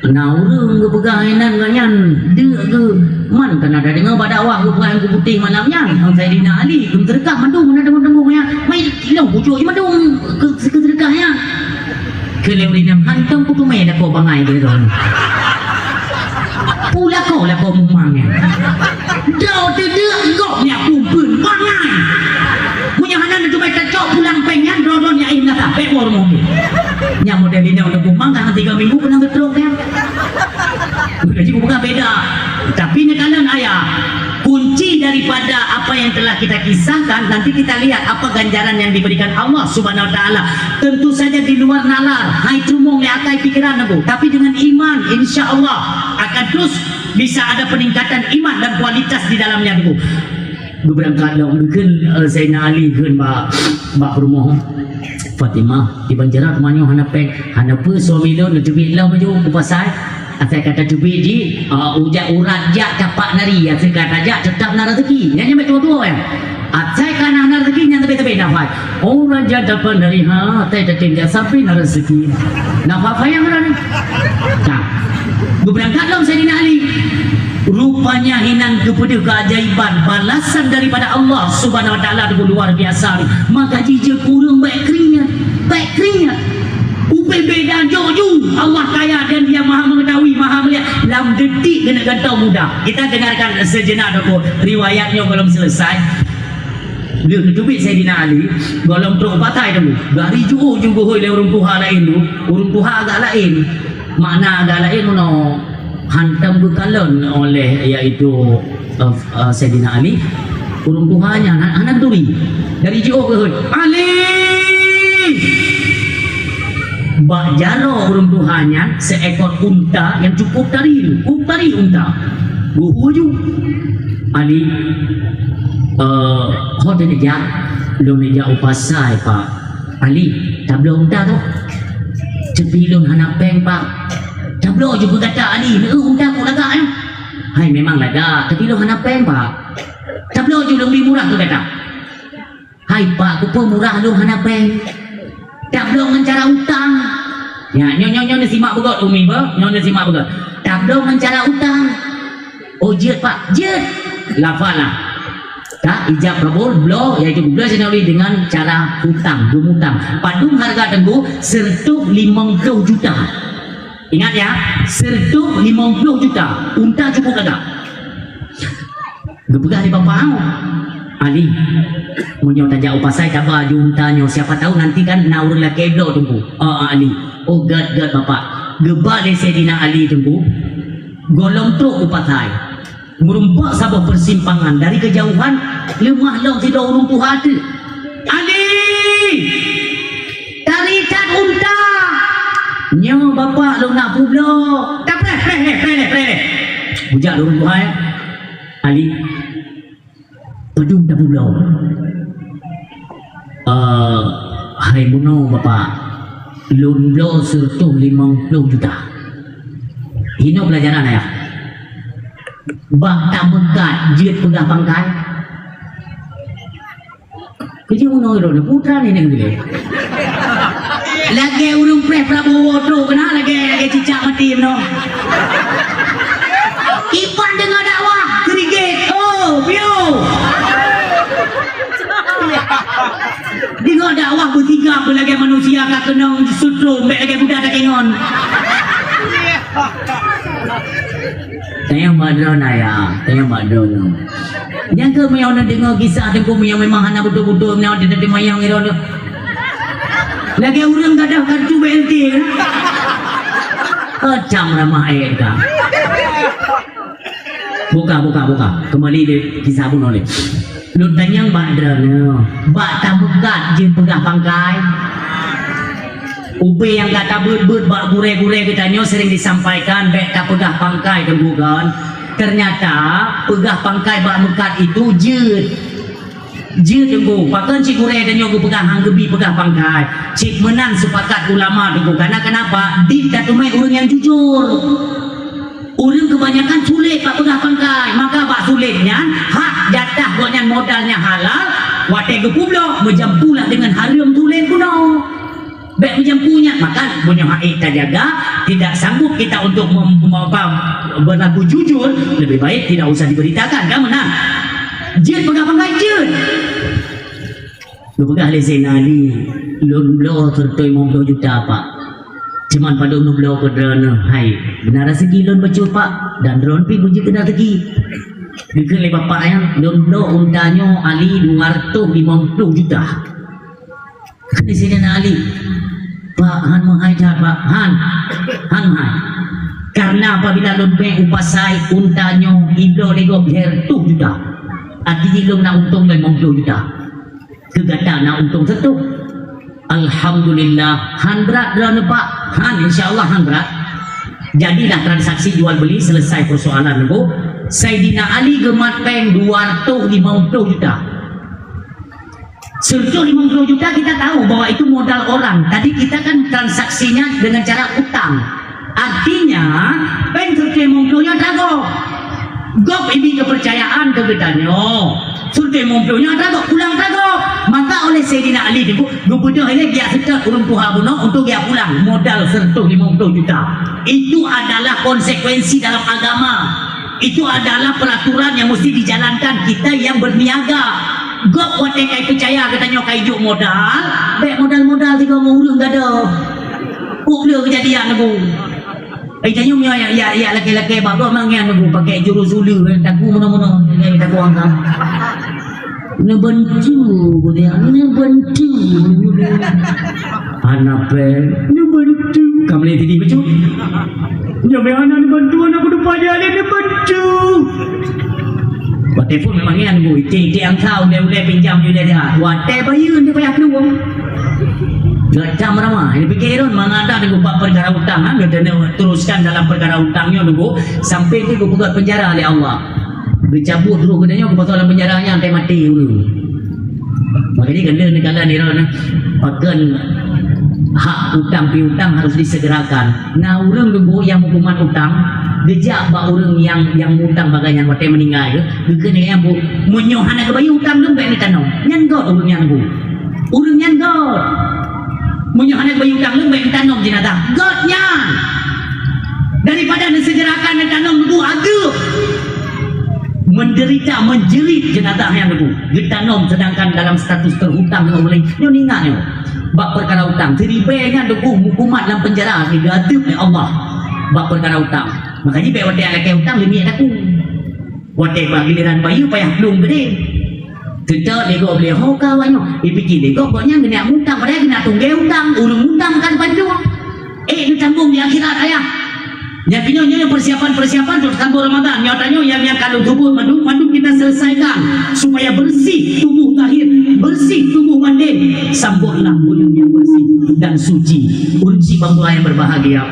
Na ureueng geupeugah inan ngon nyan, deuk geuh, man kana tadeungoe bak dakwah geupeugah Teungku Putéh malam nyan, ngon Saidina Ali, geuseudeukah mandum na teungoh-teungoh nyan, mai ilong pucuk jih mandum keu, keu seudeukah nyan. Keu lheueh ureueng nyan hantom kuteumé lakoe bangai keu droe. Pu lakoe, lakoe mumang nyan. Droe teudeuk gop nyan pumpeuen bangai. Meunyoe hana neuteumé tacok pulang péng nyan, droe-droe nyan éh na sabé woe rumoh. Nyang model inong Teungku Mang ka tiga minggu keunan geutrok nyan. Udah cukup bukan beda. Tapi neukalon ayah, kunci daripada apa yang telah kita kisahkan, nanti kita lihat apa ganjaran yang diberikan Allah Subhanahu Wa Taala. Tentu saja di luar nalar, hai teureumeung lé akai pikiran Teungku. Tapi dengan iman, insya Allah akan terus bisa ada peningkatan iman dan kualitas di dalamnya Teungku. Geubeurangkat lom geukheun, eh, Zainal Ali kheun bak, bak peurumoh Fatimah, "Iban jarak teuma nyoe hana péng, hana peue suami lôn neuteubiet lom laju u pasai. Asai ka tateubiet jih, ah, uja-, urat jak tapak nari, asai ka tajak teutap na raseuki." Nyan nyang bèk tuwoe-tuwoe nyan. Asai ka na, na raseuki nyan teubiet-teubiet nafai. Urat jak tapak nari, ha, asai tatem jak sapi na raseuki. Nafai payah na ni. Nah, geubeurangkat lom Saidina Ali. Rupanya hinan geupeudeuh keajaiban balasan daripada Allah Subhanahu Wa Taala tu luar biasa. Maka jijeuet ureueng bèk kringat, bèk kringat. Ubé beda jok ju, Allah kaya dan Dia Maha Mengetahui, Maha Melihat. Lam detik keuneuk gantoe mudah. Kita dengarkan sejenak dulu riwayat nyoe belum selesai. Lheueh neuteubiet Saidina Ali, gohlom trok u pasai Teungku. Dari jiôh ju geuhôi lé ureueng tuha laén tu, ureueng tuha agak laén. Makna agak laén meunoe, hantom geukalon oleh, yaitu, eh, eh, Saidina Ali. Ureueng tuha nyan ha-, hana turi. Dari jiôh geuhôi, "Ali!" Bak jaroe ureueng tuha nyan seekor unta nyang cukup tari, cukup tari unta. Geuhôi ju. "Ali, eh, ho teuneuk jak?" "Lôn neuk jak u pasai, Pak." "Ali, tabloe unta tu." "Tapi lôn hana péng, Pak." "Tabloe ju keu gata, Ali, neueu unta keu lagak nyoe." "Hai, memang lagak, tapi lôn hana péng, Pak." "Tabloe ju lôn bri murah keu gata." "Hai Pak, keupeue murah lôn hana péng? Tabloe ngon cara utang." Nyan, nyoe, nyoe, nyoe neusimak beugöt, Umi, beuh. Nyoe neusimak beugöt. "Tabloe ngon cara utang." "Oh, jeuet, Pak." "Jeuet." Lafala. Ka, ijab kabul, bloe, yaitu geubloe Saidina Ali dengan cara utang, geumutang. Padum hareuga Teungku? Seureutôh limong ploh juta. Ingat ya, seureutôh limong ploh juta. Unta cukup lagak. Geupeugah lé bapak, "Ali, meunyoe tajak u pasai taba aju unta nyoe, siapa tahu nanti kan na ureueng lakèe bloe Teungku." "Oh, Ali." "Oh, gèt, gèt, Bapak." Geuba lé Saidina Ali Teungku, gohlom trok u pasai. Meurumpok saboh peusimpangan, dari keujauhan leumah lom sidroe ureueng tuha teuk. "Ali! Tari that unta!" "Nyoe, Bapak, lôn na peubloe." "Tapreh, preh lé, preh lé, preh lé." Bujak lé ureueng tuha, ya. "Ali, padum tapeubloe?" "Eh, hai bunoe, Bapak, lôn bloe seureutôh limong ploh juta." Hinoe peulajaran, ayah. Bak tameukat jeuet peugah pangkai. Keu jeuet bunoe droeneuh, putra ni neng geude. Lagèe ureueng preh Prabowo trok keunan, lagèe, lagèe cicak mati meunoe. Iban deungoe dakwah, keurigit. Oh, piôh. Deungoe dakwah beusigap lagèe manusia ka keunong sutrom, bèk lagèe guda takengon. Tanyong bak droeneuh, ya. Tanyong bak droeneuh. Nyang keuh meunyoe neudeungoe kisah Teungku meunyoe memang hana beutôi-beutôi, meunyoe teuteumanyong droeneuh. Lagèe ureueng gadôh kartu B L T, kan? Kacam ramah ayat ka. Buka, buka, buka. Kembali di kisah bunoe ni. Lôn tanyong bak droeneuh, bak tameukat jeuet peugah pangkai? Ubé nyang ka tabeuet-beuet bak gurèe-gurèe geutanyoe sering disampaikan, bèk tapeugah pangkai Teungku, kan? Ternyata peugah pangkai bak meukat itu jeuet. Jeuet Teungku, pakon cit gurée tanyoe geupeugah han geubi peugah pangkai. Cit meunan sepakat ulama Teungku. Karena kenapa? Di tateumé ureuëng nyang jujur. Ureuëng kebanyakan sulet bak peugah pangkai, maka bak sulet nyan hak jatah gobnyan modal nyang halal, watée geupeubloe meujampu lah deungon hareuem sulet bunoe. Bék meujampu nyan, maka meunyoe hak ék tajaga, tidak sanggup kita untuk mem- mem- apa, berlaku jujur, lebih baik tidak usah diberitakan, kan meunan? Jeuet peugah pangkai jeuet. Geupeugah lé Zainal Ali, "Lôn bloe seureutoh limong ploh juta, Pak. Cuman padub lôn bloe keu droeneuh, hai, beuna raseuki lôn bacut, Pak, dan droeneuh pih beujeuet keu raseuki." Geukheun lé bapak nyan, "Lôn bloe unta nyoe, Ali, dua reutôh limong ploh juta." Kheun lé Saidina Ali, "Pak, han meuhai that, Pak. Han. Han meuhai. Karena apabila lôn bèe u pasai unta nyoe ibloe lé gob lhèe reutôh juta, arti jih lôn na untông limong ploh juta. Keu gata na untông seureutoh." "Alhamdulillah, han brat droeneuh, Pak." "Han, insya Allah han brat." Jadilah transaksi jual beli, selesai persoalan nyoe. Saidina Ali geumat pèng dua reutôh limong ploh juta. Seureutoh limong ploh juta kita tahu bahwa itu modal orang. Tadi kita kan transaksinya dengan cara utang. Artinya, pèng seureutoh limong ploh nyoe atra gob. Gob ibi kepercayaan keu geutanyoe. Seureutoh limong ploh nyoe atra gob, pulang atra gob. Maka oleh Saidina Ali geubeudôh ilèe geujak seutôt ureueng tuha bunoe untuk geujak pulang modal seureutoh limong ploh juta. Itu adalah konsekuensi dalam agama. Itu adalah peraturan yang mesti dijalankan kita yang berniaga. Gob watèe ka ipeucaya geutanyoe ka ijok modal, bèk modal-modal sigoe ngon ureueng gadoh. Kok le keujadian nyoe. Eh, tanyoe nyoe ya, ya, ya, lakèe-lakèe bak gob mangat nyoe, pakèk jurus uleue, eh, taku meunoe-meunoe, eh, taku angka. Neubantu, geutanyoe, neubantu. Hana pèng, neubantu. Ka mulai tadi bacut. Nyoe meuhana neubantu, aneuk kudu pajan lé neubantu. Watèe phôn memang nyan, Bu, iték-iték angka, ulèe-ulèe pinjam, ulèe lihat. Watèe bayeue, dia payah peuluwang. Gata meurama, ini pikir lôn, mangat dak nunggu bak peukara utang, ha, gata teruskan dalam peukara utang nyoe nunggu, sampai tu geupeugöt penjara lé Allah. Geucabut roh geutanyoe, geupasoe lam penjara nyan, teuh maté ureueng. Makajih kan lheueh neukalon droeneuh, pakon hak utang piutang harus disegerakan. Na ureueng nunggu nyang meukumat utang, geujak bak ureueng nyang, nyang mutang bagai nyan watèe meuninggai geuh, geukheun lé nyan, "Bu, meunyoe hana geubayeue utang lôn, bèk neutanom." Nyan göt ureueng nyan, Bu. Ureueng nyan göt. Meunyoe hana geubayeue utang lôn, bèk neutanom jeunazah. Göt nyan. Daripada neusegerakan neutanom, Bu, ageueb. Menderita, menjerit jeunazah nyan, Bu. Geutanom sedangkan dalam status terhutang ngon ureueng laén. Nyoe ingat nyoe. Bak peukara utang, siribèe nyan, Bu, meukumat lam penjara, geuadeueb lé Allah. Bak peukara utang. Makajih bèk watèe lakèe utang, leumiek taku. Watèe bak giliran bayeue payah plueng geude. Teutot lé gob lé ho ka awak nyoe. Ipike lé gob, gobnyan geuneuk mutang, padahai geuneuk tunggé utang, ureueng mutang kan bandum. Eh, neutambong di akhirat, ayah. Nyan keunoe nyoe persiapan-persiapan untuk sambot Ramadan. Nyoe tanyoe nyang, nyang ka lôn seubut mandum, mandum kita selesaikan supaya bersih tubuh zahir, bersih tubuh batin. Sambotlah buleuen nyang bersih dan suci. Ureueng syiek bangsa yang berbahagia.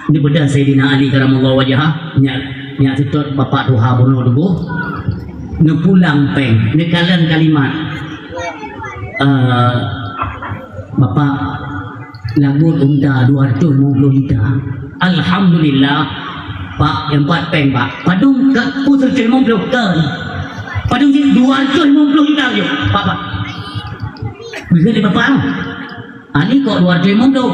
Di bedah Saidina Ali karamallahu wajhah, nyak, nyak seutôt bapak tuha bunoe tuboh. Neupulang pèng, neukalon kalimat. Eh, Bapak, lagot unta dua reutôh limong ploh juta. Alhamdulillah, Pak, nyang pat pèng, Pak. Padum ka, peue seureutoh limong ploh ka. Padum jih dua reutôh limong ploh juta jih, Pak, Pak. Bagi Bapak, ah, ni kok dua reutôh limong ploh.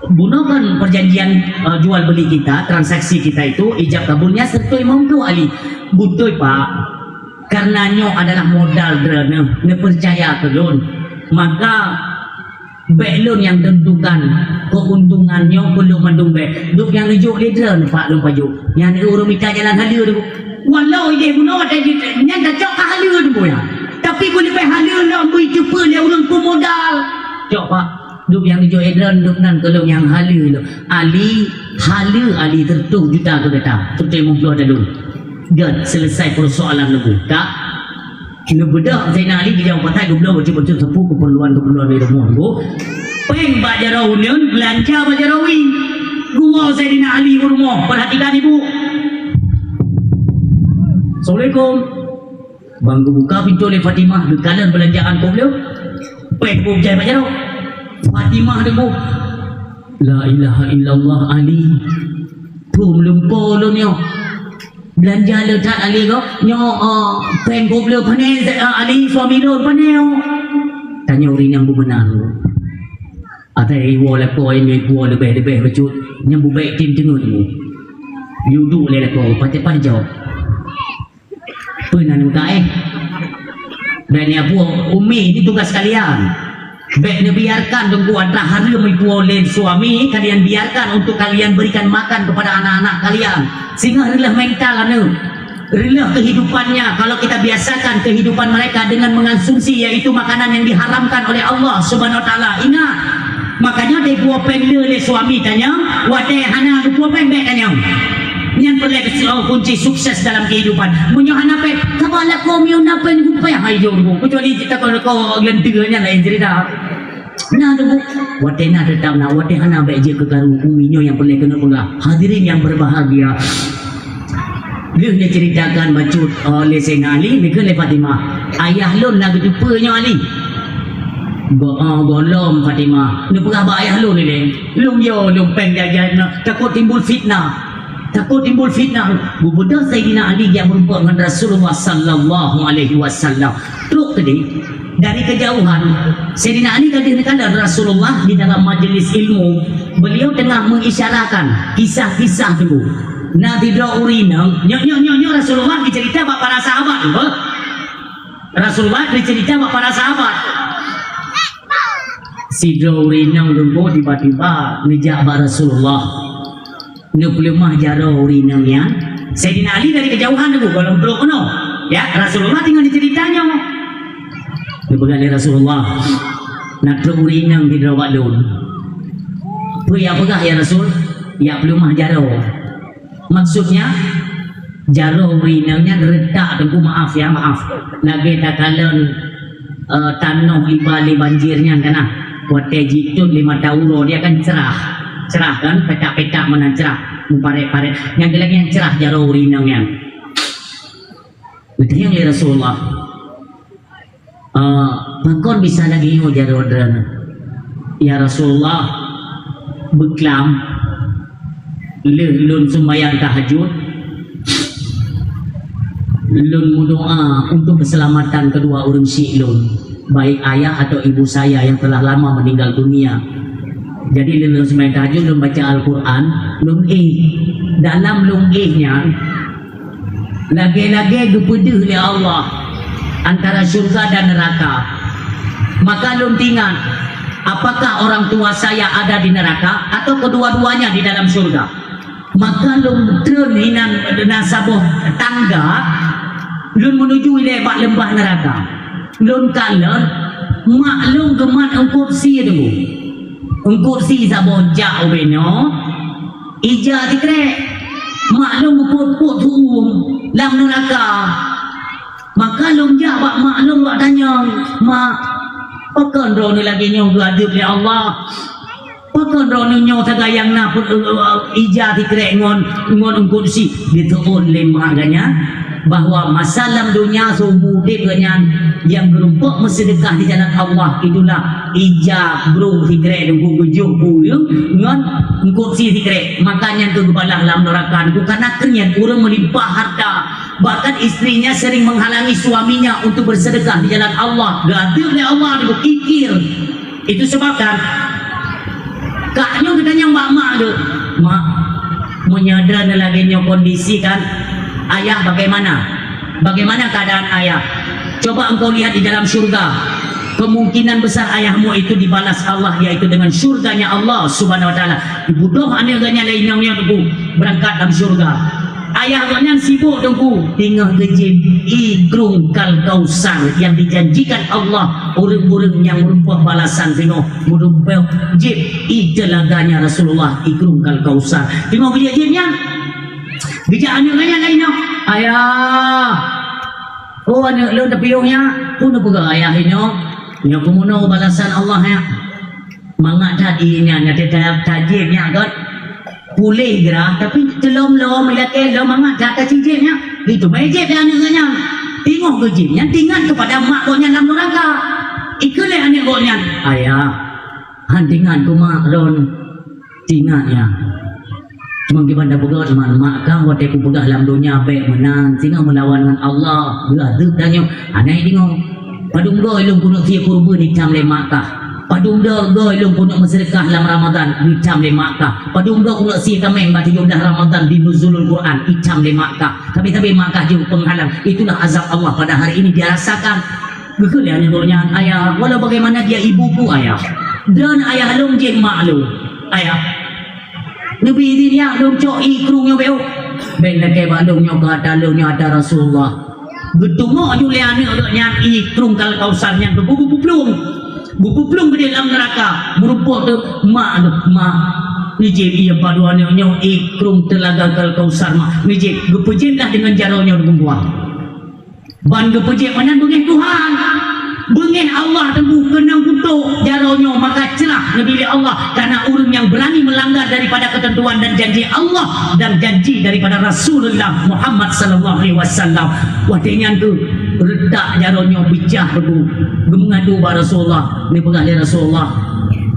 Bunoe kan perjanjian, eh, jual beli kita, transaksi kita itu, ijab kabulnya seureutoh limong ploh Ali. Beutôi, Pak. Karena nyoe adalah modal droeneuh, neupeucaya keu lôn. Maka, bèk lôn nyang tentukan keuntungan nyoe keu lôn mandum bèk. Duek nyang neujok lé droeneuh, Pak, lôn pajoh. Nyan ureueng mita jalan haleue tu. Walau idéh bunoe watèe jih, nyan tacok ka haleue tu, Bu, ya. Tapi beu leubèh haleue lom beu iteupeue lé ureueng peumodal. Cok, Pak. Duek nyang neujok lé droeneuh, duek nan keu lôn nyang haleue lôn. Ali, haleue Ali seureutoh juta keu gata, seureutoh limong ploh ata lôn. Göt, selesai persoalan lôn. Ka? Neubeudôh Zainal Ali geujaweueb patai geubloe bacut-bacut sapeue keperluan-keperluan di rumoh nyoe. Pèng bak jaroe uneuen, beulanja bak jaroe wie. Geuwoe Saidina Ali u rumoh, perhatikan ibu. Assalamualaikum. Ban geubuka pintoe lé Fatimah, geukalon beulanjaan kôb lé. Péng kôb jai bak jaroe. Fatimah deungoe, "La ilaha illallah, Ali. Thon lumpo lôn nyoe. Beulanja le that Ali gob. Nyoe, ah, péng kôb lé pané, ah, Ali suami lôn pané nyoe." Tanyoe ureueng nyang beumeunan. Atai iwoe lakoe nyoe ipuwoe leubeh-leubeh bacut, nyang bubek tem teungeut mu. Yuduek lé lakoe, patéh-patéh jaweueb. Peue na neuka, eh? Bèk neupuwoe, Umi, ini tugas kalian. Bèk neubiarkan teungku atra hareuem ipuwoe lé suami, kalian biarkan untuk kalian berikan makan kepada anak-anak kalian. Singoh reuloh mental aneuk. Reuloh kehidupannya, kalau kita biasakan kehidupan mereka dengan mengonsumsi, yaitu makanan yang diharamkan oleh Allah Subhanahu wa Taala. Ingat, makanya dipuwoe péng lé, lé suami tanyong, watèe hana geupuwoe péng bèk tanyong. Nyan peureulèe kunci sukses dalam kehidupan. Meunyoe hana péng, sabar lakoe, meunyoe na péng geupeugah, hai jong, kecuali kita kalau kau gelentir nyan lain cerita. Na tu, watèe na teutap na, watèe hana bèk jeuet keu karu, Umi nyoe nyang peureulèe keuneuk peugah. Hadirin yang berbahagia. Lheueh neuceritakan bacut, oh, lé Saidina Ali, neukheun lé Fatimah, "Ayah lôn na geuteupeue nyoe Ali?" Go-, oh, gohlom Fatimah. Neupeugah bak ayah lôn ilèe. Lôn yo, lôn péng jajan na, takot timbul fitnah. Takot timbul fitnah. Geubeudôh Saidina Ali jak meurumpok ngon Rasulullah sallallahu alaihi wasallam. Trok keudéh, dari kejauhan, Saidina Ali ka deuh neukalon Rasulullah di dalam majelis ilmu. Beliau tengah mengisyarakan kisah-kisah dulu. Na sidroe ureueng inong, nyoe, nyoe, nyoe, nyoe Rasulullah dicerita bak para sahabat, apa? Rasulullah dicerita bak para sahabat. Sidroe ureueng inong leumbot tiba-tiba neujak bak Rasulullah. Neupeuleumah jaroe ureueng inong nyan. Saidina Ali dari kejauhan tu, gohlom trok keunoe. Ya, Rasulullah teungoh dicerita nyoe. Neupeugah lé Rasulullah, "Na trok ureueng inong sidroe bak lôn." "Peue jak peugah, ya Rasul?" "Jak peuleumah jaroe." Maksudnya, jaroe ureueng inong nyan reutak, teungku, maaf ya, maaf. Lagèe takalon, eh, tanoh iba lé banjir nyan kan, ah. Watèe jitot lé mata uroe, dia kan cerah. Cerah kan, petak-petak meunan cerah, meuparet-paret. Nyan lagèe nyan cerah jaroe ureueng inong nyan. Geutanyong lé Rasulullah, "Ah, pakon bisa lagèe nyoe jaroe droeneuh?" "Ya Rasulullah, beuklam, lheueh lôn seumayang tahajud, lôn meudoa untuk keselamatan kedua ureueng syik lôn, baik ayah atau ibu saya yang telah lama meninggal dunia. Jadi, lheueh lôn seumayang tahajud, lôn baca Al-Quran, lôn éh. Dalam lôn éh nyan, lagèe-lagèe geupeudeuh lé Allah antara syurga dan neraka. Maka lôn teuingat, apakah orang tua saya ada di neraka atau kedua-duanya di dalam syurga? Maka lôn treun hinan na saboh tangga, lôn meunuju ilèe bak leumbah neraka. Lôn kalon, mak lôn geumat eungkôt sie teungku. Eungkôt sie saboh jak ubé nyoe, ija sikrek. Mak lôn geupot-pot su-uem lam neuraka. Maka lôn jak bak mak lôn lôn tanyong, "Mak, pakon droeneuh lagèe nyoe geuadeueb lé Allah? Pakon droeneuh nyoe sagai nyang na peuet, eh, ija sikrek ngon, ngon eungkôt sie?" Geuteuôt lé mak geuh nyan bahwa masa lam donya seumur udép geuh nyan nyang geurumpok meuseudeukah di jalan Allah, itulah ija brong sikrek teungku, geujok bu ureueng ngon eungkôt sie sikrek. Maka nyan keuh geubalah lam neuraka teungku, karena keu nyan ureueng meulimpah harta, bahkan istrinya sering menghalangi suaminya untuk bersedekah di jalan Allah. Geuadeueb lé Allah teungku, kikir. Itu sebab kan, kak nyoe geutanyong bak mak geuh, "Mak, meunyoe droeneuh lagèe nyoe kondisi kan, ayah bagaimana? Bagaimana keadaan ayah? Coba engkau lihat di dalam syurga. Kemungkinan besar ayahmu itu dibalas Allah, yaitu dengan syurganya Allah Subhanahu wa Taala." Geubeudôh aneuk geuh nyan lé inong nyoe teungku, beurangkat lam syurga. Ayah geuh nyan sibok teungku, teungoh geujieb ie krông Kal Kausar nyang dijanjikan Allah ureueng-ureueng nyang meurumpok balasan singoh meurumpok jieb ie teulaganya Rasulullah, ie krông Kal Kausar. Teungoh geujieb-jieb nyan, geujak aneuk geuh nyan lé inong, "Ayah, oh aneuk lôn, tapiôh nyak." "Peue neupeugah ayah inong?" "Nyoe keuh meunoe balasan Allah nyak." Mangat that ie nyan, nyan teutab tajieb nyak göt. Puléh grah, tapi teulom-lom, ilakèe lom mangat that tacijieb nyak. Itu meujieb lé aneuk geuh nyan. Teungoh geujieb nyan teuingat keupada mak gobnyan lam neuraka. Ikheun lé aneuk gobnyan, "Ayah, han teuingat keu mak lôn, teuingat nyan. Meukiban tapeugah teuma mak kah watée kupeugah lam donya bék meunan, singoh meulawan ngon Allah, geuazeub tanyoe." Hana ideungoe. "Padum goe lôn keuneuk sie keureubeuen icam lé mak kah. Padum goe lôn keuneuk meuseudeukah lam Ramadan, icam lé mak kah. Padum goe keuneuk sie kaméng bak tujoh blaih Ramadan di Nuzulul Quran, icam lé mak kah. Tapi-tapi mak kah jeuet peunghalang. Itulah azab Allah pada hari ini dia rasakan." Geukheun lé aneuk gobnyan, "Ayah, walau bagaimana dia ibuku, Ayah. Dan ayah lôn jeuet mak lôn, Ayah. Neubi idhin ya lôn cok ié krueng nyoe bék." "Bék lakée bak lôn nyoe keu ata lôn nyoe, ata Rasulullah." Geuteumok ju lé aneuk gobnyan ié krueng Al-Kausar nyan, geupeu-, geupeuplong. Geupeuplong keudeh lam neuraka. Meurumpok teuk, "Mak lôn, mak. Neujieb ié padum aneuk nyoe ié krueng Telaga Al-Kausar, mak. Neujieb, geupeujieb lah deungon jaroe nyoe deungon buah." Ban geupeujieb meunan beungéh Tuhan. Beungéh Allah teungku keunong kutok jaroe nyoe, maka ceurah neubi lé Allah karena ureuëng nyang beurani meulanggar daripada keuteuntuan dan janji Allah dan janji daripada Rasulullah Muhammad sallallahu alaihi wasallam. Watée nyan tu reutak jaroe nyoe beujah teungku, geumeungadu bak Rasulullah, neupeugah lé Rasulullah,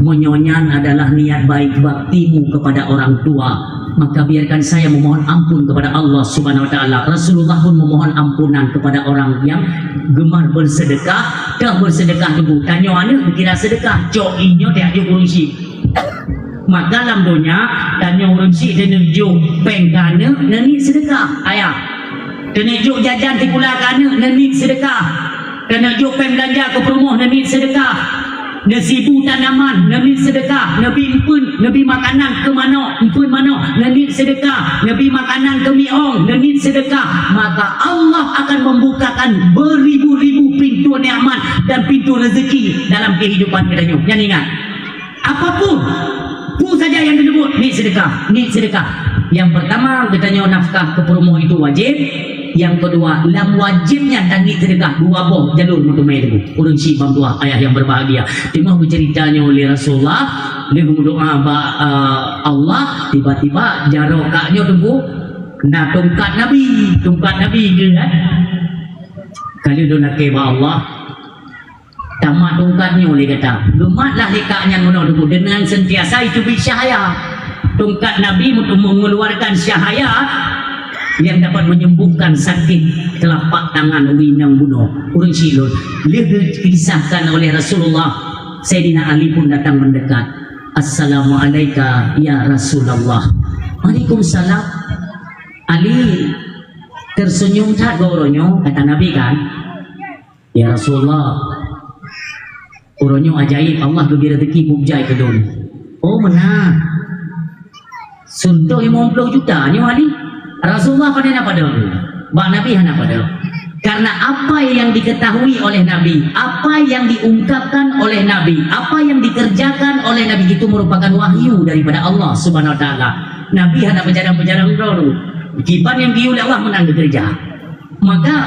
"Meunyoe nyan adalah niat baik baktimu kepada orang tua, maka biarkan saya memohon ampun kepada Allah Subhanahu wa Taala." Rasulullah pun memohon ampunan kepada orang yang gemar bersedekah. Kah bersedekah teungku, tanyoe aneuk geukira sedekah, cok ié nyoe tajok ureuëng syiek. Maka lam donya, tanyoe ureuëng syiek, taneuk jok péng keu aneuk, neuniet sedekah. Ayah, taneuk jok jajan sikula keu aneuk, neuniet sedekah. Taneuk jok péng beulanja keu peurumoh, neuniet sedekah. Neusibu tanaman, neuniet sedekah. Neubi eumpeuen, neubi makanan keu manok, eumpeuen manok, neuniet sedekah. Neubi makanan keu miong, neuniet sedekah. Maka Allah akan membukakan beribu-ribu pintu nikmat dan pintu rezeki dalam kehidupan geutanyoe. Nyan ingat, apapun, peue saja nyang teuseubut, niet sedekah, niet sedekah. Nyang peurtama, geutanyoe nafkah keu peurumoh itu wajéb. Nyang keudua, lam wajéb nyan dan niet sedekah, dua boh jalur meuteumé teungku. Ureuëng syiek ban tuha, ayah yang berbahagia. Teungoh geuceurita nyoe lé Rasulullah, lheueh geumeudoá bak, eh, Allah, tiba-tiba jaroe kak nyoe teungku, na tungkat Nabi, tungkat Nabi geuh, kan? Ka lheueh lôn lakée bak Allah, tamat tungkat nyoe lé gata. Geumatlah lé kak nyan meunoe teungku, dengan sentiasa itu bicahaya. Tungkat Nabi untuk mengeluarkan cahaya yang dapat menyembuhkan sakit telapak tangan ureuëng inong bunoe. Ureuëng syiek lôn, lheueh geukisahkan oleh Rasulullah, Saidina Ali pun datang mendekat. "Assalamualaika ya Rasulullah." "Waalaikumsalam." Ali tersenyum that bak uroe nyoe, kata Nabi kan, "Ya Rasulullah, uroe nyoe ajaéb, Allah geubri rezeki buet jai keu lôn." "Oh, meunan. Suntoh limong ploh juta nyoe, Ali?" Rasulullah pane na padub. Bak Nabi hana padub. Karena apa yang diketahui oleh Nabi, apa yang diungkapkan oleh Nabi, apa yang dikerjakan oleh Nabi itu merupakan wahyu daripada Allah Subhanahu wa Taala. Nabi hana peujarang-peujarang droe. Kiban nyang geuyue lé Allah meunan geukeureuja. Maka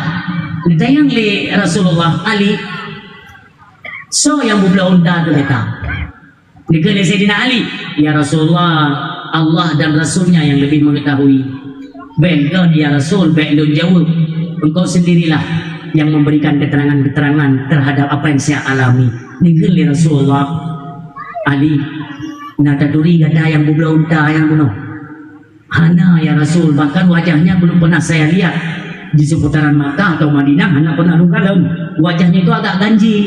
geutanyong lé Rasulullah, "Ali, soe nyang beubloe unta keu gata?" Dikheun lé Saidina Ali, "Ya Rasulullah, Allah dan Rasul-Nya yang lebih mengetahui." "Bék kon, ya Rasul, bék lôn jaweueb. Engkau sendirilah yang memberikan keterangan-keterangan terhadap apa yang saya alami." Dikheun lé Rasulullah, "Ali, na taturi gata nyang beubloe unta nyan bunoe?" "Hana, ya Rasul, bahkan wajahnya belum pernah saya lihat di seputaran Makkah atau Madinah, hana pernah lôn kalon. Wajahnya itu agak ganjil."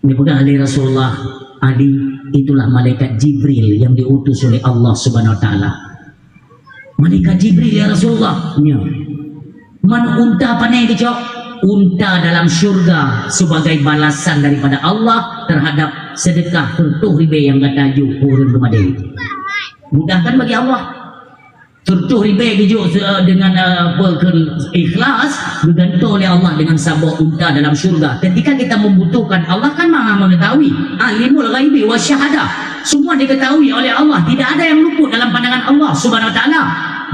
Dipeugah lé Rasulullah, "Ali, itulah malaikat Jibril yang diutus oleh Allah Subhanahu wa Taala." "Malaikat Jibril, ya Rasulullah?" "Nyo." "Man unta pane geucok?" "Unta dalam syurga sebagai balasan daripada Allah terhadap sedekah siratoh ribée nyang gata jok keu ureuëng geumadée." Mudah kan bagi Allah? Siratoh ribée geujok se-, dengan, eh, apa, keu ikhlas, geugantoe lé Allah dengan saboh unta dalam syurga. Ketika kita membutuhkan, Allah kan Maha Mengetahui, Alimul Ghaibi wa Syahadah. Semua diketahui oleh Allah, tidak ada yang luput dalam pandangan Allah Subhanahu wa Taala.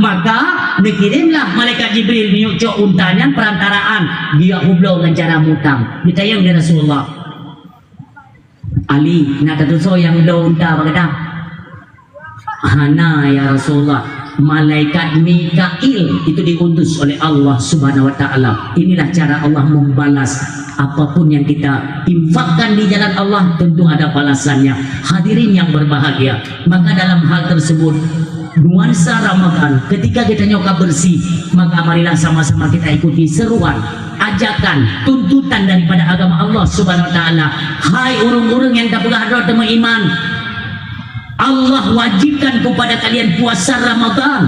Maka, neukirimlah malaikat Jibril meunyoe cok unta nyan perantaraan, geuyue beubloe ngon cara mutang. Geutanyong lé Rasulullah, "Ali, na tatusoe nyang bloe unta bak gata?" "Hana, ya Rasulullah." Malaikat Mikail itu diutus oleh Allah Subhanahu wa Ta'ala. Inilah cara Allah membalas apapun yang kita infakkan di jalan Allah, tentu ada balasannya. Hadirin yang berbahagia, maka dalam hal tersebut, nuansa Ramadan, ketika kita nyoka bersih, maka marilah sama-sama kita ikuti seruan, ajakan, tuntutan daripada agama Allah Subhanahu wa Ta'ala. Hai ureuëng-ureuëng nyang tapeugah droe teumeuiman, Allah wajibkan kepada kalian puasa Ramadan.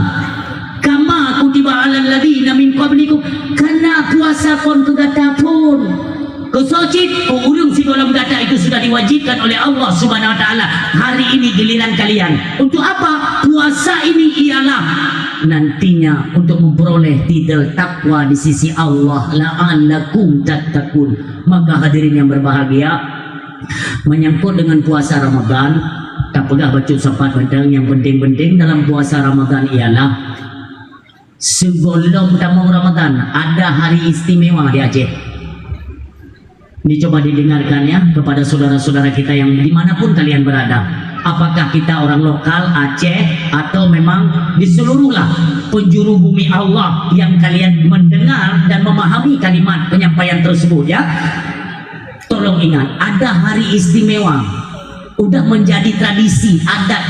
Kama kutiba alal ladzina min qablikum, karena puasa kon keu gata phon. Keu soe cit, keu ureuëng sigohlom gata itu sudah diwajibkan oleh Allah Subhanahu wa Ta'ala. Hari ini giliran kalian. Untuk apa? Puasa ini ialah nantinya untuk memperoleh titel takwa di sisi Allah. La'allakum tattaqun. Maka hadirin yang berbahagia, menyangkut dengan puasa Ramadan, tapeugah bacut sapat mantong, yang penting-penting dalam puasa Ramadan ialah sigohlom tamong Ramadan, ada hari istimewa di Aceh. Ini coba didengarkan ya kepada saudara-saudara kita yang dimanapun kalian berada. Apakah kita orang lokal Aceh atau memang di seluruhlah penjuru bumi Allah yang kalian mendengar dan memahami kalimat penyampaian tersebut ya? Tolong ingat, ada hari istimewa. Udah menjadi tradisi adat